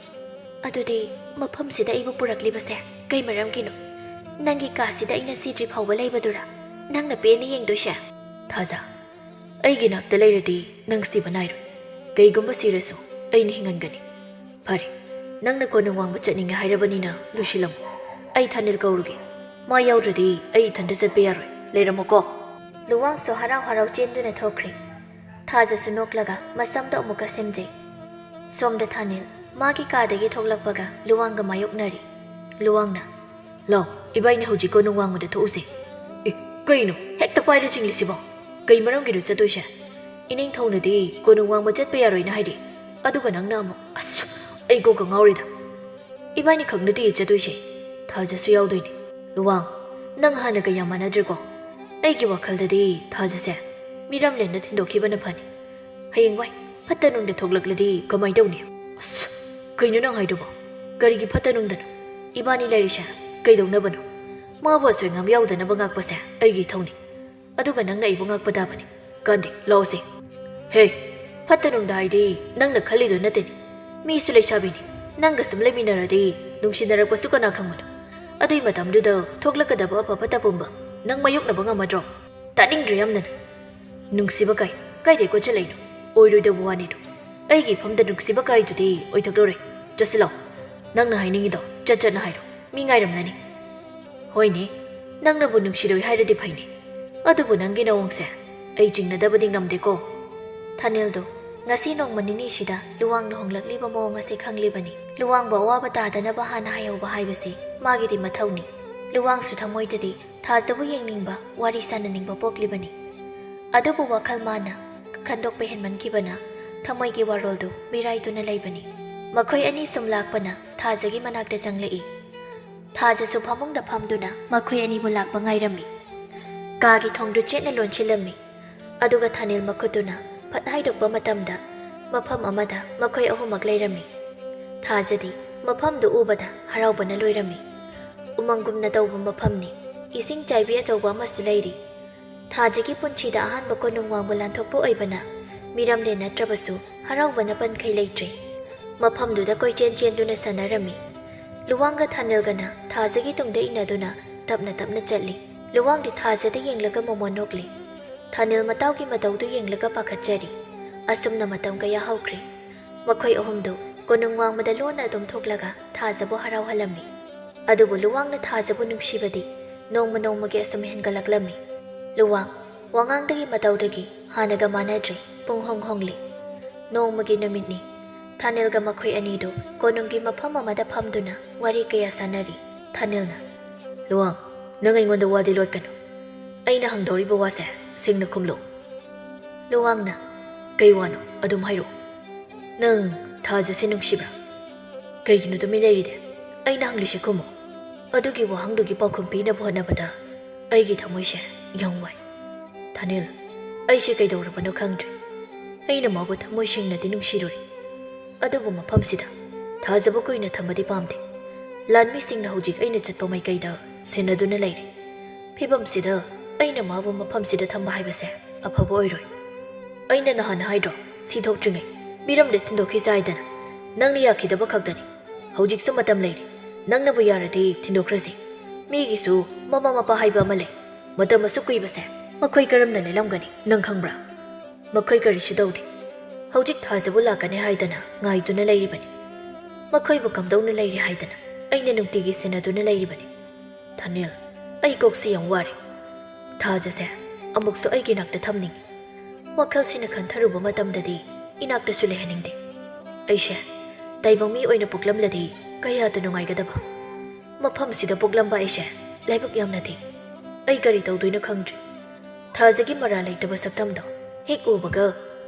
"ꯑꯗꯨꯗꯤ ꯃꯐꯝꯁꯤꯗ ꯑꯩꯕꯨ ꯄꯨꯔꯛꯂꯤꯕꯁꯦ ꯀꯩ ꯃꯔꯝꯒꯤꯅꯣ? ꯅꯪꯒꯤ ꯀꯥꯁꯤꯗ ꯑꯩꯅ ꯁꯤꯗ꯭ꯔꯤ ꯐꯥꯎꯕ ꯂꯩꯕꯗꯨꯔꯥ ꯅꯪꯅ ꯄꯦꯟꯅ ꯌꯦꯡꯗꯣꯏꯁꯦ?" "ꯊꯥꯖ, ꯑꯩꯒꯤ ꯅꯥꯛꯇ ꯂꯩꯔꯗꯤ ꯅꯪ ꯁꯤꯕ ꯅꯥꯏꯔꯣꯏ꯫ ꯀꯩꯒꯨꯝꯕ ꯁꯤꯔꯁꯨ ꯑꯩꯅ ꯍꯤꯡꯍꯟꯒꯅꯤ꯫ ꯐꯔꯦ, ꯅꯪꯅ ꯀꯣꯅꯨꯡ ꯋꯥꯡꯃ ꯆꯠꯅꯤꯡꯉꯦ ꯍꯥꯏꯔꯕꯅꯤꯅ ꯂꯣꯏꯁꯤꯜꯂꯝꯃꯨ꯫ ꯑꯩ ꯊꯥꯅꯤꯜ ꯀꯧꯔꯨꯒꯦ꯫ ꯃꯥ ꯌꯥꯎꯗ꯭ꯔꯗꯤ ꯑꯩ ꯏꯊꯟꯇ ꯆꯠꯄ ꯌꯥꯔꯣꯏ꯫ ꯂꯩꯔꯝꯃꯣꯀꯣ꯫ ꯂꯨꯋꯥꯡꯁꯨ ꯍꯔꯥꯎ ꯍꯔꯥꯎ ꯆꯦꯟꯗꯨꯅ ꯊꯣꯛꯈ꯭ꯔꯦ꯫ ꯊꯥꯖꯁꯨ ꯅꯣꯛꯂꯒ ꯃꯁꯝꯗꯣ ꯑꯃꯨꯛꯀ ꯁꯦꯝꯖꯩ꯫ ꯁꯣꯝꯗ ꯊꯥꯅꯤꯜ ꯃꯥꯒꯤ ꯀꯥꯗꯒꯤ ꯊꯣꯛꯂꯛꯄꯒ ꯂꯨꯋꯥꯡꯒ ꯃꯥꯌꯣꯛꯅꯔꯤ꯫ ꯂꯨꯋꯥꯡꯅ, "ꯂꯥꯎ, ꯏꯕꯥꯏꯅꯤ ꯍꯧꯖꯤꯛ ꯀꯣꯅꯨꯡ ꯋꯥꯡꯃꯗ ꯊꯣꯛꯎꯁꯦ꯫" "ꯑꯦ, ꯀꯩꯅꯣ ꯍꯦꯛꯇ ꯄꯥꯏꯔ ꯆꯤꯡꯂꯤꯁꯤꯕꯣ? ꯀꯩ ꯃꯔꯝꯒꯤꯅꯣ ꯆꯠꯇꯣꯏꯁꯦ? ꯏꯅꯤꯡꯊꯧꯅꯗꯤ ꯀꯣꯅꯨꯡ ꯋꯥꯡꯃ ꯆꯠꯄ ꯌꯥꯔꯣꯏꯅ ꯍꯥꯏꯔꯤ, ꯑꯗꯨꯒ ꯅꯪꯅ ꯑꯃꯨꯛ, ꯑꯁ, ꯑꯩ ꯀꯣꯛꯀ ꯉꯥꯎꯔꯦꯗ꯫ ꯏꯕꯥꯅꯤ ꯈꯛ ꯅꯠꯇꯦ ꯆꯠꯇꯣꯏꯁꯦ, ꯊꯥꯖꯁꯨ ꯌꯥꯎꯗꯣꯏꯅꯦ꯫" "ꯂꯨꯋꯥꯡ, ꯅꯪ ꯍꯥꯟꯅꯒ ꯌꯥꯝ ꯃꯥꯟꯅꯗ꯭ꯔꯦꯀꯣ꯫ ꯑꯩꯒꯤ ꯋꯥꯈꯜꯗꯗꯤ ꯊꯥꯖꯁꯦ ꯃꯤꯔꯝꯂꯦꯟꯗ ꯊꯤꯟꯗꯣꯛꯈꯤꯕꯅ ꯐꯅꯤ꯫ ꯍꯌꯦꯡꯋꯥꯏ ꯐꯠꯇ ꯅꯨꯡꯗ ꯊꯣꯛꯂꯛꯂꯗꯤ ꯀꯃꯥꯏ ꯇꯧꯅꯤ?" "ꯑꯁ, ꯀꯩꯅꯣ ꯅꯪ ꯍꯥꯏꯗꯨꯕꯣ? ꯀꯔꯤꯒꯤ ꯐꯠꯇ ꯅꯨꯡꯗꯅꯣ? ꯏꯕꯥꯅꯤ ꯂꯩꯔꯤꯁꯦ ꯀꯩꯗꯧꯅꯕꯅꯣ? ꯃꯥꯕꯨ ꯑꯁꯣꯏ ꯉꯥꯝ ꯌꯥꯎꯗꯅꯕ ꯉꯥꯛꯄꯁꯦ ꯑꯩꯒꯤ ꯏꯊꯧꯅꯤ꯫ ꯑꯗꯨꯒ ꯅꯪꯅ ꯑꯩꯕꯨ ꯉꯥꯛꯄ ꯇꯥꯕꯅꯤ꯫ ꯀꯥꯟꯗꯦ, ꯂꯥꯛꯑꯣꯁꯦ꯫" "ꯍꯦ, ꯐꯠꯇ ꯅꯨꯡꯗ ꯍꯥꯏꯗꯤ ꯅꯪꯅ ꯈꯜꯂꯤꯗꯣ ꯅꯠꯇꯦꯅꯦ꯫ ꯃꯤꯁꯨ ꯂꯩꯁꯥꯕꯤꯅꯤ꯫ ꯅꯪꯒ ꯁꯨꯝ ꯂꯩꯃꯤꯟꯅꯔꯗꯤ ꯅꯨꯡꯁꯤꯅꯔꯛꯄꯁꯨ ꯀꯅꯥ ꯈꯪꯕꯅꯣ? ꯑꯗꯨꯏ ꯃꯇꯝꯗꯨꯗ ꯊꯣꯛꯂꯛꯀꯗꯕ ꯑꯐ ꯐꯠꯇ ꯄꯨꯝꯕ ꯅꯪ ꯃꯥꯌꯣꯛꯅꯕ ꯉꯝꯃꯗ꯭ꯔꯣ?" "ꯇꯥꯅꯤꯡꯗ꯭ꯔꯦ ꯌꯥꯝꯅ ꯅꯪ꯫ ꯅꯨꯡꯁꯤꯕ ꯀꯥꯏ, ꯀꯥꯏꯗꯩ ꯀꯣꯠꯁꯤꯜꯂꯛꯏꯅꯣ? ꯑꯣꯏꯔꯣꯏꯗꯕ ꯋꯥꯅꯤꯗꯣ꯫ ꯑꯩꯒꯤ ꯏꯐꯝꯗ ꯅꯨꯡꯁꯤꯕ ꯀꯥꯏꯗꯨꯗꯤ ꯑꯣꯏꯊꯣꯛꯂꯔꯣꯏ꯫ ꯆꯠꯁꯤꯜꯂꯣ꯫ ꯅꯪꯅ ꯍꯥꯏꯅꯤꯡꯉꯤꯗꯣ ꯆꯠ ꯆꯠꯅ ꯍꯥꯏꯔꯣ꯫ ꯃꯤ ꯉꯥꯏꯔꯝꯂꯅꯤ꯫" "ꯍꯣꯏꯅꯦ, ꯅꯪꯅꯕꯨ ꯅꯨꯡꯁꯤꯔꯣꯏ ꯍꯥꯏꯔꯗꯤ ꯐꯩꯅꯦ꯫ ꯑꯗꯨꯕꯨ ꯅꯪꯒꯤ ꯅꯑꯣꯡꯁꯦ ꯑꯩ ꯆꯤꯡꯅꯗꯕꯗꯤ ꯉꯝꯗꯦꯀꯣ꯫" ꯊꯥꯅꯤꯜꯗꯣ ꯉꯁꯤ ꯅꯣꯡꯃ ꯅꯤꯅꯤꯁꯤꯗ ꯂꯨꯋꯥꯡꯅ ꯍꯣꯡꯂꯛꯂꯤꯕ ꯃꯑꯣꯡ ꯑꯁꯦ ꯈꯪꯂꯤꯕꯅꯤ꯫ ꯂꯨꯋꯥꯡꯕꯨ ꯑꯋꯥꯕ ꯇꯥꯗꯅꯕ ꯍꯥꯟꯅ ꯍꯥꯏꯍꯧꯕ ꯍꯥꯏꯕꯁꯤ ꯃꯥꯒꯤꯗꯤ ꯃꯊꯧꯅꯤ꯫ ꯂꯨꯋꯥꯡꯁꯨ ꯊꯃꯣꯏꯗꯗꯤ ꯊꯥꯖꯕꯨ ꯌꯦꯡꯅꯤꯡꯕ, ꯋꯥꯔꯤ ꯁꯥꯟꯅꯅꯤꯡꯕ ꯄꯣꯛꯂꯤꯕꯅꯤ꯫ ꯑꯗꯨꯕꯨ ꯋꯥꯈꯜ ꯃꯥꯅ ꯈꯟꯗꯣꯛꯄ ꯍꯦꯟꯃꯟꯈꯤꯕꯅ ꯊꯃꯣꯏꯒꯤ ꯋꯥꯔꯣꯜꯗꯨ ꯃꯤꯔꯥꯏꯗꯨꯅ ꯂꯩꯕꯅꯤ꯫ ꯃꯈꯣꯏ ꯑꯅꯤ ꯁꯨꯝ ꯂꯥꯛꯄꯅ ꯊꯥꯖꯒꯤ ꯃꯅꯥꯛꯇ ꯆꯪꯂꯛꯏ꯫ ꯊꯥꯖꯁꯨ ꯐꯃꯨꯡꯗ ꯐꯝꯗꯨꯅ ꯃꯈꯣꯏ ꯑꯅꯤꯕꯨ ꯂꯥꯛꯄ ꯉꯥꯏꯔꯝꯃꯤ꯫ ꯀꯥꯒꯤ ꯊꯣꯡꯗꯨ ꯆꯦꯠꯅ ꯂꯣꯟꯁꯤꯜꯂꯝꯃꯤ꯫ ꯑꯗꯨꯒ ꯊꯥꯅꯤꯜ ꯃꯈꯨꯠꯇꯨꯅ ꯐꯠ ꯍꯥꯏꯗꯣꯛꯄ ꯃꯇꯝꯗ ꯃꯐꯝ ꯑꯃꯗ ꯃꯈꯣꯏ ꯑꯍꯨꯝꯃꯛ ꯂꯩꯔꯝꯃꯤ꯫ ꯊꯥꯖꯗꯤ ꯃꯐꯝꯗꯨ ꯎꯕꯗ ꯍꯔꯥꯎꯕꯅ ꯂꯣꯏꯔꯝꯃꯤ꯫ ꯎꯃꯪꯒꯨꯝꯅ ꯇꯧꯕ ꯃꯐꯝꯅꯤ꯫ ꯏꯁꯤꯡ ꯆꯥꯏꯕꯤ ꯑꯆꯧꯕ ꯑꯃꯁꯨ ꯂꯩꯔꯤ꯫ ꯊꯥꯖꯒꯤ ꯄꯨꯟꯁꯤꯗ ꯑꯍꯥꯟꯕ ꯀꯣꯅꯨꯡ ꯋꯥꯡꯃ ꯂꯥꯟꯊꯣꯛꯄ ꯑꯣꯏꯕꯅ ꯃꯤꯔꯝꯂꯦꯟ ꯅꯠꯇ꯭ꯔꯕꯁꯨ ꯍꯔꯥꯎꯕꯅ ꯄꯟꯈꯩ ꯂꯩꯇ꯭ꯔꯦ꯫ ꯃꯐꯝꯗꯨꯗ ꯀꯣꯏꯆꯦꯟ ꯆꯦꯟꯗꯨꯅ ꯁꯥꯟꯅꯔꯝꯃꯤ꯫ ꯂꯨꯋꯥꯡꯒ ꯊꯥꯅꯤꯜꯒꯅ ꯊꯥꯖꯒꯤ ꯇꯨꯡꯗ ꯏꯟꯅꯗꯨꯅ ꯇꯞꯅ ꯇꯞꯅ ꯆꯠꯂꯤ꯫ ꯂꯨꯋꯥꯡꯗꯤ ꯊꯥꯖꯗ ꯌꯦꯡꯂꯒ ꯃꯣꯃꯣꯟ ꯅꯣꯛꯂꯤ꯫ ꯊꯥꯅꯤꯜ ꯃꯇꯥꯎꯒꯤ ꯃꯇꯧꯗꯨ ꯌꯦꯡꯂꯒ ꯄꯥꯈꯠꯆꯔꯤ꯫ ꯑꯁꯨꯝꯅ ꯃꯇꯝ ꯀꯌꯥ ꯍꯧꯈ꯭ꯔꯦ꯫ ꯃꯈꯣꯏ ꯑꯍꯨꯝꯗꯨ ꯀꯣꯅꯨꯡ ꯋꯥꯡꯃꯗ ꯂꯣꯟꯅ ꯑꯗꯨꯝ ꯊꯣꯛꯂꯒ ꯊꯥꯖꯕꯨ ꯍꯔꯥꯎꯍꯜꯂꯝꯃꯤ꯫ ꯑꯗꯨꯕꯨ ꯂꯨꯋꯥꯡꯅ ꯊꯥꯖꯕꯨ ꯅꯨꯡꯁꯤꯕꯗꯤ ꯅꯣꯡꯃ ꯅꯣꯡꯃꯒꯤ ꯑꯁꯨꯝ ꯍꯦꯟꯒꯠꯂꯛꯂꯝꯃꯤ꯫ ꯂꯨꯋꯥꯡ ꯋꯥꯉꯥꯡꯗꯒꯤ ꯃꯇꯧꯗꯒꯤ ꯍꯥꯟꯅꯒ ꯃꯥꯟꯅꯗ꯭ꯔꯦ, ꯄꯨꯡꯍꯣꯡ ꯍꯣꯡꯂꯤ꯫ ꯅꯣꯡꯃꯒꯤ ꯅꯨꯃꯤꯠꯅꯤ꯫ ꯊꯥꯅꯤꯜꯒ ꯃꯈꯣꯏ ꯑꯅꯤꯗꯨ ꯀꯣꯅꯨꯡꯒꯤ ꯃꯐꯝ ꯑꯃꯗ ꯐꯝꯗꯨꯅ ꯋꯥꯔꯤ ꯀꯌꯥ ꯁꯥꯟꯅꯔꯤ꯫ ꯊꯥꯅꯤꯜꯅ, "ꯂꯨꯋꯥꯡ, ꯅꯪ ꯑꯩꯉꯣꯟꯗ ꯋꯥꯗꯤ ꯂꯣꯠꯀꯅꯨ꯫ ꯑꯩꯅ ꯍꯪꯗꯧꯔꯤꯕ ꯋꯥꯁꯦ ꯁꯤꯡꯅ ꯈꯨꯝꯂꯨ꯫" ꯂꯨꯋꯥꯡꯅ, "ꯀꯩ ꯋꯥꯅꯣ? ꯑꯗꯨꯝ ꯍꯥꯏꯔꯛꯑꯣ꯫ ꯅꯪ ꯊꯥꯖꯁꯦ ꯅꯨꯡꯁꯤꯕ꯭ꯔꯥ? ꯀꯩꯒꯤꯅꯣ ꯇꯨꯃꯤꯟ ꯂꯩꯔꯤꯗꯦ? ꯑꯩꯅ ꯍꯪꯂꯤꯁꯦ ꯈꯨꯝꯃꯨ꯫ ꯑꯗꯨꯒꯤ ꯋꯥꯍꯪꯗꯨꯒꯤ ꯄꯥꯎꯈꯨꯝ ꯄꯤꯅꯕ ꯍꯣꯠꯅꯕꯗ ꯑꯩꯒꯤ ꯊꯃꯣꯏꯁꯦ ꯌꯥꯝ ꯋꯥꯏ꯫ ꯊꯥꯅꯤꯜ, ꯑꯩꯁꯦ ꯀꯩꯗꯧꯔꯕꯅꯣ ꯈꯪꯗ꯭ꯔꯦ꯫ ꯑꯩꯅ ꯃꯥꯕꯨ ꯊꯃꯣꯏ ꯁꯦꯡꯅꯗꯤ ꯅꯨꯡꯁꯤꯔꯨꯔꯦ꯫ ꯑꯗꯨꯕꯨ ꯃꯐꯝꯁꯤꯗ ꯊꯥꯖꯕ ꯀꯨꯏꯅ ꯊꯝꯕꯗꯤ ꯄꯥꯝꯗꯦ꯫ ꯂꯥꯟꯃꯤꯁꯤꯡꯅ ꯍꯧꯖꯤꯛ ꯑꯩꯅ ꯆꯠꯄ ꯃꯥꯏꯀꯩꯗ ꯁꯦꯟꯅꯗꯨꯅ ꯂꯩꯔꯦ꯫ ꯐꯤꯕꯝꯁꯤꯗ ꯑꯩꯅ ꯃꯥꯕꯨ ꯃꯐꯝꯁꯤꯗ ꯊꯝꯕ ꯍꯥꯏꯕꯁꯦ ꯑꯐꯕ ꯑꯣꯏꯔꯣꯏ꯫ ꯑꯩꯅ ꯅꯍꯥꯟ ꯍꯥꯏꯗ꯭ꯔꯣ, ꯁꯤ ꯊꯣꯛꯇ꯭ꯔꯤꯉꯩ ꯃꯤꯔꯝꯗ ꯊꯤꯟꯗꯣꯛꯈꯤꯁꯦ ꯍꯥꯏꯗꯅ? ꯅꯪꯅ ꯌꯥꯈꯤꯗꯕ ꯈꯛꯇꯅꯤ꯫ ꯍꯧꯖꯤꯛꯁꯨ ꯃꯇꯝ ꯂꯩꯔꯤ꯫ ꯅꯪꯅꯕꯨ ꯌꯥꯔꯗꯤ ꯊꯤꯟꯗꯣꯛꯈ꯭ꯔꯁꯤ꯫ ꯃꯤꯒꯤꯁꯨ ꯃꯃꯥ ꯃꯄꯥ ꯍꯥꯏꯕ ꯑꯃ ꯂꯩ꯫ ꯃꯇꯝ ꯑꯁꯨꯛ ꯀꯨꯏꯕꯁꯦ ꯃꯈꯣꯏ ꯀꯔꯝꯅ ꯂꯦꯜꯂꯝꯒꯅꯤ, ꯅꯪ ꯈꯪꯕ꯭ꯔꯥ?" "ꯃꯈꯣꯏ ꯀꯔꯤꯁꯨ ꯇꯧꯗꯦ꯫ ꯍꯧꯖꯤꯛ ꯊꯥꯖꯕꯨ ꯂꯥꯛꯀꯅꯤ ꯍꯥꯏꯗꯅ ꯉꯥꯏꯗꯨꯅ ꯂꯩꯔꯤꯕꯅꯤ꯫ ꯃꯈꯣꯏꯕꯨ ꯀꯝꯗꯧꯅ ꯂꯩꯔꯤ ꯍꯥꯏꯗꯅ ꯑꯩꯅ ꯅꯨꯡꯇꯤꯒꯤ ꯁꯦꯟꯅꯗꯨꯅ ꯂꯩꯔꯤꯕꯅꯤ꯫" "ꯊꯥꯅꯤꯜ, ꯑꯩ ꯀꯣꯛꯁꯤ ꯌꯥꯝ ꯋꯥꯔꯦ꯫ ꯊꯥꯖꯁꯦ ꯑꯃꯨꯛꯁꯨ ꯑꯩꯒꯤ ꯅꯥꯛꯇ ꯊꯝꯅꯤꯡꯏ꯫ ꯋꯥꯈꯜꯁꯤꯅ ꯈꯟꯊꯔꯨꯕ ꯃꯇꯝꯗꯗꯤ ꯏꯅꯥꯛꯇꯁꯨ ꯂꯩꯍꯟꯅꯤꯡꯗꯦ꯫ ꯑꯩꯁꯦ ꯇꯥꯏꯕꯪ ꯃꯤ ꯑꯣꯏꯅ ꯄꯣꯛꯂꯝꯂꯗꯤ ꯀꯌꯥꯗ ꯅꯨꯡꯉꯥꯏꯒꯗꯕ꯫ ꯃꯐꯝꯁꯤꯗ ꯄꯣꯛꯂꯝꯕ ꯑꯩꯁꯦ ꯂꯥꯏꯕꯛ ꯌꯥꯝꯅ ꯊꯤ꯫ ꯑꯩ ꯀꯔꯤ ꯇꯧꯗꯣꯏꯅꯣ ꯈꯪꯗ꯭ꯔꯦ꯫ ꯊꯥꯖꯒꯤ ꯃꯔꯥ ꯂꯩꯇꯕ ꯁꯛꯇꯝꯗꯣ ꯍꯦꯛ ꯎꯕꯒ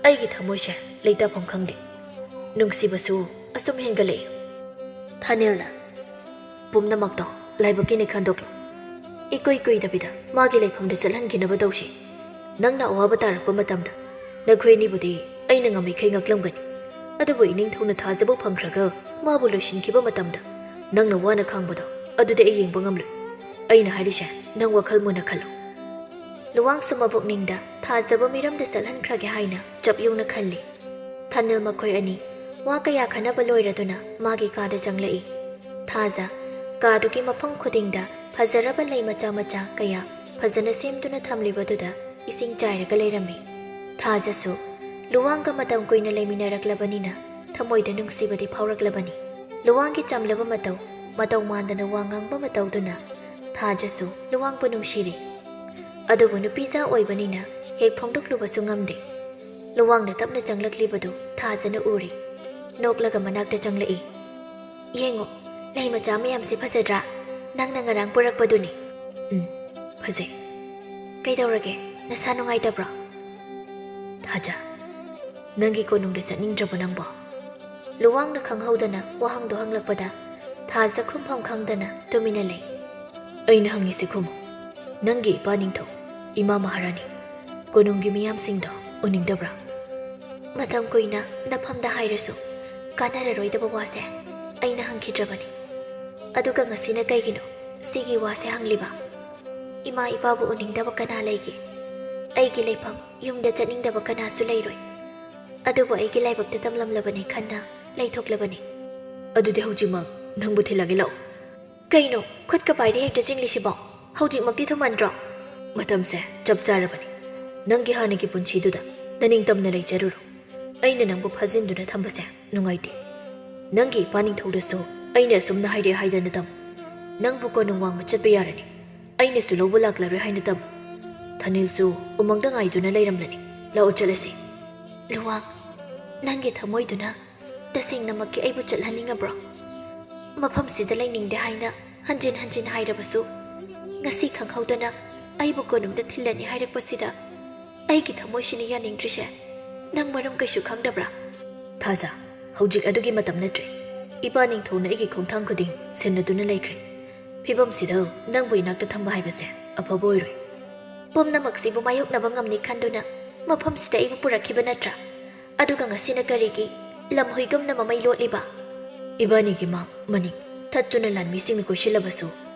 ꯑꯩꯒꯤ ꯊꯃꯣꯏꯁꯦ ꯂꯩꯇꯥꯐꯝ ꯈꯪꯗꯦ꯫ ꯅꯨꯡꯁꯤꯕꯁꯨ ꯑꯁꯨꯝ ꯍꯦꯟꯒꯠꯂꯛꯏ꯫" ꯊꯥꯅꯤꯜꯅ, "ꯄꯨꯝꯅꯃꯛꯇꯣ ꯂꯥꯏꯕꯛꯀꯤꯅꯦ ꯈꯟꯗꯣꯛꯂꯣ꯫ ꯏꯀꯨꯏ ꯀꯨꯏꯗꯕꯤꯗ ꯃꯥꯒꯤ ꯂꯩꯐꯝꯗ ꯆꯠꯍꯟꯈꯤꯅꯕ ꯇꯧꯁꯤ꯫ ꯅꯪꯅ ꯑꯋꯥꯕ ꯇꯥꯔꯛꯄ ꯃꯇꯝꯗ ꯅꯈꯣꯏ ꯑꯅꯤꯕꯨꯗꯤ ꯑꯩꯅ ꯉꯝꯃꯤꯈꯩ ꯉꯥꯛꯂꯝꯒꯅꯤ꯫ ꯑꯗꯨꯕꯨ ꯏꯅꯤꯡꯊꯧꯅ ꯊꯥꯖꯕ ꯐꯪꯈ꯭ꯔꯒ ꯃꯥꯕꯨ ꯂꯣꯏꯁꯤꯟꯈꯤꯕ ꯃꯇꯝꯗ ꯅꯪꯅ ꯋꯥꯅ ꯈꯥꯡꯕꯗꯣ ꯑꯗꯨꯗꯤ ꯑꯩ ꯌꯦꯡꯕ ꯉꯝꯂꯣꯏ꯫ ꯑꯩꯅ ꯍꯥꯏꯔꯤꯁꯦ ꯅꯪ ꯋꯥꯈꯜ ꯃꯨꯟꯅ ꯈꯜꯂꯨ꯫" ꯂꯨꯋꯥꯡꯁꯨ ꯃꯕꯨꯛꯅꯤꯡꯗ ꯊꯥꯖꯕ ꯃꯤꯔꯝꯗ ꯆꯠꯍꯟꯈ꯭ꯔꯒꯦ ꯍꯥꯏꯅ ꯆꯞ ꯌꯨꯡꯅ ꯈꯜꯂꯤ꯫ ꯊꯥꯅꯤꯜ ꯃꯈꯣꯏ ꯑꯅꯤ ꯋꯥ ꯀꯌꯥ ꯈꯟꯅꯕ ꯂꯣꯏꯔꯗꯨꯅ ꯃꯥꯒꯤ ꯀꯥꯗ ꯆꯪꯂꯛꯏ꯫ ꯊꯥꯖ ꯀꯥꯗꯨꯒꯤ ꯃꯐꯝ ꯈꯨꯗꯤꯡꯗ ꯐꯖꯔꯕ ꯂꯩ ꯃꯆꯥ ꯃꯆꯥ ꯀꯌꯥ ꯐꯖꯅ ꯁꯦꯝꯗꯨꯅ ꯊꯝꯂꯤꯕꯗꯨꯗ ꯏꯁꯤꯡ ꯆꯥꯏꯔꯒ ꯂꯩꯔꯝꯃꯤ꯫ ꯊꯥꯖꯁꯨ ꯂꯨꯋꯥꯡꯒ ꯃꯇꯝ ꯀꯨꯏꯅ ꯂꯩꯃꯤꯟꯅꯔꯛꯂꯕꯅꯤꯅ ꯊꯃꯣꯏꯗ ꯅꯨꯡꯁꯤꯕꯗꯤ ꯐꯥꯎꯔꯛꯂꯕꯅꯤ꯫ ꯂꯨꯋꯥꯡꯒꯤ ꯆꯝꯂꯕ ꯃꯇꯧ, ꯃꯇꯧ ꯃꯥꯟꯗꯅ ꯋꯥ ꯉꯥꯡꯕ ꯃꯇꯧꯗꯨꯅ ꯊꯥꯖꯁꯨ ꯂꯨꯋꯥꯡꯕꯨ ꯅꯨꯡꯁꯤꯔꯤ꯫ ꯑꯗꯨꯕꯨ ꯅꯨꯄꯤꯖꯥ ꯑꯣꯏꯕꯅꯤꯅ ꯍꯦꯛ ꯐꯣꯡꯗꯣꯛꯂꯨꯕꯁꯨ ꯉꯝꯗꯦ꯫ ꯂꯨꯋꯥꯡꯅ ꯇꯞꯅ ꯆꯪꯂꯛꯂꯤꯕꯗꯨ ꯊꯥꯖꯅ ꯎꯔꯤ꯫ ꯅꯣꯛꯂꯒ ꯃꯅꯥꯛꯇ ꯆꯪꯂꯛꯏ꯫ "ꯌꯦꯡꯉꯣ, ꯂꯩ ꯃꯆꯥ ꯃꯌꯥꯝꯁꯦ ꯐꯖꯗ꯭ꯔꯥ? ꯅꯪꯅ ꯉꯔꯥꯡ ꯄꯨꯔꯛꯄꯗꯨꯅꯤ꯫" "ꯎꯝ, ꯐꯖꯩ꯫ ꯀꯩꯗꯧꯔꯒꯦ? ꯅꯁꯥ ꯅꯨꯡꯉꯥꯏꯇꯕ꯭ꯔꯣ?" "ꯊꯥꯖ, ꯅꯪꯒꯤ ꯀꯣꯅꯨꯡꯗ ꯆꯠꯅꯤꯡꯗ꯭ꯔꯕꯣ ꯅꯪꯕꯣ?" ꯂꯨꯋꯥꯡꯅ ꯈꯪꯍꯧꯗꯅ ꯋꯥꯍꯪꯗꯣ ꯍꯪꯂꯛꯄꯗ ꯊꯥꯖ ꯈꯨꯝꯐꯝ ꯈꯪꯗꯅ ꯇꯨꯃꯤꯟꯅ ꯂꯩ꯫ "ꯑꯩꯅ ꯍꯪꯉꯤꯁꯤ ꯈꯨꯝꯃꯨ꯫ ꯅꯪꯒꯤ ꯏꯄꯥ ꯅꯤꯡꯊꯧ, ꯏꯃꯥ ꯃꯍꯥꯔꯥꯅꯤ, ꯀꯣꯅꯨꯡꯒꯤ ꯃꯤꯌꯥꯝꯁꯤꯡꯗꯣ ꯎꯅꯤꯡꯗꯕ꯭ꯔꯥ?" ꯃꯇꯝ ꯀꯨꯏꯅ ꯅꯐꯝꯗ ꯍꯥꯏꯔꯁꯨ ꯀꯥꯟꯅꯔꯔꯣꯏꯗꯕ ꯋꯥꯁꯦ ꯑꯩꯅ ꯍꯪꯈꯤꯗ꯭ꯔꯕꯅꯤ꯫ ꯑꯗꯨꯒ ꯉꯁꯤꯅ ꯀꯩꯒꯤꯅꯣ ꯁꯤꯒꯤ ꯋꯥꯁꯦ ꯍꯪꯂꯤꯕ? ꯏꯃꯥ ꯏꯄꯥꯕꯨ ꯎꯅꯤꯡꯗꯕ ꯀꯅꯥ ꯂꯩꯒꯦ? ꯑꯩꯒꯤ ꯂꯩꯐꯝ ꯌꯨꯝꯗ ꯆꯠꯅꯤꯡꯗꯕ ꯀꯅꯥꯁꯨ ꯂꯩꯔꯣꯏ꯫ ꯑꯗꯨꯕꯨ ꯑꯩꯒꯤ ꯂꯥꯏꯕꯛꯇ ꯇꯝꯂꯝꯂꯕꯅꯤ ꯈꯟꯅ ꯂꯩꯊꯣꯛꯂꯕꯅꯤ꯫ "ꯑꯗꯨꯗꯤ ꯍꯧꯖꯤꯛꯃꯛ ꯅꯪꯕꯨ ꯊꯤꯜꯂꯒꯦ ꯂꯥꯛꯑꯣ꯫" "ꯀꯩꯅꯣ, ꯈꯨꯠꯀ ꯄꯥꯏꯔꯦ ꯍꯦꯛꯇ ꯆꯤꯡꯂꯤꯁꯤꯕꯣ? ꯍꯧꯖꯤꯛꯃꯛꯇꯤ ꯊꯨꯃꯟꯗ꯭ꯔꯣ?" "ꯃꯇꯝꯁꯦ ꯆꯞ ꯆꯥꯔꯕꯅꯤ꯫ ꯅꯪꯒꯤ ꯍꯥꯟꯅꯒꯤ ꯄꯨꯟꯁꯤꯗꯨꯗ ꯅꯅꯤꯡꯇꯝꯅ ꯂꯩꯖꯔꯨꯔꯣ꯫ ꯑꯩꯅ ꯅꯪꯕꯨ ꯐꯥꯖꯤꯟꯗꯨꯅ ꯊꯝꯕꯁꯦ ꯅꯨꯡꯉꯥꯏꯇꯦ꯫ ꯅꯪꯒꯤ ꯏꯄꯥ ꯅꯤꯡꯊꯧꯗꯁꯨ ꯑꯩꯅ ꯑꯁꯨꯝꯅ ꯍꯥꯏꯔꯦ ꯍꯥꯏꯗꯅ ꯇꯝꯃꯨ꯫ ꯅꯪꯕꯨ ꯀꯣꯅꯨꯡ ꯋꯥꯡꯃ ꯆꯠꯄ ꯌꯥꯔꯅꯤ꯫ ꯑꯩꯅꯁꯨ ꯂꯧꯕ ꯂꯥꯛꯂꯔꯣꯏ ꯍꯥꯏꯅ ꯇꯝꯃꯨ꯫ ꯊꯥꯅꯤꯜꯁꯨ ꯎꯃꯪꯗ ꯉꯥꯏꯗꯨꯅ ꯂꯩꯔꯝꯂꯅꯤ꯫ ꯂꯥꯛꯑꯣ ꯆꯠꯂꯁꯤ꯫" "ꯂꯨꯋꯥꯡ, ꯅꯪꯒꯤ ꯊꯃꯣꯏꯗꯨꯅ ꯇꯁꯦꯡꯅꯃꯛꯀꯤ ꯑꯩꯕꯨ ꯆꯠꯍꯟꯅꯤꯡꯉꯕ꯭ꯔꯣ? ꯃꯐꯝꯁꯤꯗ ꯂꯩꯅꯤꯡꯗꯦ ꯍꯥꯏꯅ ꯍꯟꯖꯤꯟ ꯍꯟꯖꯤꯟ ꯍꯥꯏꯔꯕꯁꯨ, ꯉꯁꯤ ꯈꯪꯍꯧꯗꯅ ꯑꯩꯕꯨ ꯀꯣꯅꯨꯡꯗ ꯊꯤꯜꯂꯅꯤ ꯍꯥꯏꯔꯛꯄꯁꯤꯗ ꯑꯩꯒꯤ ꯊꯃꯣꯏꯁꯤꯅ ꯌꯥꯅꯤꯡꯗ꯭ꯔꯤꯁꯦ ꯅꯪ ꯃꯔꯝ ꯀꯩꯁꯨ ꯈꯪꯗꯕ꯭ꯔꯥ?" "ꯊꯥꯖ, ꯍꯧꯖꯤꯛ ꯑꯗꯨꯒꯤ ꯃꯇꯝ ꯅꯠꯇ꯭ꯔꯦ꯫ ꯏꯄꯥ ꯅꯤꯡꯊꯧꯅ ꯑꯩꯒꯤ ꯈꯣꯡꯊꯥꯡ ꯈꯨꯗꯤꯡ ꯁꯤꯟꯅꯗꯨꯅ ꯂꯩꯈ꯭ꯔꯦ꯫ ꯐꯤꯕꯝꯁꯤꯗ ꯅꯪꯕꯨ ꯏꯅꯥꯛꯇ ꯊꯝꯕ ꯍꯥꯏꯕꯁꯦ ꯑꯐꯕ ꯑꯣꯏꯔꯣꯏ꯫ ꯄꯨꯝꯅꯃꯛꯁꯤꯕꯨ ꯃꯥꯌꯣꯛꯅꯕ ꯉꯝꯅꯤ ꯈꯟꯗꯨꯅ ꯃꯐꯝꯁꯤꯗ ꯑꯩꯕꯨ ꯄꯨꯔꯛꯈꯤꯕ ꯅꯠꯇ꯭ꯔꯥ? ꯑꯗꯨꯒ ꯉꯁꯤꯅ ꯀꯔꯤꯒꯤ ꯂꯝꯍꯨꯏꯒꯨꯝꯅ ꯃꯃꯩ ꯂꯣꯠꯂꯤꯕ?" "ꯏꯕꯥꯅꯤꯒꯤ ꯃꯥꯡ ꯃꯅꯤꯡ ꯊꯠꯇꯨꯅ ꯂꯥꯟꯃꯤꯁꯤꯡꯅ ꯀꯣꯏꯁꯤꯜꯂꯕꯁꯨ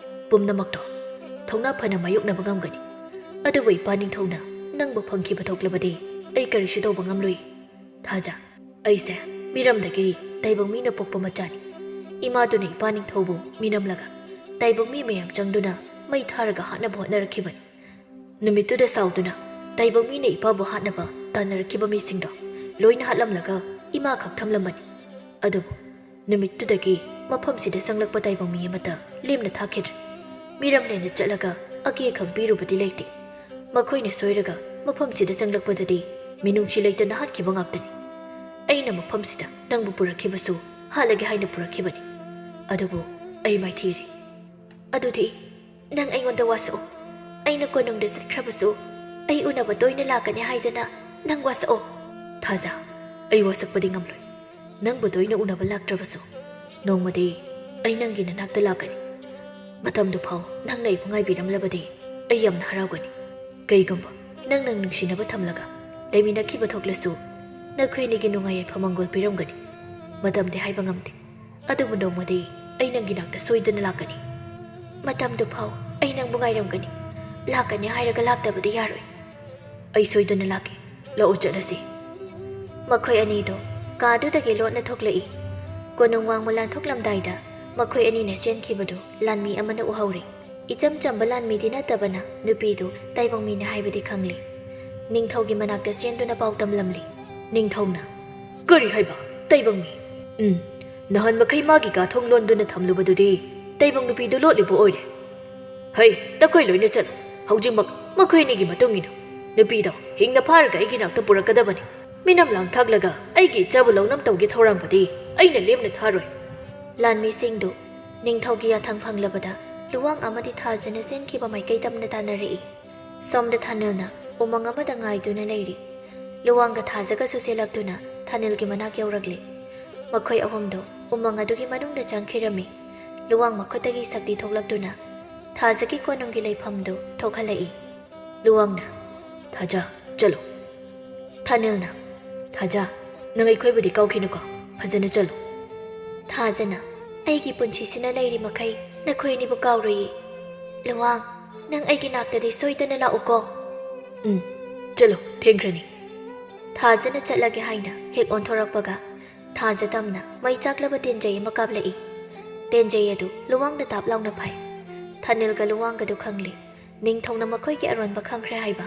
ꯄꯨꯝꯅꯃꯛꯇꯣ ꯊꯧꯅꯥ ꯐꯅ ꯃꯥꯌꯣꯛꯅꯕ ꯉꯝꯒꯅꯤ꯫ ꯑꯗꯨꯕꯨ ꯏꯄꯥ ꯅꯤꯡꯊꯧꯅ ꯅꯪꯕꯨ ꯐꯪꯈꯤꯕ ꯊꯣꯛꯂꯕꯗꯤ ꯑꯩ ꯀꯔꯤꯁꯨ ꯇꯧꯕ ꯉꯝꯂꯣꯏ꯫ ꯊꯥꯖ, ꯑꯩꯁꯦ ꯃꯤꯔꯝꯗꯒꯤ ꯇꯥꯏꯕꯪ ꯃꯤꯅ ꯄꯣꯛꯄ ꯃꯆꯥꯅꯤ꯫ ꯏꯃꯥꯗꯨꯅ ꯏꯄꯥ ꯅꯤꯡꯊꯧꯕꯨ ꯃꯤꯅꯝꯂꯒ ꯇꯥꯏꯕꯪ ꯃꯤ ꯃꯌꯥꯝ ꯆꯪꯗꯨꯅ ꯃꯩ ꯊꯥꯔꯒ ꯍꯥꯠꯅꯕ ꯍꯣꯠꯅꯔꯛꯈꯤꯕꯅꯤ꯫ ꯅꯨꯃꯤꯠꯇꯨꯗ ꯁꯥꯎꯗꯨꯅ ꯇꯥꯏꯕꯪ ꯃꯤꯅ ꯏꯄꯥꯕꯨ ꯍꯥꯠꯅꯕ ꯇꯥꯟꯅꯔꯛꯈꯤꯕ ꯃꯤꯁꯤꯡꯗꯣ ꯂꯣꯏꯅ ꯍꯥꯠꯂꯝꯂꯒ ꯏꯃꯥ ꯈꯛ ꯊꯝꯂꯝꯕꯅꯤ꯫ ꯑꯗꯨꯕꯨ ꯅꯨꯃꯤꯠꯇꯨꯗꯒꯤ ꯃꯐꯝꯁꯤꯗ ꯆꯪꯂꯛꯄ ꯇꯥꯏꯕꯪ ꯃꯤ ꯑꯃꯠꯇ ꯂꯦꯝꯅ ꯊꯥꯈꯤꯗ꯭ꯔꯦ꯫ ꯃꯤꯔꯝ ꯂꯦꯟꯅ ꯆꯠꯂꯒ ꯑꯀꯦ ꯑꯈꯪ ꯄꯤꯔꯨꯕꯗꯤ ꯂꯩꯇꯦ꯫ ꯃꯈꯣꯏꯅ ꯁꯣꯏꯔꯒ ꯃꯐꯝꯁꯤꯗ ꯆꯪꯂꯛꯄꯗꯗꯤ ꯃꯤꯅꯨꯡꯁꯤ ꯂꯩꯇꯅ ꯍꯥꯠꯈꯤꯕ ꯉꯥꯛꯇꯅꯤ꯫ ꯑꯩꯅ ꯃꯐꯝꯁꯤꯗ ꯅꯪꯕꯨ ꯄꯨꯔꯛꯈꯤꯕꯁꯨ ꯍꯥꯠꯂꯒꯦ ꯍꯥꯏꯅ ꯄꯨꯔꯛꯈꯤꯕꯅꯤ꯫ ꯑꯗꯨꯕꯨ ꯑꯩ ꯃꯥꯏꯊꯤꯔꯦ꯫ ꯑꯗꯨꯗꯤ ꯅꯪ ꯑꯩꯉꯣꯟꯗ ꯋꯥꯁꯛꯑꯣ꯫ ꯑꯩꯅ ꯀꯣꯅꯨꯡꯗ ꯆꯠꯈ꯭ꯔꯕꯁꯨ ꯑꯩ ꯎꯅꯕ ꯇꯣꯏꯅ ꯂꯥꯛꯀꯅꯤ ꯍꯥꯏꯗꯨꯅ ꯅꯪ ꯋꯥꯁꯛꯑꯣ꯫ ꯊꯥꯖ, ꯑꯩ ꯋꯥꯁꯛꯄꯗꯤ ꯉꯝꯂꯣꯏ꯫ ꯅꯪꯕꯨ ꯇꯣꯏꯅ ꯎꯅꯕ ꯂꯥꯛꯇ꯭ꯔꯕꯁꯨ ꯅꯣꯡꯃꯗꯤ ꯑꯩ ꯅꯪꯒꯤ ꯅꯅꯥꯛꯇ ꯂꯥꯛꯀꯅꯤ꯫ ꯃꯇꯝꯗꯨ ꯐꯥꯎ ꯅꯪꯅ ꯑꯩꯕꯨ ꯉꯥꯏꯕꯤꯔꯝꯂꯕꯗꯤ ꯑꯩ ꯌꯥꯝꯅ ꯍꯔꯥꯎꯒꯅꯤ꯫ ꯀꯩꯒꯨꯝꯕ ꯅꯪ ꯅꯪ ꯅꯨꯡꯁꯤꯅꯕ ꯊꯝꯂꯒ ꯂꯩꯃꯤꯟꯅꯈꯤꯕ ꯊꯣꯛꯂꯁꯨ ꯅꯈꯣꯏ ꯑꯅꯤꯒꯤ ꯅꯨꯡꯉꯥꯏ ꯌꯥꯏꯐ ꯃꯪꯒꯣꯜ ꯄꯤꯔꯝꯒꯅꯤ꯫ ꯃꯇꯝꯗꯤ ꯍꯥꯏꯕ ꯉꯝꯗꯦ꯫ ꯑꯗꯨꯕꯨ ꯅꯣꯡꯃꯗꯤ ꯑꯩ ꯅꯪꯒꯤ ꯅꯥꯛꯇ ꯁꯣꯏꯗꯅ ꯂꯥꯛꯀꯅꯤ꯫ ꯃꯇꯝꯗꯨ ꯐꯥꯎ ꯑꯩ ꯅꯪꯕꯨ ꯉꯥꯏꯔꯝꯒꯅꯤ꯫ ꯂꯥꯛꯀꯅꯤ ꯍꯥꯏꯔꯒ ꯂꯥꯛꯇꯕꯗꯤ ꯌꯥꯔꯣꯏ꯫ ꯑꯩ ꯁꯣꯏꯗꯅ ꯂꯥꯛꯀꯦ꯫ ꯂꯥꯛꯑꯣ ꯆꯠꯂꯁꯤ꯫ ꯃꯈꯣꯏ ꯑꯅꯤꯗꯣ ꯀꯥꯗꯨꯗꯒꯤ ꯂꯣꯠꯅ ꯊꯣꯛꯂꯛꯏ꯫ ꯀꯣꯅꯨꯡ ꯋꯥꯡꯃ ꯂꯥꯟꯊꯣꯛꯂꯝꯗꯥꯏꯗ ꯃꯈꯣꯏ ꯑꯅꯤꯅ ꯆꯦꯟꯈꯤꯕꯗꯨ ꯂꯥꯟꯃꯤ ꯑꯃꯅ ꯎꯍꯧꯔꯤ꯫ ꯏꯆꯝ ꯆꯝꯕ ꯂꯥꯟꯃꯤꯗꯤ ꯅꯠꯇꯕꯅ ꯅꯨꯄꯤꯗꯨ ꯇꯥꯏꯕꯪ ꯃꯤꯅꯤ ꯍꯥꯏꯕꯗꯤ ꯈꯪꯂꯤ꯫ ꯅꯤꯡꯊꯧꯒꯤ ꯃꯅꯥꯛꯇ ꯆꯦꯟꯗꯨꯅ ꯄꯥꯎ ꯇꯝꯂꯝꯂꯤ꯫ ꯅꯤꯡꯊꯧꯅ, "ꯀꯔꯤ ꯍꯥꯏꯕ? ꯇꯥꯏꯕꯪ ꯃꯤ?" "ꯎꯝ, ꯅꯍꯥꯟ ꯃꯈꯩ ꯃꯥꯒꯤ ꯀꯥ ꯊꯣꯡ ꯂꯣꯟꯗꯨꯅ ꯊꯝꯂꯨꯕꯗꯨꯗꯤ ꯇꯥꯏꯕꯪ ꯅꯨꯄꯤꯗꯨ ꯂꯣꯠꯂꯤꯕ ꯑꯣꯏꯔꯦ꯫ ꯍꯩ, ꯅꯈꯣꯏ ꯂꯣꯏꯅ ꯆꯠꯂꯨ꯫ ꯍꯧꯖꯤꯛꯃꯛ ꯃꯈꯣꯏ ꯑꯅꯤꯒꯤ ꯃꯇꯨꯡ ꯏꯟꯅꯨ꯫ ꯅꯨꯄꯤꯗꯣ ꯍꯤꯡꯅ ꯐꯥꯔꯒ ꯑꯩꯒꯤ ꯅꯥꯛꯇ ꯄꯨꯔꯛꯀꯗꯕꯅꯤ꯫ ꯃꯤꯅꯝ ꯂꯥꯡ ꯊꯥꯛꯂꯒ ꯑꯩꯒꯤ ꯏꯆꯥꯕꯨ ꯂꯧꯅꯝ ꯇꯧꯒꯦ ꯊꯧꯔꯥꯡꯕꯗꯤ ꯑꯩꯅ ꯂꯦꯝꯅ ꯊꯥꯔꯣꯏ꯫" ꯂꯥꯟꯃꯤꯁꯤꯡꯗꯨ ꯅꯤꯡꯊꯧꯒꯤ ꯌꯥꯊꯪ ꯐꯪꯂꯕꯗ ꯂꯨꯋꯥꯡ ꯑꯃꯗꯤ ꯊꯥꯖꯅ ꯆꯦꯟꯈꯤꯕ ꯃꯥꯏꯀꯩ ꯇꯝꯅ ꯇꯥꯟꯅꯔꯛꯏ꯫ ꯁꯣꯝꯗ ꯊꯥꯅꯤꯜꯅ ꯎꯃꯪ ꯑꯃꯗ ꯉꯥꯏꯗꯨꯅ ꯂꯩꯔꯤ꯫ ꯂꯨꯋꯥꯡꯒ ꯊꯥꯖꯒꯁꯨ ꯆꯦꯜꯂꯛꯇꯨꯅ ꯊꯥꯅꯤꯜꯒꯤ ꯃꯅꯥꯛ ꯌꯧꯔꯛꯂꯤ꯫ ꯃꯈꯣꯏ ꯑꯍꯨꯝꯗꯨ ꯎꯃꯪ ꯑꯗꯨꯒꯤ ꯃꯅꯨꯡꯗ ꯆꯪꯈꯤꯔꯝꯃꯤ꯫ ꯂꯨꯋꯥꯡ ꯃꯈꯨꯠꯇꯒꯤ ꯁꯛꯇꯤ ꯊꯣꯛꯂꯛꯇꯨꯅ ꯊꯥꯖꯒꯤ ꯀꯣꯅꯨꯡꯒꯤ ꯂꯩꯐꯝꯗꯨ ꯊꯣꯛꯍꯜꯂꯛꯏ꯫ ꯂꯨꯋꯥꯡꯅ, "ꯊꯥꯖ, ꯆꯠꯂꯣ꯫" ꯊꯥꯅꯤꯜꯅ, "ꯊꯥꯖ, ꯅꯪ ꯑꯩꯈꯣꯏꯕꯨꯗꯤ ꯀꯥꯎꯈꯤꯅꯨꯀꯣ, ꯐꯖꯅ ꯆꯠꯂꯨ꯫" ꯊꯥꯖꯅ, "ꯑꯩꯒꯤ ꯄꯨꯟꯁꯤꯁꯤꯅ ꯂꯩꯔꯤ ꯃꯈꯩ ꯅꯈꯣꯏ ꯑꯅꯤꯕꯨ ꯀꯥꯎꯔꯣꯏꯌꯦ꯫ ꯂꯨꯋꯥꯡ, ꯅꯪ ꯑꯩꯒꯤ ꯅꯥꯛꯇꯗꯤ ꯁꯣꯏꯗꯅ ꯂꯥꯛꯎꯀꯣ꯫" "ꯎꯝ, ꯆꯠꯂꯣ, ꯊꯦꯡꯈ꯭ꯔꯅꯤ꯫" ꯊꯥꯖꯅ ꯆꯠꯂꯒꯦ ꯍꯥꯏꯅ ꯍꯦꯛ ꯑꯣꯟꯊꯣꯔꯛꯄꯒ ꯊꯥꯖ ꯇꯝꯅ ꯃꯩ ꯆꯥꯛꯂꯕ ꯇꯦꯟꯖꯩ ꯑꯃ ꯀꯥꯞꯂꯛꯏ꯫ ꯇꯦꯟꯖꯩ ꯑꯗꯨ ꯂꯨꯋꯥꯡꯗ ꯇꯥꯞ ꯂꯥꯎꯅ ꯐꯥꯏ꯫ ꯊꯥꯅꯤꯜꯒ ꯂꯨꯋꯥꯡꯒꯗꯨ ꯈꯪꯂꯤ꯫ ꯅꯤꯡꯊꯧꯅ ꯃꯈꯣꯏꯒꯤ ꯑꯔꯣꯟꯕ ꯈꯪꯈ꯭ꯔꯦ ꯍꯥꯏꯕ꯫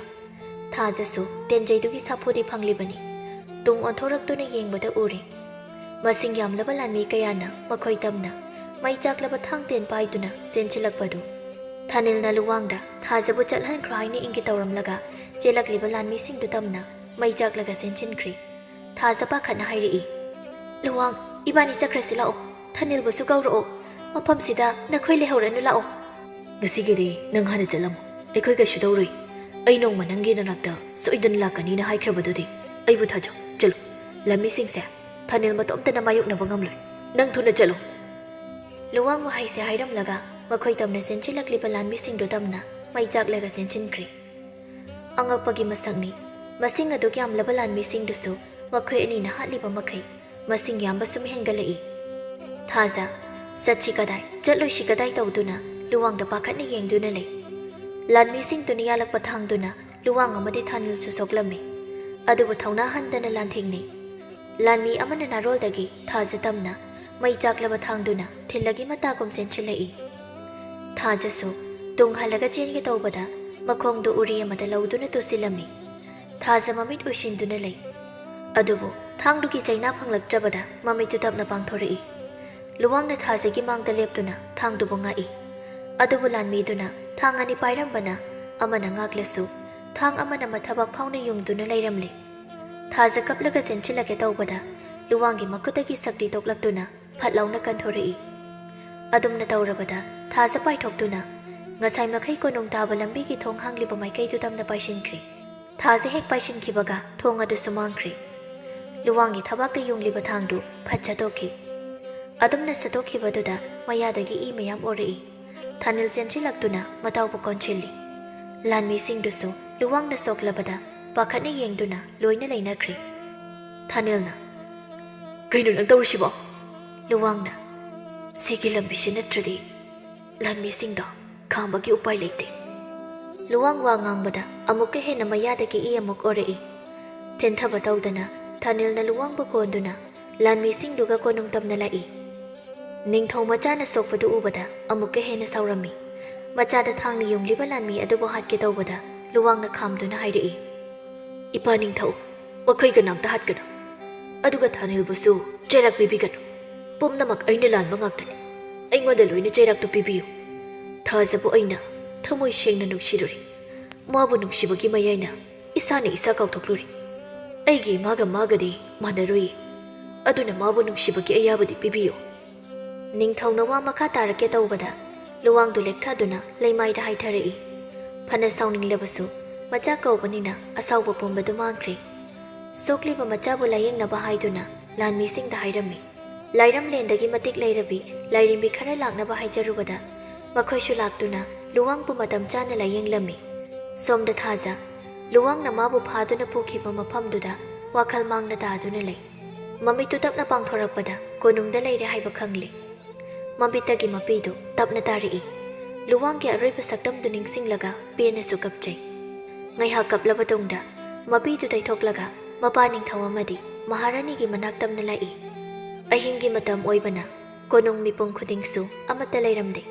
ꯊꯥꯖꯁꯨ ꯇꯦꯟꯖꯩꯗꯨꯒꯤ ꯁꯥꯐꯨꯗꯤ ꯐꯪꯂꯤꯕꯅꯤ꯫ ꯇꯨꯡ ꯑꯣꯟꯊꯣꯔꯛꯇꯨꯅ ꯌꯦꯡꯕꯗ ꯎꯔꯦ꯫ ꯃꯁꯤꯡ ꯌꯥꯝꯂꯕ ꯂꯥꯟꯃꯤ ꯀꯌꯥꯅ ꯃꯈꯣꯏ ꯇꯝꯅ ꯃꯩ ꯆꯥꯛꯂꯕ ꯊꯥꯡ ꯇꯦꯟ ꯄꯥꯏꯗꯨꯅ ꯆꯦꯟꯁꯤꯜꯂꯛꯄꯗꯨ ꯊꯥꯅꯤꯜꯅ ꯂꯨꯋꯥꯡꯗ ꯊꯥꯖꯕꯨ ꯆꯠꯍꯟꯈ꯭ꯔꯣ ꯍꯥꯏꯅ ꯏꯪꯒꯦ ꯇꯧꯔꯝꯂꯒ, ꯆꯦꯜꯂꯛꯂꯤꯕ ꯂꯥꯟꯃꯤꯁꯤꯡꯗꯨ ꯇꯝꯅ ꯃꯩ ꯆꯥꯛꯂꯒ ꯆꯦꯟꯁꯤꯟꯈ꯭ꯔꯦ꯫ ꯊꯥꯖ ꯄꯥꯈꯠꯅ ꯍꯥꯏꯔꯛꯏ, "ꯂꯨꯋꯥꯡ, ꯏꯕꯥꯅꯤ ꯆꯠꯈ꯭ꯔꯁꯤ ꯂꯥꯛꯑꯣ꯫ ꯊꯥꯅꯤꯜꯕꯨꯁꯨ ꯀꯧꯔꯛꯑꯣ꯫ ꯃꯐꯝꯁꯤꯗ ꯅꯈꯣꯏ ꯂꯩꯍꯧꯔꯅꯨ, ꯂꯥꯛꯑꯣ꯫" "ꯉꯁꯤꯒꯤꯗꯤ ꯅꯪ ꯍꯥꯟꯅ ꯆꯠꯂꯝꯃꯣ꯫ ꯑꯩꯈꯣꯏ ꯀꯩꯁꯨ ꯇꯧꯔꯣꯏ꯫ ꯑꯩ ꯅꯣꯡꯃ ꯅꯪꯒꯤ ꯅꯅꯥꯛꯇ ꯁꯣꯏꯗꯅ ꯂꯥꯛꯀꯅꯤꯅ ꯍꯥꯏꯈ꯭ꯔꯕꯗꯨꯗꯤ꯫ ꯑꯩꯕꯨ ꯊꯥꯖꯧ꯫ ꯆꯠꯂꯨ꯫ ꯂꯥꯟꯃꯤꯁꯤꯡꯁꯦ ꯊꯥꯅꯤꯜ ꯃꯇꯣꯝꯇꯅ ꯃꯥꯌꯣꯛꯅꯕ ꯉꯝꯂꯣꯏ꯫ ꯅꯪ ꯊꯨꯅ ꯆꯠꯂꯣ꯫" ꯂꯨꯋꯥꯡ ꯋꯥꯍꯩꯁꯦ ꯍꯥꯏꯔꯝꯂꯒ ꯃꯈꯣꯏ ꯇꯝꯅ ꯆꯦꯟꯁꯤꯜꯂꯛꯂꯤꯕ ꯂꯥꯟꯃꯤꯁꯤꯡꯗꯨ ꯇꯝꯅ ꯃꯩ ꯆꯥꯛꯂꯒ ꯆꯦꯟꯁꯤꯟꯈ꯭ꯔꯦ꯫ ꯑꯉꯛꯄꯒꯤ ꯃꯁꯛꯅꯤ꯫ ꯃꯁꯤꯡ ꯑꯗꯨꯛ ꯌꯥꯝꯂꯕ ꯂꯥꯟꯃꯤꯁꯤꯡꯗꯨꯁꯨ ꯃꯈꯣꯏ ꯑꯅꯤꯅ ꯍꯥꯠꯂꯤꯕ ꯃꯈꯩ ꯃꯁꯤꯡ ꯌꯥꯝꯕ ꯁꯨꯝ ꯍꯦꯟꯒꯠꯂꯛꯏ꯫ ꯊꯥꯖ, "ꯆꯠꯁꯤ ꯀꯗꯥꯏ, ꯆꯠꯂꯣꯏꯁꯤ ꯀꯗꯥꯏ?" ꯇꯧꯗꯨꯅ ꯂꯨꯋꯥꯡꯗ ꯄꯥꯈꯠꯅ ꯌꯦꯡꯗꯨꯅ ꯂꯩ꯫ ꯂꯥꯟꯃꯤꯁꯤꯡꯗꯨꯅ ꯌꯥꯜꯂꯛꯄ ꯊꯥꯡꯗꯨꯅ ꯂꯨꯋꯥꯡ ꯑꯃꯗꯤ ꯊꯥꯅꯤꯜꯁꯨ ꯁꯣꯛꯂꯝꯃꯤ꯫ ꯑꯗꯨꯕꯨ ꯊꯧꯅꯥ ꯍꯟꯗꯅ ꯂꯥꯟꯊꯦꯡꯅꯩ꯫ ꯂꯥꯟꯃꯤ ꯑꯃꯅ ꯅꯥꯔꯣꯜꯗꯒꯤ ꯊꯥꯖ ꯇꯝꯅ ꯃꯩ ꯆꯥꯛꯂꯕ ꯊꯥꯡꯗꯨꯅ ꯊꯤꯜꯂꯒꯤ ꯃꯇꯥꯒꯨꯝ ꯆꯦꯟꯁꯤꯜꯂꯛꯏ꯫ ꯊꯥꯖꯁꯨ ꯇꯨꯡ ꯍꯜꯂꯒ ꯆꯦꯟꯒꯦ ꯇꯧꯕꯗ ꯃꯈꯣꯡꯗꯨ ꯎꯔꯤ ꯑꯃꯗ ꯂꯧꯗꯨꯅ ꯇꯨꯁꯤꯜꯂꯝꯃꯤ꯫ ꯊꯥꯖ ꯃꯃꯤꯠ ꯎꯏꯁꯤꯟꯗꯨꯅ ꯂꯩ꯫ ꯑꯗꯨꯕꯨ ꯊꯥꯡꯗꯨꯒꯤ ꯆꯩꯅꯥ ꯐꯪꯂꯛꯇ꯭ꯔꯕꯗ ꯃꯃꯤꯠꯇꯨ ꯇꯞꯅ ꯄꯥꯡꯊꯣꯔꯛꯏ꯫ ꯂꯨꯋꯥꯡꯅ ꯊꯥꯖꯒꯤ ꯃꯥꯡꯗ ꯂꯦꯞꯇꯨꯅ ꯊꯥꯡꯗꯨꯕꯨ ꯉꯥꯛꯏ꯫ ꯑꯗꯨꯕꯨ ꯂꯥꯟꯃꯤꯗꯨꯅ ꯊꯥꯡ ꯑꯅꯤ ꯄꯥꯏꯔꯝꯕꯅ ꯑꯃꯅ ꯉꯥꯛꯂꯁꯨ ꯊꯥꯡ ꯑꯃꯅ ꯃꯊꯕꯥꯛ ꯐꯥꯎꯅ ꯌꯨꯡꯗꯨꯅ ꯂꯩꯔꯝꯂꯦ꯫ ꯊꯥꯖ ꯀꯞꯂꯒ ꯆꯦꯟꯁꯤꯜꯂꯒꯦ ꯇꯧꯕꯗ ꯂꯨꯋꯥꯡꯒꯤ ꯃꯈꯨꯠꯇꯒꯤ ꯁꯛꯇꯤ ꯇꯣꯛꯂꯛꯇꯨꯅ ꯐꯠ ꯂꯥꯎꯅ ꯀꯟꯊꯣꯔꯛꯏ꯫ ꯑꯗꯨꯝꯅ ꯇꯧꯔꯕꯗ ꯊꯥꯖ ꯄꯥꯏꯊꯣꯛꯇꯨꯅ ꯉꯁꯥꯏ ꯃꯈꯩ ꯀꯣꯅꯨꯡ ꯇꯥꯕ ꯂꯝꯕꯤꯒꯤ ꯊꯣꯡ ꯍꯥꯡꯂꯤꯕ ꯃꯥꯏꯀꯩꯗꯨ ꯇꯝꯅ ꯄꯥꯏꯁꯤꯟꯈ꯭ꯔꯦ꯫ ꯊꯥꯖ ꯍꯦꯛ ꯄꯥꯏꯁꯤꯟꯈꯤꯕꯒ ꯊꯣꯡ ꯑꯗꯨꯁꯨ ꯃꯥꯡꯈ꯭ꯔꯦ꯫ ꯂꯨꯋꯥꯡꯒꯤ ꯊꯕꯥꯛꯇ ꯌꯨꯡꯂꯤꯕ ꯊꯥꯡꯗꯨ ꯐꯠ ꯁꯠꯇꯣꯛꯈꯤ꯫ ꯑꯗꯨꯝꯅ ꯁꯠꯇꯣꯛꯈꯤꯕꯗꯨꯗ ꯃꯌꯥꯗꯒꯤ ꯏ ꯃꯌꯥꯝ ꯑꯣꯔꯛꯏ꯫ ꯊꯥꯅꯤꯜ ꯆꯦꯟꯁꯤꯜꯂꯛꯇꯨꯅ ꯃꯇꯥꯎꯕꯨ ꯀꯣꯟꯁꯤꯜꯂꯤ꯫ ꯂꯥꯟꯃꯤꯁꯤꯡꯗꯨꯁꯨ ꯂꯨꯋꯥꯡꯅ ꯁꯣꯛꯂꯕꯗ ꯄꯥꯈꯠꯅ ꯌꯦꯡꯗꯨꯅ ꯂꯣꯏꯅ ꯂꯩꯅꯈ꯭ꯔꯦ꯫ ꯊꯥꯅꯤꯜꯅ, "ꯀꯩꯅꯣ ꯅꯪ ꯇꯧꯔꯤꯁꯤꯕꯣ?" ꯂꯨꯋꯥꯡꯅ, "ꯁꯤꯒꯤ ꯂꯝꯕꯤꯁꯤ ꯅꯠꯇ꯭ꯔꯗꯤ ꯂꯥꯟꯃꯤꯁꯤꯡꯗꯣ ꯈꯥꯝꯕꯒꯤ ꯎꯄꯥꯏ ꯂꯩꯇꯦ꯫" ꯂꯨꯋꯥꯡ ꯋꯥ ꯉꯥꯡꯕꯗ ꯑꯃꯨꯛꯀ ꯍꯦꯟꯅ ꯃꯌꯥꯗꯒꯤ ꯏ ꯑꯃꯨꯛ ꯑꯣꯔꯛꯏ꯫ ꯊꯦꯟꯊꯕ ꯇꯧꯗꯅ ꯊꯥꯅꯤꯜꯅ ꯂꯨꯋꯥꯡꯕꯨ ꯀꯣꯟꯗꯨꯅ ꯂꯥꯟꯃꯤꯁꯤꯡꯗꯨꯒ ꯀꯣꯅꯨꯡ ꯇꯝꯅ ꯂꯥꯛꯏ꯫ ꯅꯤꯡꯊꯧ ꯃꯆꯥꯅ ꯁꯣꯛꯄꯗꯨ ꯎꯕꯗ ꯑꯃꯨꯛꯀ ꯍꯦꯟꯅ ꯁꯥꯎꯔꯝꯃꯤ꯫ ꯃꯆꯥꯗ ꯊꯥꯡꯅ ꯌꯨꯡꯂꯤꯕ ꯂꯥꯟꯃꯤ ꯑꯗꯨꯕꯨ ꯍꯥꯠꯀꯦ ꯇꯧꯕꯗ ꯂꯨꯋꯥꯡꯅ ꯈꯥꯝꯗꯨꯅ ꯍꯥꯏꯔꯛꯏ, "ꯏꯄꯥ ꯅꯤꯡꯊꯧ, ꯃꯈꯣꯏ ꯀꯅꯥꯝꯇ ꯍꯥꯠꯀꯅꯨ꯫ ꯑꯗꯨꯒ ꯊꯥꯅꯤꯜꯕꯨꯁꯨ ꯆꯩꯔꯥꯛ ꯄꯤꯕꯤꯒꯅꯨ꯫ ꯄꯨꯝꯅꯃꯛ ꯑꯩꯅ ꯂꯥꯟꯕ ꯉꯥꯛꯇꯅꯤ꯫ ꯑꯩꯉꯣꯟꯗ ꯂꯣꯏꯅ ꯆꯩꯔꯥꯛꯇꯨ ꯄꯤꯕꯤꯌꯨ꯫ ꯊꯥꯖꯕꯨ ꯑꯩꯅ ꯊꯃꯣꯏ ꯁꯦꯡꯅ ꯅꯨꯡꯁꯤꯔꯨꯔꯦ꯫ ꯃꯥꯕꯨ ꯅꯨꯡꯁꯤꯕꯒꯤ ꯃꯌꯥꯏꯅ ꯏꯁꯥꯅ ꯏꯁꯥ ꯀꯥꯎꯊꯣꯛꯂꯨꯔꯦ꯫ ꯑꯩꯒꯤ ꯏꯃꯥꯒ ꯃꯥꯒꯗꯤ ꯃꯥꯟꯅꯔꯨꯏ꯫ ꯑꯗꯨꯅ ꯃꯥꯕꯨ ꯅꯨꯡꯁꯤꯕꯒꯤ ꯑꯌꯥꯕꯗꯤ ꯄꯤꯕꯤꯌꯨ꯫ ꯅꯤꯡꯊꯧꯅ ꯋꯥ ꯃꯈꯥ ꯇꯥꯔꯛꯀꯦ ꯇꯧꯕꯗ ꯂꯨꯋꯥꯡꯗꯨ ꯂꯦꯛꯊꯗꯨꯅ ꯂꯩꯃꯥꯏꯗ ꯍꯥꯏꯊꯔꯛꯏ꯫ ꯐꯅ ꯁꯥꯎꯅꯤꯡꯂꯕꯁꯨ ꯃꯆꯥ ꯀꯧꯕꯅꯤꯅ ꯑꯁꯥꯎꯕ ꯄꯨꯝꯕꯗꯨ ꯃꯥꯡꯈ꯭ꯔꯦ꯫ ꯁꯣꯛꯂꯤꯕ ꯃꯆꯥꯕꯨ ꯂꯥꯌꯦꯡꯅꯕ ꯍꯥꯏꯗꯨꯅ ꯂꯥꯟꯃꯤꯁꯤꯡꯗ ꯍꯥꯏꯔꯝꯃꯤ꯫ ꯂꯥꯏꯔꯝꯂꯦꯟꯗꯒꯤ ꯃꯇꯤꯛ ꯂꯩꯔꯕꯤ ꯂꯥꯏꯔꯦꯝꯕꯤ ꯈꯔ ꯂꯥꯛꯅꯕ ꯍꯥꯏꯖꯔꯨꯕꯗ ꯃꯈꯣꯏꯁꯨ ꯂꯥꯛꯇꯨꯅ ꯂꯨꯋꯥꯡꯕꯨ ꯃꯇꯝ ꯆꯥꯅ ꯂꯥꯌꯦꯡꯂꯝꯃꯤ꯫ ꯁꯣꯝꯗ ꯊꯥꯖ ꯂꯨꯋꯥꯡꯅ ꯃꯥꯕꯨ ꯐꯥꯗꯨꯅ ꯄꯨꯈꯤꯕ ꯃꯐꯝꯗꯨꯗ ꯋꯥꯈꯜ ꯃꯥꯡꯅ ꯇꯥꯗꯨꯅ ꯂꯩ꯫ ꯃꯃꯤꯠꯇꯨ ꯇꯞꯅ ꯄꯥꯡꯊꯣꯔꯛꯄꯗ ꯀꯣꯅꯨꯡꯗ ꯂꯩꯔꯦ ꯍꯥꯏꯕ ꯈꯪꯂꯦ꯫ ꯃꯃꯤꯠꯇꯒꯤ ꯃꯄꯤꯗꯨ ꯇꯞꯅ ꯇꯥꯔꯛꯏ꯫ ꯂꯨꯋꯥꯡꯒꯤ ꯑꯔꯣꯏꯕ ꯁꯛꯇꯝꯗꯨ ꯅꯤꯡꯁꯤꯡꯂꯒ ꯄꯦꯟꯅꯁꯨ ꯀꯞꯆꯩ꯫ ꯉꯥꯏꯍꯥꯛ ꯀꯞꯂꯕ ꯇꯨꯡꯗ ꯃꯄꯤꯗꯨ ꯇꯩꯊꯣꯛꯂꯒ ꯃꯄꯥ ꯅꯤꯡꯊꯧ ꯑꯃꯗꯤ ꯃꯍꯥꯔꯥꯅꯤꯒꯤ ꯃꯅꯥꯛ ꯇꯝꯅ ꯂꯥꯛꯏ꯫ ꯑꯍꯤꯡꯒꯤ ꯃꯇꯝ ꯑꯣꯏꯕꯅ ꯀꯣꯅꯨꯡ ꯃꯤꯄꯨꯝ ꯈꯨꯗꯤꯡꯁꯨ ꯑꯃꯠꯇ ꯂꯩꯔꯝꯗꯦ꯫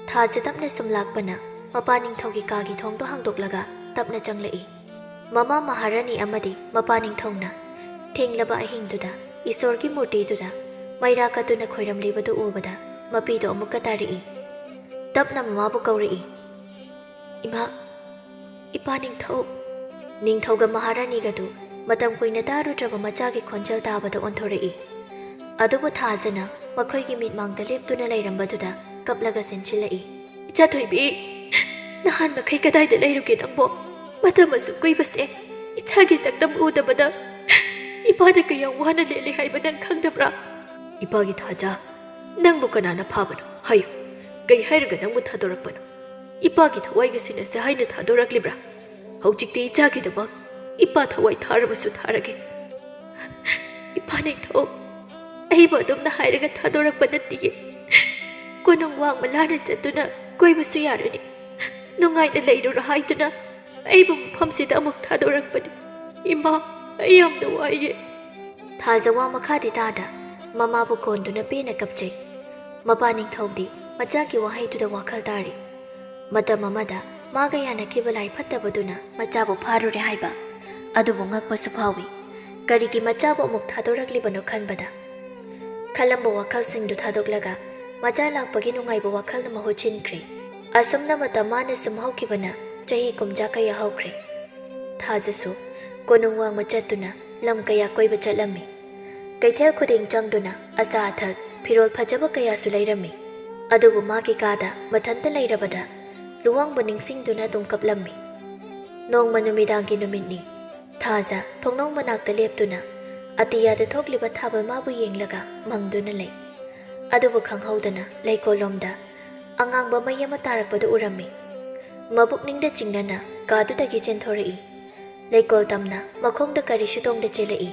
ꯊꯥꯁꯦ ꯇꯞꯅ ꯁꯨꯝ ꯂꯥꯛꯄꯅ ꯃꯄꯥ ꯅꯤꯡꯊꯧꯒꯤ ꯀꯥꯒꯤ ꯊꯣꯡꯗꯨ ꯍꯥꯡꯗꯣꯛꯂꯒ ꯇꯞꯅ ꯆꯪꯂꯛꯏ꯫ ꯃꯃꯥ ꯃꯍꯥꯔꯥꯅꯤ ꯑꯃꯗꯤ ꯃꯄꯥ ꯅꯤꯡꯊꯧꯅ ꯊꯦꯡꯂꯕ ꯑꯍꯤꯡꯗꯨꯗ ꯏꯁꯣꯔꯒꯤ ꯃꯨꯔꯇꯤꯗꯨꯗ ꯃꯩꯔꯥ ꯀꯠꯇꯨꯅ ꯈꯣꯏꯔꯝꯂꯤꯕꯗꯨ ꯎꯕꯗ ꯃꯄꯤꯗꯨ ꯑꯃꯨꯛꯀ ꯇꯥꯔꯛꯏ꯫ ꯇꯞꯅ ꯃꯃꯥꯕꯨ ꯀꯧꯔꯛꯏ, "ꯏꯃꯥ, ꯏꯄꯥ ꯅꯤꯡꯊꯧ!" ꯅꯤꯡꯊꯧꯒ ꯃꯍꯥꯔꯥꯅꯤꯒꯗꯨ ꯃꯇꯝ ꯀꯨꯏꯅ ꯇꯥꯔꯨꯗ꯭ꯔꯕ ꯃꯆꯥꯒꯤ ꯈꯣꯟꯖꯦꯜ ꯇꯥꯕꯗ ꯑꯣꯟꯊꯣꯔꯛꯏ꯫ ꯑꯗꯨꯕꯨ ꯊꯥꯖꯅ ꯃꯈꯣꯏꯒꯤ ꯃꯤꯠꯃꯥꯡꯗ ꯂꯦꯞꯇꯨꯅ ꯂꯩꯔꯝꯕꯗꯨꯗ ꯀꯞꯂꯒ ꯆꯦꯟꯁꯤꯜꯂꯛꯏ꯫ "ꯏꯆꯥꯊꯣꯏꯕꯤ, ꯅꯍꯥꯟ ꯃꯈꯩ ꯀꯗꯥꯏꯗ ꯂꯩꯔꯨꯒꯦ ꯅꯪꯕꯣ? ꯃꯇꯝ ꯑꯁꯨꯛ ꯀꯨꯏꯕꯁꯦ ꯏꯆꯥꯒꯤ ꯁꯛꯇꯝ ꯎꯗꯕꯗ ꯏꯃꯥꯅ ꯀꯌꯥꯝ ꯋꯥꯅ ꯂꯦꯜꯂꯤ ꯍꯥꯏꯕ ꯅꯪ ꯈꯪꯗꯕ꯭ꯔꯥ?" "ꯏꯄꯥꯒꯤ ꯊꯥꯖ, ꯅꯪꯕꯨ ꯀꯅꯥꯅ ꯐꯥꯕꯅꯣ? ꯍꯥꯏꯌꯨ, ꯀꯩ ꯍꯥꯏꯔꯒ ꯅꯪꯕꯨ ꯊꯥꯗꯣꯔꯛꯄꯅꯣ? ꯏꯄꯥꯒꯤ ꯊꯋꯥꯏꯒ ꯁꯤꯟꯅꯁꯦ ꯍꯥꯏꯅ ꯊꯥꯗꯣꯔꯛꯂꯤꯕ꯭ꯔꯥ? ꯍꯧꯖꯤꯛꯇꯤ ꯏꯆꯥꯒꯤꯗꯃꯛ ꯏꯄꯥ ꯊꯋꯥꯏ ꯊꯥꯔꯕꯁꯨ ꯊꯥꯔꯒꯦ꯫ ꯏꯄꯥ ꯅꯤꯡꯊꯧ, ꯑꯩꯕꯨ ꯑꯗꯨꯝꯅ ꯍꯥꯏꯔꯒ ꯊꯥꯗꯣꯔꯛꯄ ꯅꯠꯇꯤꯌꯦ꯫ ꯀꯣꯅꯨꯡ ꯋꯥꯡꯃ ꯂꯥꯟꯅ ꯆꯠꯇꯨꯅ ꯀꯣꯏꯕꯁꯨ ꯌꯥꯔꯅꯤ꯫ ꯅꯨꯡꯉꯥꯏꯅ ꯂꯩꯔꯨꯔꯣ ꯍꯥꯏꯗꯨꯅ ꯑꯩꯕꯨ ꯃꯐꯝꯁꯤꯗ ꯑꯃꯨꯛ ꯊꯥꯗꯣꯔꯛꯄꯅꯤ꯫ ꯏꯃꯥ, ꯑꯩ ꯌꯥꯝꯅ ꯋꯥꯏꯌꯦ꯫" ꯊꯥꯖ ꯋꯥ ꯃꯈꯥꯗꯤ ꯇꯥꯗ ꯃꯃꯥꯕꯨ ꯀꯣꯟꯗꯨꯅ ꯄꯦꯟꯅ ꯀꯞꯆꯩ꯫ ꯃꯄꯥ ꯅꯤꯡꯊꯧꯗꯤ ꯃꯆꯥꯒꯤ ꯋꯥꯍꯩꯗꯨꯗ ꯋꯥꯈꯜ ꯇꯥꯔꯤ꯫ ꯃꯇꯝ ꯑꯃꯗ ꯃꯥꯒ ꯌꯥꯅꯈꯤꯕ ꯂꯥꯏ ꯐꯠꯇꯕꯗꯨꯅ ꯃꯆꯥꯕꯨ ꯐꯥꯔꯨꯔꯦ ꯍꯥꯏꯕ ꯑꯗꯨꯕꯨ ꯉꯛꯄꯁꯨ ꯐꯥꯎꯏ꯫ ꯀꯔꯤꯒꯤ ꯃꯆꯥꯕꯨ ꯑꯃꯨꯛ ꯊꯥꯗꯣꯔꯛꯂꯤꯕꯅꯣ ꯈꯟꯕꯗ, ꯈꯜꯂꯝꯕ ꯋꯥꯈꯜꯁꯤꯡꯗꯨ ꯊꯥꯗꯣꯛꯂꯒ ꯃꯆꯥ ꯂꯥꯛꯄꯒꯤ ꯅꯨꯡꯉꯥꯏꯕ ꯋꯥꯈꯜꯅ ꯃꯍꯨꯠ ꯁꯤꯟꯈ꯭ꯔꯦ꯫ ꯑꯁꯨꯝꯅ ꯃꯇꯝ ꯃꯥꯅ ꯁꯨꯝ ꯍꯧꯈꯤꯕꯅ ꯆꯍꯤ ꯀꯨꯝꯖꯥ ꯀꯌꯥ ꯍꯧꯈ꯭ꯔꯦ꯫ ꯊꯥꯖꯁꯨ ꯀꯣꯅꯨꯡ ꯋꯥꯡꯃ ꯆꯠꯇꯨꯅ ꯂꯝ ꯀꯌꯥ ꯀꯣꯏꯕ ꯆꯠꯂꯝꯃꯤ꯫ ꯀꯩꯊꯦꯜ ꯈꯨꯗꯤꯡ ꯆꯪꯗꯨꯅ ꯑꯆꯥ ꯑꯊꯛ, ꯐꯤꯔꯣꯜ ꯐꯖꯕ ꯀꯌꯥꯁꯨ ꯂꯩꯔꯝꯃꯤ꯫ ꯑꯗꯨꯕꯨ ꯃꯥꯒꯤ ꯀꯥꯗ ꯃꯊꯟꯇ ꯂꯩꯔꯕꯗ ꯂꯨꯋꯥꯡꯕꯨ ꯅꯤꯡꯁꯤꯡꯗꯨꯅ ꯑꯗꯨꯝ ꯀꯞꯂꯝꯃꯤ꯫ ꯅꯣꯡꯃ ꯅꯨꯃꯤꯗꯥꯡꯒꯤ ꯅꯨꯃꯤꯠꯅꯤ꯫ ꯊꯥꯖ ꯊꯣꯡꯅꯥꯎ ꯃꯅꯥꯛꯇ ꯂꯦꯞꯇꯨꯅ ꯑꯇꯤꯌꯥꯗ ꯊꯣꯛꯂꯤꯕ ꯊꯥꯕꯜ ꯃꯥꯕꯨ ꯌꯦꯡꯂꯒ ꯃꯪꯗꯨꯅ ꯂꯩ꯫ ꯑꯗꯨꯕꯨ ꯈꯪꯍꯧꯗꯅ ꯂꯩꯀꯣꯜꯂꯣꯝꯗ ꯑꯉꯥꯡꯕ ꯃꯩ ꯑꯃ ꯇꯥꯔꯛꯄꯗꯨ ꯎꯔꯝꯃꯤ꯫ ꯃꯕꯨꯛꯅꯤꯡꯗ ꯆꯤꯡꯅꯅ ꯀꯥꯗꯨꯗꯒꯤ ꯆꯦꯟꯊꯣꯔꯛꯏ꯫ ꯂꯩꯀꯣꯜ ꯇꯝꯅ ꯃꯈꯣꯡꯗ ꯀꯔꯤꯁꯨ ꯇꯣꯡꯗ ꯆꯦꯜꯂꯛꯏ꯫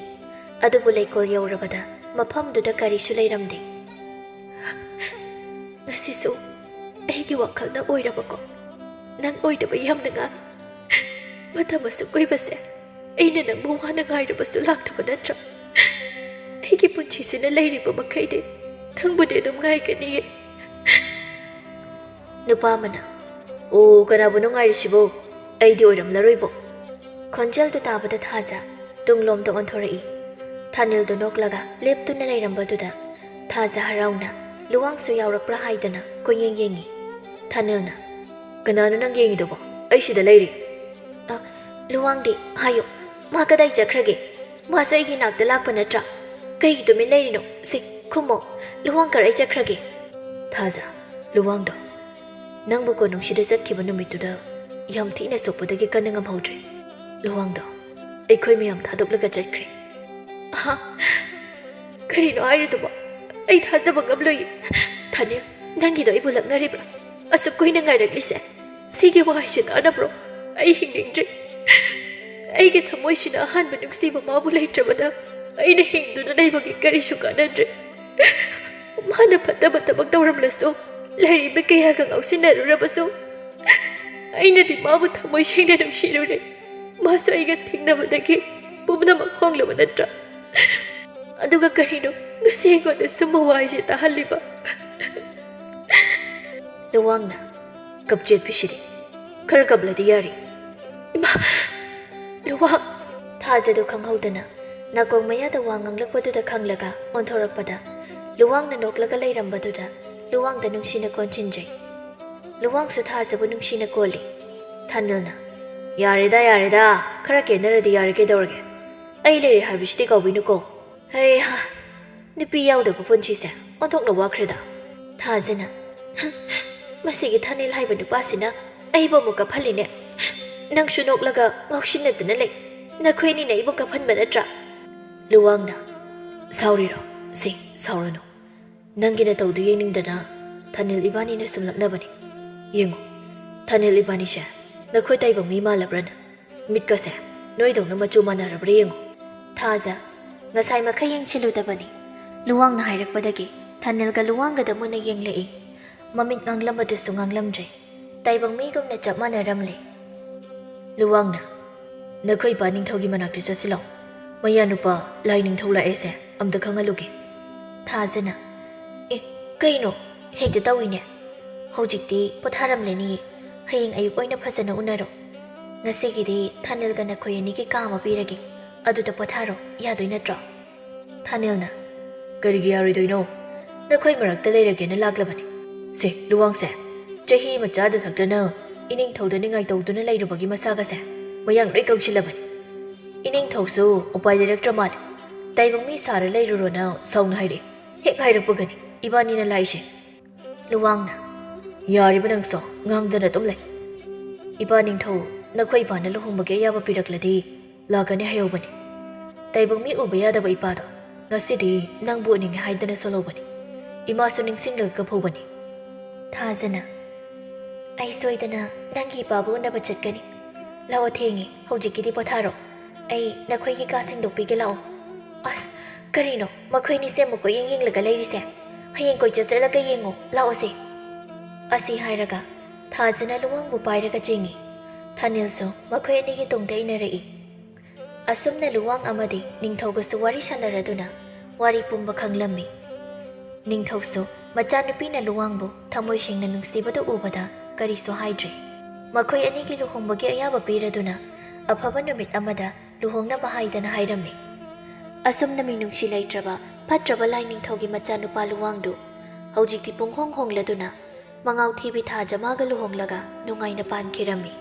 ꯑꯗꯨꯕꯨ ꯂꯩꯀꯣꯜ ꯌꯧꯔꯕꯗ ꯃꯐꯝꯗꯨꯗ ꯀꯔꯤꯁꯨ ꯂꯩꯔꯝꯗꯦ꯫ "ꯉꯁꯤꯁꯨ ꯑꯩꯒꯤ ꯋꯥꯈꯜꯅ ꯑꯣꯏꯔꯕꯀꯣ? ꯅꯪ ꯑꯣꯏꯗꯕ ꯌꯥꯝꯅ ꯉꯥꯡ꯫ ꯃꯇꯝ ꯑꯁꯨꯛ ꯀꯨꯏꯕꯁꯦ ꯑꯩꯅ ꯅꯪꯕꯨ ꯋꯥꯅ ꯉꯥꯏꯔꯕꯁꯨ ꯂꯥꯛꯇꯕ ꯅꯠꯇ꯭ꯔꯥ? ꯑꯩꯒꯤ ꯄꯨꯟꯁꯤꯁꯤꯅ ꯂꯩꯔꯤꯕ ꯃꯈꯩꯗꯤ ꯅꯪꯕꯨꯗꯤ ꯑꯗꯨꯝ ꯉꯥꯏꯒꯅꯤꯌꯦ꯫" ꯅꯨꯄꯥ ꯑꯃꯅ, "ꯑꯣ, ꯀꯅꯥꯕꯨꯅꯣ ꯉꯥꯏꯔꯤꯁꯤꯕꯣ? ꯑꯩꯗꯤ ꯑꯣꯏꯔꯝꯂꯔꯣꯏꯕꯣ꯫" ꯈꯣꯟꯖꯦꯜꯗꯨ ꯇꯥꯕꯗ ꯊꯥꯖ ꯇꯨꯡꯂꯣꯝꯗ ꯑꯣꯟꯊꯣꯔꯛꯏ꯫ ꯊꯥꯅꯤꯜꯗꯨ ꯅꯣꯛꯂꯒ ꯂꯦꯞꯇꯨꯅ ꯂꯩꯔꯝꯕꯗꯨꯗ ꯊꯥꯖ ꯍꯔꯥꯎꯅ ꯂꯨꯋꯥꯡꯁꯨ ꯌꯥꯎꯔꯛꯄ꯭ꯔꯥ ꯍꯥꯏꯗꯅ ꯀꯣꯏꯌꯦꯡ ꯌꯦꯡꯉꯤ꯫ ꯊꯥꯅꯤꯜꯅ, "ꯀꯅꯥꯅꯣ ꯅꯪ ꯌꯦꯡꯉꯤꯗꯨꯕꯣ? ꯑꯩ ꯁꯤꯗ ꯂꯩꯔꯤ꯫" "ꯑ, ꯂꯨꯋꯥꯡꯗꯤ ꯍꯥꯏꯌꯨ, ꯃꯥ ꯀꯗꯥꯏ ꯆꯠꯈ꯭ꯔꯒꯦ? ꯃꯥꯁꯨ ꯑꯩꯒꯤ ꯅꯥꯛꯇ ꯂꯥꯛꯄ ꯅꯠꯇ꯭ꯔꯥ? ꯀꯩꯒꯤ ꯇꯨꯃꯤꯟ ꯂꯩꯔꯤꯅꯣ? ꯁꯤ, ꯈꯨꯝꯃꯣ, ꯂꯨꯋꯥꯡ ꯀꯔꯥꯏ ꯆꯠꯈ꯭ꯔꯒꯦ?" ꯊꯥꯖ, "ꯂꯨꯋꯥꯡꯗꯣ ꯅꯪꯕꯨ ꯀꯣꯅꯨꯡꯁꯤꯗ ꯆꯠꯈꯤꯕ ꯅꯨꯃꯤꯠꯇꯨꯗ ꯌꯥꯝ ꯊꯤꯅ ꯁꯣꯛꯄꯗꯒꯤ ꯀꯟꯅ ꯉꯝꯍꯧꯗ꯭ꯔꯦ꯫ ꯂꯨꯋꯥꯡꯗꯣ ꯑꯩꯈꯣꯏ ꯃꯌꯥꯝ ꯊꯥꯗꯣꯛꯂꯒ ꯆꯠꯈ꯭ꯔꯦ꯫" "ꯑꯍꯥ, ꯀꯔꯤꯅꯣ ꯍꯥꯏꯔꯤꯗꯨꯕꯣ? ꯑꯩ ꯊꯥꯖꯕ ꯉꯝꯂꯣꯏꯌꯦ꯫ ꯊꯥꯅꯤꯜ, ꯅꯪꯒꯤꯗꯣ ꯑꯩꯕꯨ ꯂꯛꯅꯔꯤꯕ꯭ꯔꯥ? ꯑꯁꯨꯛ ꯀꯨꯏꯅ ꯉꯥꯏꯔꯛꯂꯤꯁꯦ ꯁꯤꯒꯤ ꯋꯥꯍꯩꯁꯦ ꯇꯥꯅꯕ꯭ꯔꯣ? ꯑꯩ ꯍꯤꯡꯅꯤꯡꯗ꯭ꯔꯦ꯫ ꯑꯩꯒꯤ ꯊꯃꯣꯏꯁꯤꯅ ꯑꯍꯥꯟꯕ ꯅꯨꯡꯁꯤꯕ ꯃꯥꯕꯨ ꯂꯩꯇ꯭ꯔꯕꯗ ꯑꯩꯅ ꯍꯤꯡꯗꯨꯅ ꯂꯩꯕꯒꯤ ꯀꯔꯤꯁꯨ ꯀꯥꯟꯅꯗ꯭ꯔꯦ꯫ ꯃꯥꯅ ꯐꯠꯇꯕ ꯊꯕꯛ ꯇꯧꯔꯝꯂꯁꯨ, ꯂꯥꯏꯔꯦꯝꯕꯤ ꯀꯌꯥꯒ ꯉꯥꯎꯁꯤꯟꯅꯔꯨꯔꯕꯁꯨ, ꯑꯩꯅꯗꯤ ꯃꯥꯕꯨ ꯊꯃꯣꯏ ꯁꯦꯡꯅ ꯅꯨꯡꯁꯤꯔꯨꯔꯦ꯫ ꯃꯥꯁꯨ ꯑꯩꯒ ꯊꯦꯡꯅꯕꯗꯒꯤ ꯄꯨꯝꯅꯃꯛ ꯍꯣꯡꯂꯕ ꯅꯠꯇ꯭ꯔꯥ? ꯑꯗꯨꯒ ꯀꯔꯤꯅꯣ ꯉꯁꯤ ꯑꯩꯉꯣꯟꯗ ꯁꯨꯝꯕ ꯋꯥꯍꯩꯁꯦ ꯇꯥꯍꯜꯂꯤꯕ?" ꯂꯨꯋꯥꯡꯅ, "ꯀꯞꯆꯦꯠꯄꯤꯁꯤꯗꯤ, ꯈꯔ ꯀꯞꯂꯗꯤ ꯌꯥꯔꯤ꯫" "ꯏꯃꯥ, ꯂꯨꯋꯥꯡ!" ꯊꯥꯖꯗꯨ ꯈꯪꯍꯧꯗꯅ ꯅꯥꯀꯣꯡ ꯃꯌꯥꯗ ꯋꯥ ꯉꯥꯡꯂꯛꯄꯗꯨꯗ ꯈꯪꯂꯒ ꯑꯣꯟꯊꯣꯔꯛꯄꯗ ꯂꯨꯋꯥꯡꯅ ꯅꯣꯛꯂꯒ ꯂꯩꯔꯝꯕꯗꯨꯗ ꯂꯨꯋꯥꯡꯗ ꯅꯨꯡꯁꯤꯅ ꯀꯣꯟꯁꯤꯟꯖꯩ꯫ ꯂꯨꯋꯥꯡꯁꯨ ꯊꯥꯖꯕꯨ ꯅꯨꯡꯁꯤꯅ ꯀꯣꯜꯂꯤ꯫ ꯊꯥꯅꯤꯜꯅ, "ꯌꯥꯔꯦꯗ, ꯌꯥꯔꯦꯗ, ꯈꯔ ꯀꯦꯟꯅꯔꯗꯤ ꯌꯥꯔꯦ, ꯀꯩꯗꯧꯔꯒꯦ? ꯑꯩ ꯂꯩꯔꯦ ꯍꯥꯏꯕꯁꯤꯗꯤ ꯀꯥꯎꯕꯤꯅꯨꯀꯣ꯫ ꯍꯩ ꯍꯥ, ꯅꯨꯄꯤ ꯌꯥꯎꯗꯕ ꯄꯨꯟꯁꯤꯁꯦ ꯑꯣꯟꯊꯣꯛꯅ ꯋꯥꯈ꯭ꯔꯦꯗ꯫" ꯊꯥꯖꯅ, "ꯃꯁꯤꯒꯤ ꯊꯥꯅꯤꯜ ꯍꯥꯏꯕ ꯅꯨꯄꯥꯁꯤꯅ ꯑꯩꯕꯨ ꯑꯃꯨꯛ ꯀꯞꯍꯜꯂꯤꯅꯦ꯫ ꯅꯪꯁꯨ ꯅꯣꯛꯂꯒ ꯉꯥꯎꯁꯤꯟꯅꯗꯅ ꯂꯩ꯫ ꯅꯈꯣꯏ ꯑꯅꯤꯅ ꯑꯩꯕꯨ ꯀꯞꯍꯟꯕ ꯅꯠꯇ꯭ꯔꯥ?" ꯂꯨꯋꯥꯡꯅ, "ꯁꯥꯎꯔꯤꯔꯣ? ꯁꯤ, ꯁꯥꯎꯔꯅꯨ꯫ ꯅꯪꯒꯤ ꯅꯇꯧꯗꯨ ꯌꯦꯡꯅꯤꯡꯗꯅ ꯊꯥꯅꯤꯜ ꯏꯕꯥꯅꯤꯅ ꯁꯨꯝꯂꯛꯅꯕꯅꯤ꯫ ꯌꯦꯡꯉꯨ, ꯊꯥꯅꯤꯜ ꯏꯕꯥꯅꯤꯁꯦ ꯅꯈꯣꯏ ꯇꯥꯏꯕꯪ ꯃꯤ ꯃꯥꯜꯂꯕ꯭ꯔꯅ? ꯃꯤꯠꯀꯁꯦ ꯅꯣꯏꯗꯧꯅ ꯃꯆꯨ ꯃꯥꯟꯅꯔꯕ꯭ꯔꯥ ꯌꯦꯡꯉꯨ꯫" ꯊꯥꯖ, ꯉꯁꯥꯏ ꯃꯈꯩ ꯌꯦꯡꯁꯤꯜꯂꯨꯗꯕꯅꯤ꯫ ꯂꯨꯋꯥꯡꯅ ꯍꯥꯏꯔꯛꯄꯗꯒꯤ ꯊꯥꯅꯤꯜꯒ ꯂꯨꯋꯥꯡꯒꯗ ꯃꯨꯟꯅ ꯌꯦꯡꯂꯛꯏ꯫ ꯃꯃꯤꯠ ꯉꯥꯡꯂꯝꯕꯗꯨꯁꯨ ꯉꯥꯡꯂꯝꯗ꯭ꯔꯦ꯫ ꯇꯥꯏꯕꯪ ꯃꯤꯒꯨꯝꯅ ꯆꯞ ꯃꯥꯟꯅꯔꯝꯂꯦ꯫ ꯂꯨꯋꯥꯡꯅ, "ꯅꯈꯣꯏ ꯏꯄꯥ ꯅꯤꯡꯊꯧꯒꯤ ꯃꯅꯥꯛꯇ ꯆꯠꯁꯤꯜꯂꯣ꯫ ꯃꯌꯥ ꯅꯨꯄꯥ ꯂꯥꯏ ꯅꯤꯡꯊꯧ ꯂꯥꯛꯑꯦꯁꯦ ꯑꯝꯇ ꯈꯪꯍꯜꯂꯨꯒꯦ꯫" ꯊꯥꯖꯅ, "ꯑꯦ, ꯀꯩꯅꯣ? ꯍꯦꯛꯇ ꯇꯧꯏꯅꯦ꯫ ꯍꯧꯖꯤꯛꯇꯤ ꯄꯣꯊꯥꯔꯝꯂꯅꯤꯌꯦ꯫ ꯍꯌꯦꯡ ꯑꯌꯨꯛ ꯑꯣꯏꯅ ꯐꯖꯅ ꯎꯅꯔꯣ꯫ ꯉꯁꯤꯒꯤꯗꯤ ꯊꯥꯅꯤꯜꯒ ꯅꯈꯣꯏ ꯑꯅꯤꯒꯤ ꯀꯥ ꯑꯃ ꯄꯤꯔꯒꯦ꯫ ꯑꯗꯨꯗ ꯄꯣꯊꯥꯔꯣ, ꯌꯥꯗꯣꯏ ꯅꯠꯇ꯭ꯔꯣ?" ꯊꯥꯅꯤꯜꯅ, "ꯀꯔꯤꯒꯤ ꯌꯥꯔꯣꯏꯗꯣꯏꯅꯣ? ꯅꯈꯣꯏ ꯃꯔꯛꯇ ꯂꯩꯔꯒꯦꯅ ꯂꯥꯛꯂꯕꯅꯤ꯫ ꯁꯦ, ꯂꯨꯋꯥꯡꯁꯦ, ꯆꯍꯤ ꯑꯃ ꯆꯥꯗ ꯊꯛꯇꯅ ꯏꯅꯤꯡꯊꯧꯗ ꯅꯤꯡꯉꯥꯏ ꯇꯧꯗꯨꯅ ꯂꯩꯔꯨꯕꯒꯤ ꯃꯁꯥꯒꯁꯦ ꯃꯌꯥꯡ ꯂꯣꯏ ꯀꯪꯁꯤꯜꯂꯕꯅꯤ꯫ ꯏꯅꯤꯡꯊꯧꯁꯨ ꯎꯄꯥꯏ ꯂꯩꯔꯛꯇ꯭ꯔ ꯃꯥꯜꯂꯦ꯫ ꯇꯥꯏꯕꯪ ꯃꯤ ꯁꯥꯔ ꯂꯩꯔꯨꯔꯣꯅ ꯁꯥꯎꯅ ꯍꯥꯏꯔꯛꯑꯦ꯫ ꯍꯦꯛ ꯍꯥꯏꯔꯛꯄꯒꯅꯤ ꯏꯕꯥꯅꯤꯅ ꯂꯥꯛꯏꯁꯦ꯫" ꯂꯨꯋꯥꯡꯅ, "ꯌꯥꯔꯤꯕ ꯅꯪꯁꯨ ꯉꯥꯡꯗꯅ ꯑꯗꯨꯝ ꯂꯩ꯫ ꯏꯄꯥ ꯅꯤꯡꯊꯧ ꯅꯈꯣꯏ ꯏꯄꯥꯅ ꯂꯨꯍꯣꯡꯕꯒꯤ ꯑꯌꯥꯕ ꯄꯤꯔꯛꯂꯗꯤ ꯂꯥꯛꯀꯅꯤ ꯍꯥꯏꯍꯧꯕꯅꯤ꯫ ꯇꯥꯏꯕꯪ ꯃꯤ ꯎꯕ ꯌꯥꯗꯕ ꯏꯄꯥꯗꯣ ꯉꯁꯤꯗꯤ ꯅꯪꯕꯨ ꯎꯅꯤꯡꯉꯦ ꯍꯥꯏꯗꯅ ꯁꯣꯜꯍꯧꯕꯅꯤ꯫ ꯏꯃꯥꯁꯨ ꯅꯤꯡꯁꯤꯡꯂꯒ ꯀꯞꯍꯧꯕꯅꯤ꯫" ꯊꯥꯖꯅ, "ꯑꯩ ꯁꯣꯏꯗꯅ ꯅꯪꯒꯤ ꯏꯄꯥꯕꯨ ꯎꯅꯕ ꯆꯠꯀꯅꯤ꯫ ꯂꯥꯛꯑꯣ, ꯊꯦꯡꯉꯦ, ꯍꯧꯖꯤꯛꯀꯤꯗꯤ ꯄꯣꯊꯥꯔꯣ꯫ ꯑꯩ ꯅꯈꯣꯏꯒꯤ ꯀꯥ ꯁꯦꯡꯗꯣꯛꯄꯤꯒꯦ ꯂꯥꯛꯑꯣ꯫" "ꯑꯁ, ꯀꯔꯤꯅꯣ ꯃꯈꯣꯏꯅꯤꯁꯦ ꯑꯃꯨꯛ ꯀꯣꯏꯌꯦꯡ ꯌꯦꯡꯂꯒ ꯂꯩꯔꯤꯁꯦ? ꯍꯌꯦꯡ ꯀꯣꯏꯆꯠ ꯆꯠꯂꯒ ꯌꯦꯡꯉꯣ, ꯂꯥꯛꯑꯣꯁꯦ꯫" ꯑꯁꯤ ꯍꯥꯏꯔꯒ ꯊꯥꯖꯅ ꯂꯨꯋꯥꯡꯕꯨ ꯄꯥꯏꯔꯒ ꯆꯦꯡꯉꯤ꯫ ꯊꯥꯅꯤꯜꯁꯨ ꯃꯈꯣꯏ ꯑꯅꯤꯒꯤ ꯇꯨꯡꯗ ꯏꯟꯅꯔꯛꯏ꯫ ꯑꯁꯨꯝꯅ ꯂꯨꯋꯥꯡ ꯑꯃꯗꯤ ꯅꯤꯡꯊꯧꯒꯁꯨ ꯋꯥꯔꯤ ꯁꯥꯟꯅꯔꯗꯨꯅ ꯋꯥꯔꯤ ꯄꯨꯝꯕ ꯈꯪꯂꯝꯃꯤ꯫ ꯅꯤꯡꯊꯧꯁꯨ ꯃꯆꯥꯅꯨꯄꯤꯅ ꯂꯨꯋꯥꯡꯕꯨ ꯊꯃꯣꯏ ꯁꯦꯡꯅ ꯅꯨꯡꯁꯤꯕꯗꯨ ꯎꯕꯗ ꯀꯔꯤꯁꯨ ꯍꯥꯏꯗ꯭ꯔꯦ꯫ ꯃꯈꯣꯏ ꯑꯅꯤꯒꯤ ꯂꯨꯍꯣꯡꯕꯒꯤ ꯑꯌꯥꯕ ꯄꯤꯔꯗꯨꯅ ꯑꯐꯕ ꯅꯨꯃꯤꯠ ꯑꯃꯗ ꯂꯨꯍꯣꯡꯅꯕ ꯍꯥꯏꯗꯅ ꯍꯥꯏꯔꯝꯃꯤ꯫ ꯑꯁꯨꯝꯅ ꯃꯤꯅꯨꯡꯁꯤ ꯂꯩꯇ꯭ꯔꯕ ꯐꯠꯇ꯭ꯔꯕ ꯂꯥꯏꯅꯤꯡꯊꯧꯒꯤ ꯃꯆꯥꯅꯨꯄꯥ ꯂꯨꯋꯥꯡꯗꯨ ꯍꯧꯖꯤꯛꯇꯤ ꯄꯨꯡꯍꯣꯡ ꯍꯣꯡꯂꯗꯨꯅ ꯃꯉꯥꯎꯊꯤꯕꯤ ꯊꯥꯖꯃꯥꯒ ꯂꯨꯍꯣꯡꯂꯒ ꯅꯨꯡꯉꯥꯏꯅ ꯄꯥꯟꯈꯤꯔꯝꯃꯤ꯫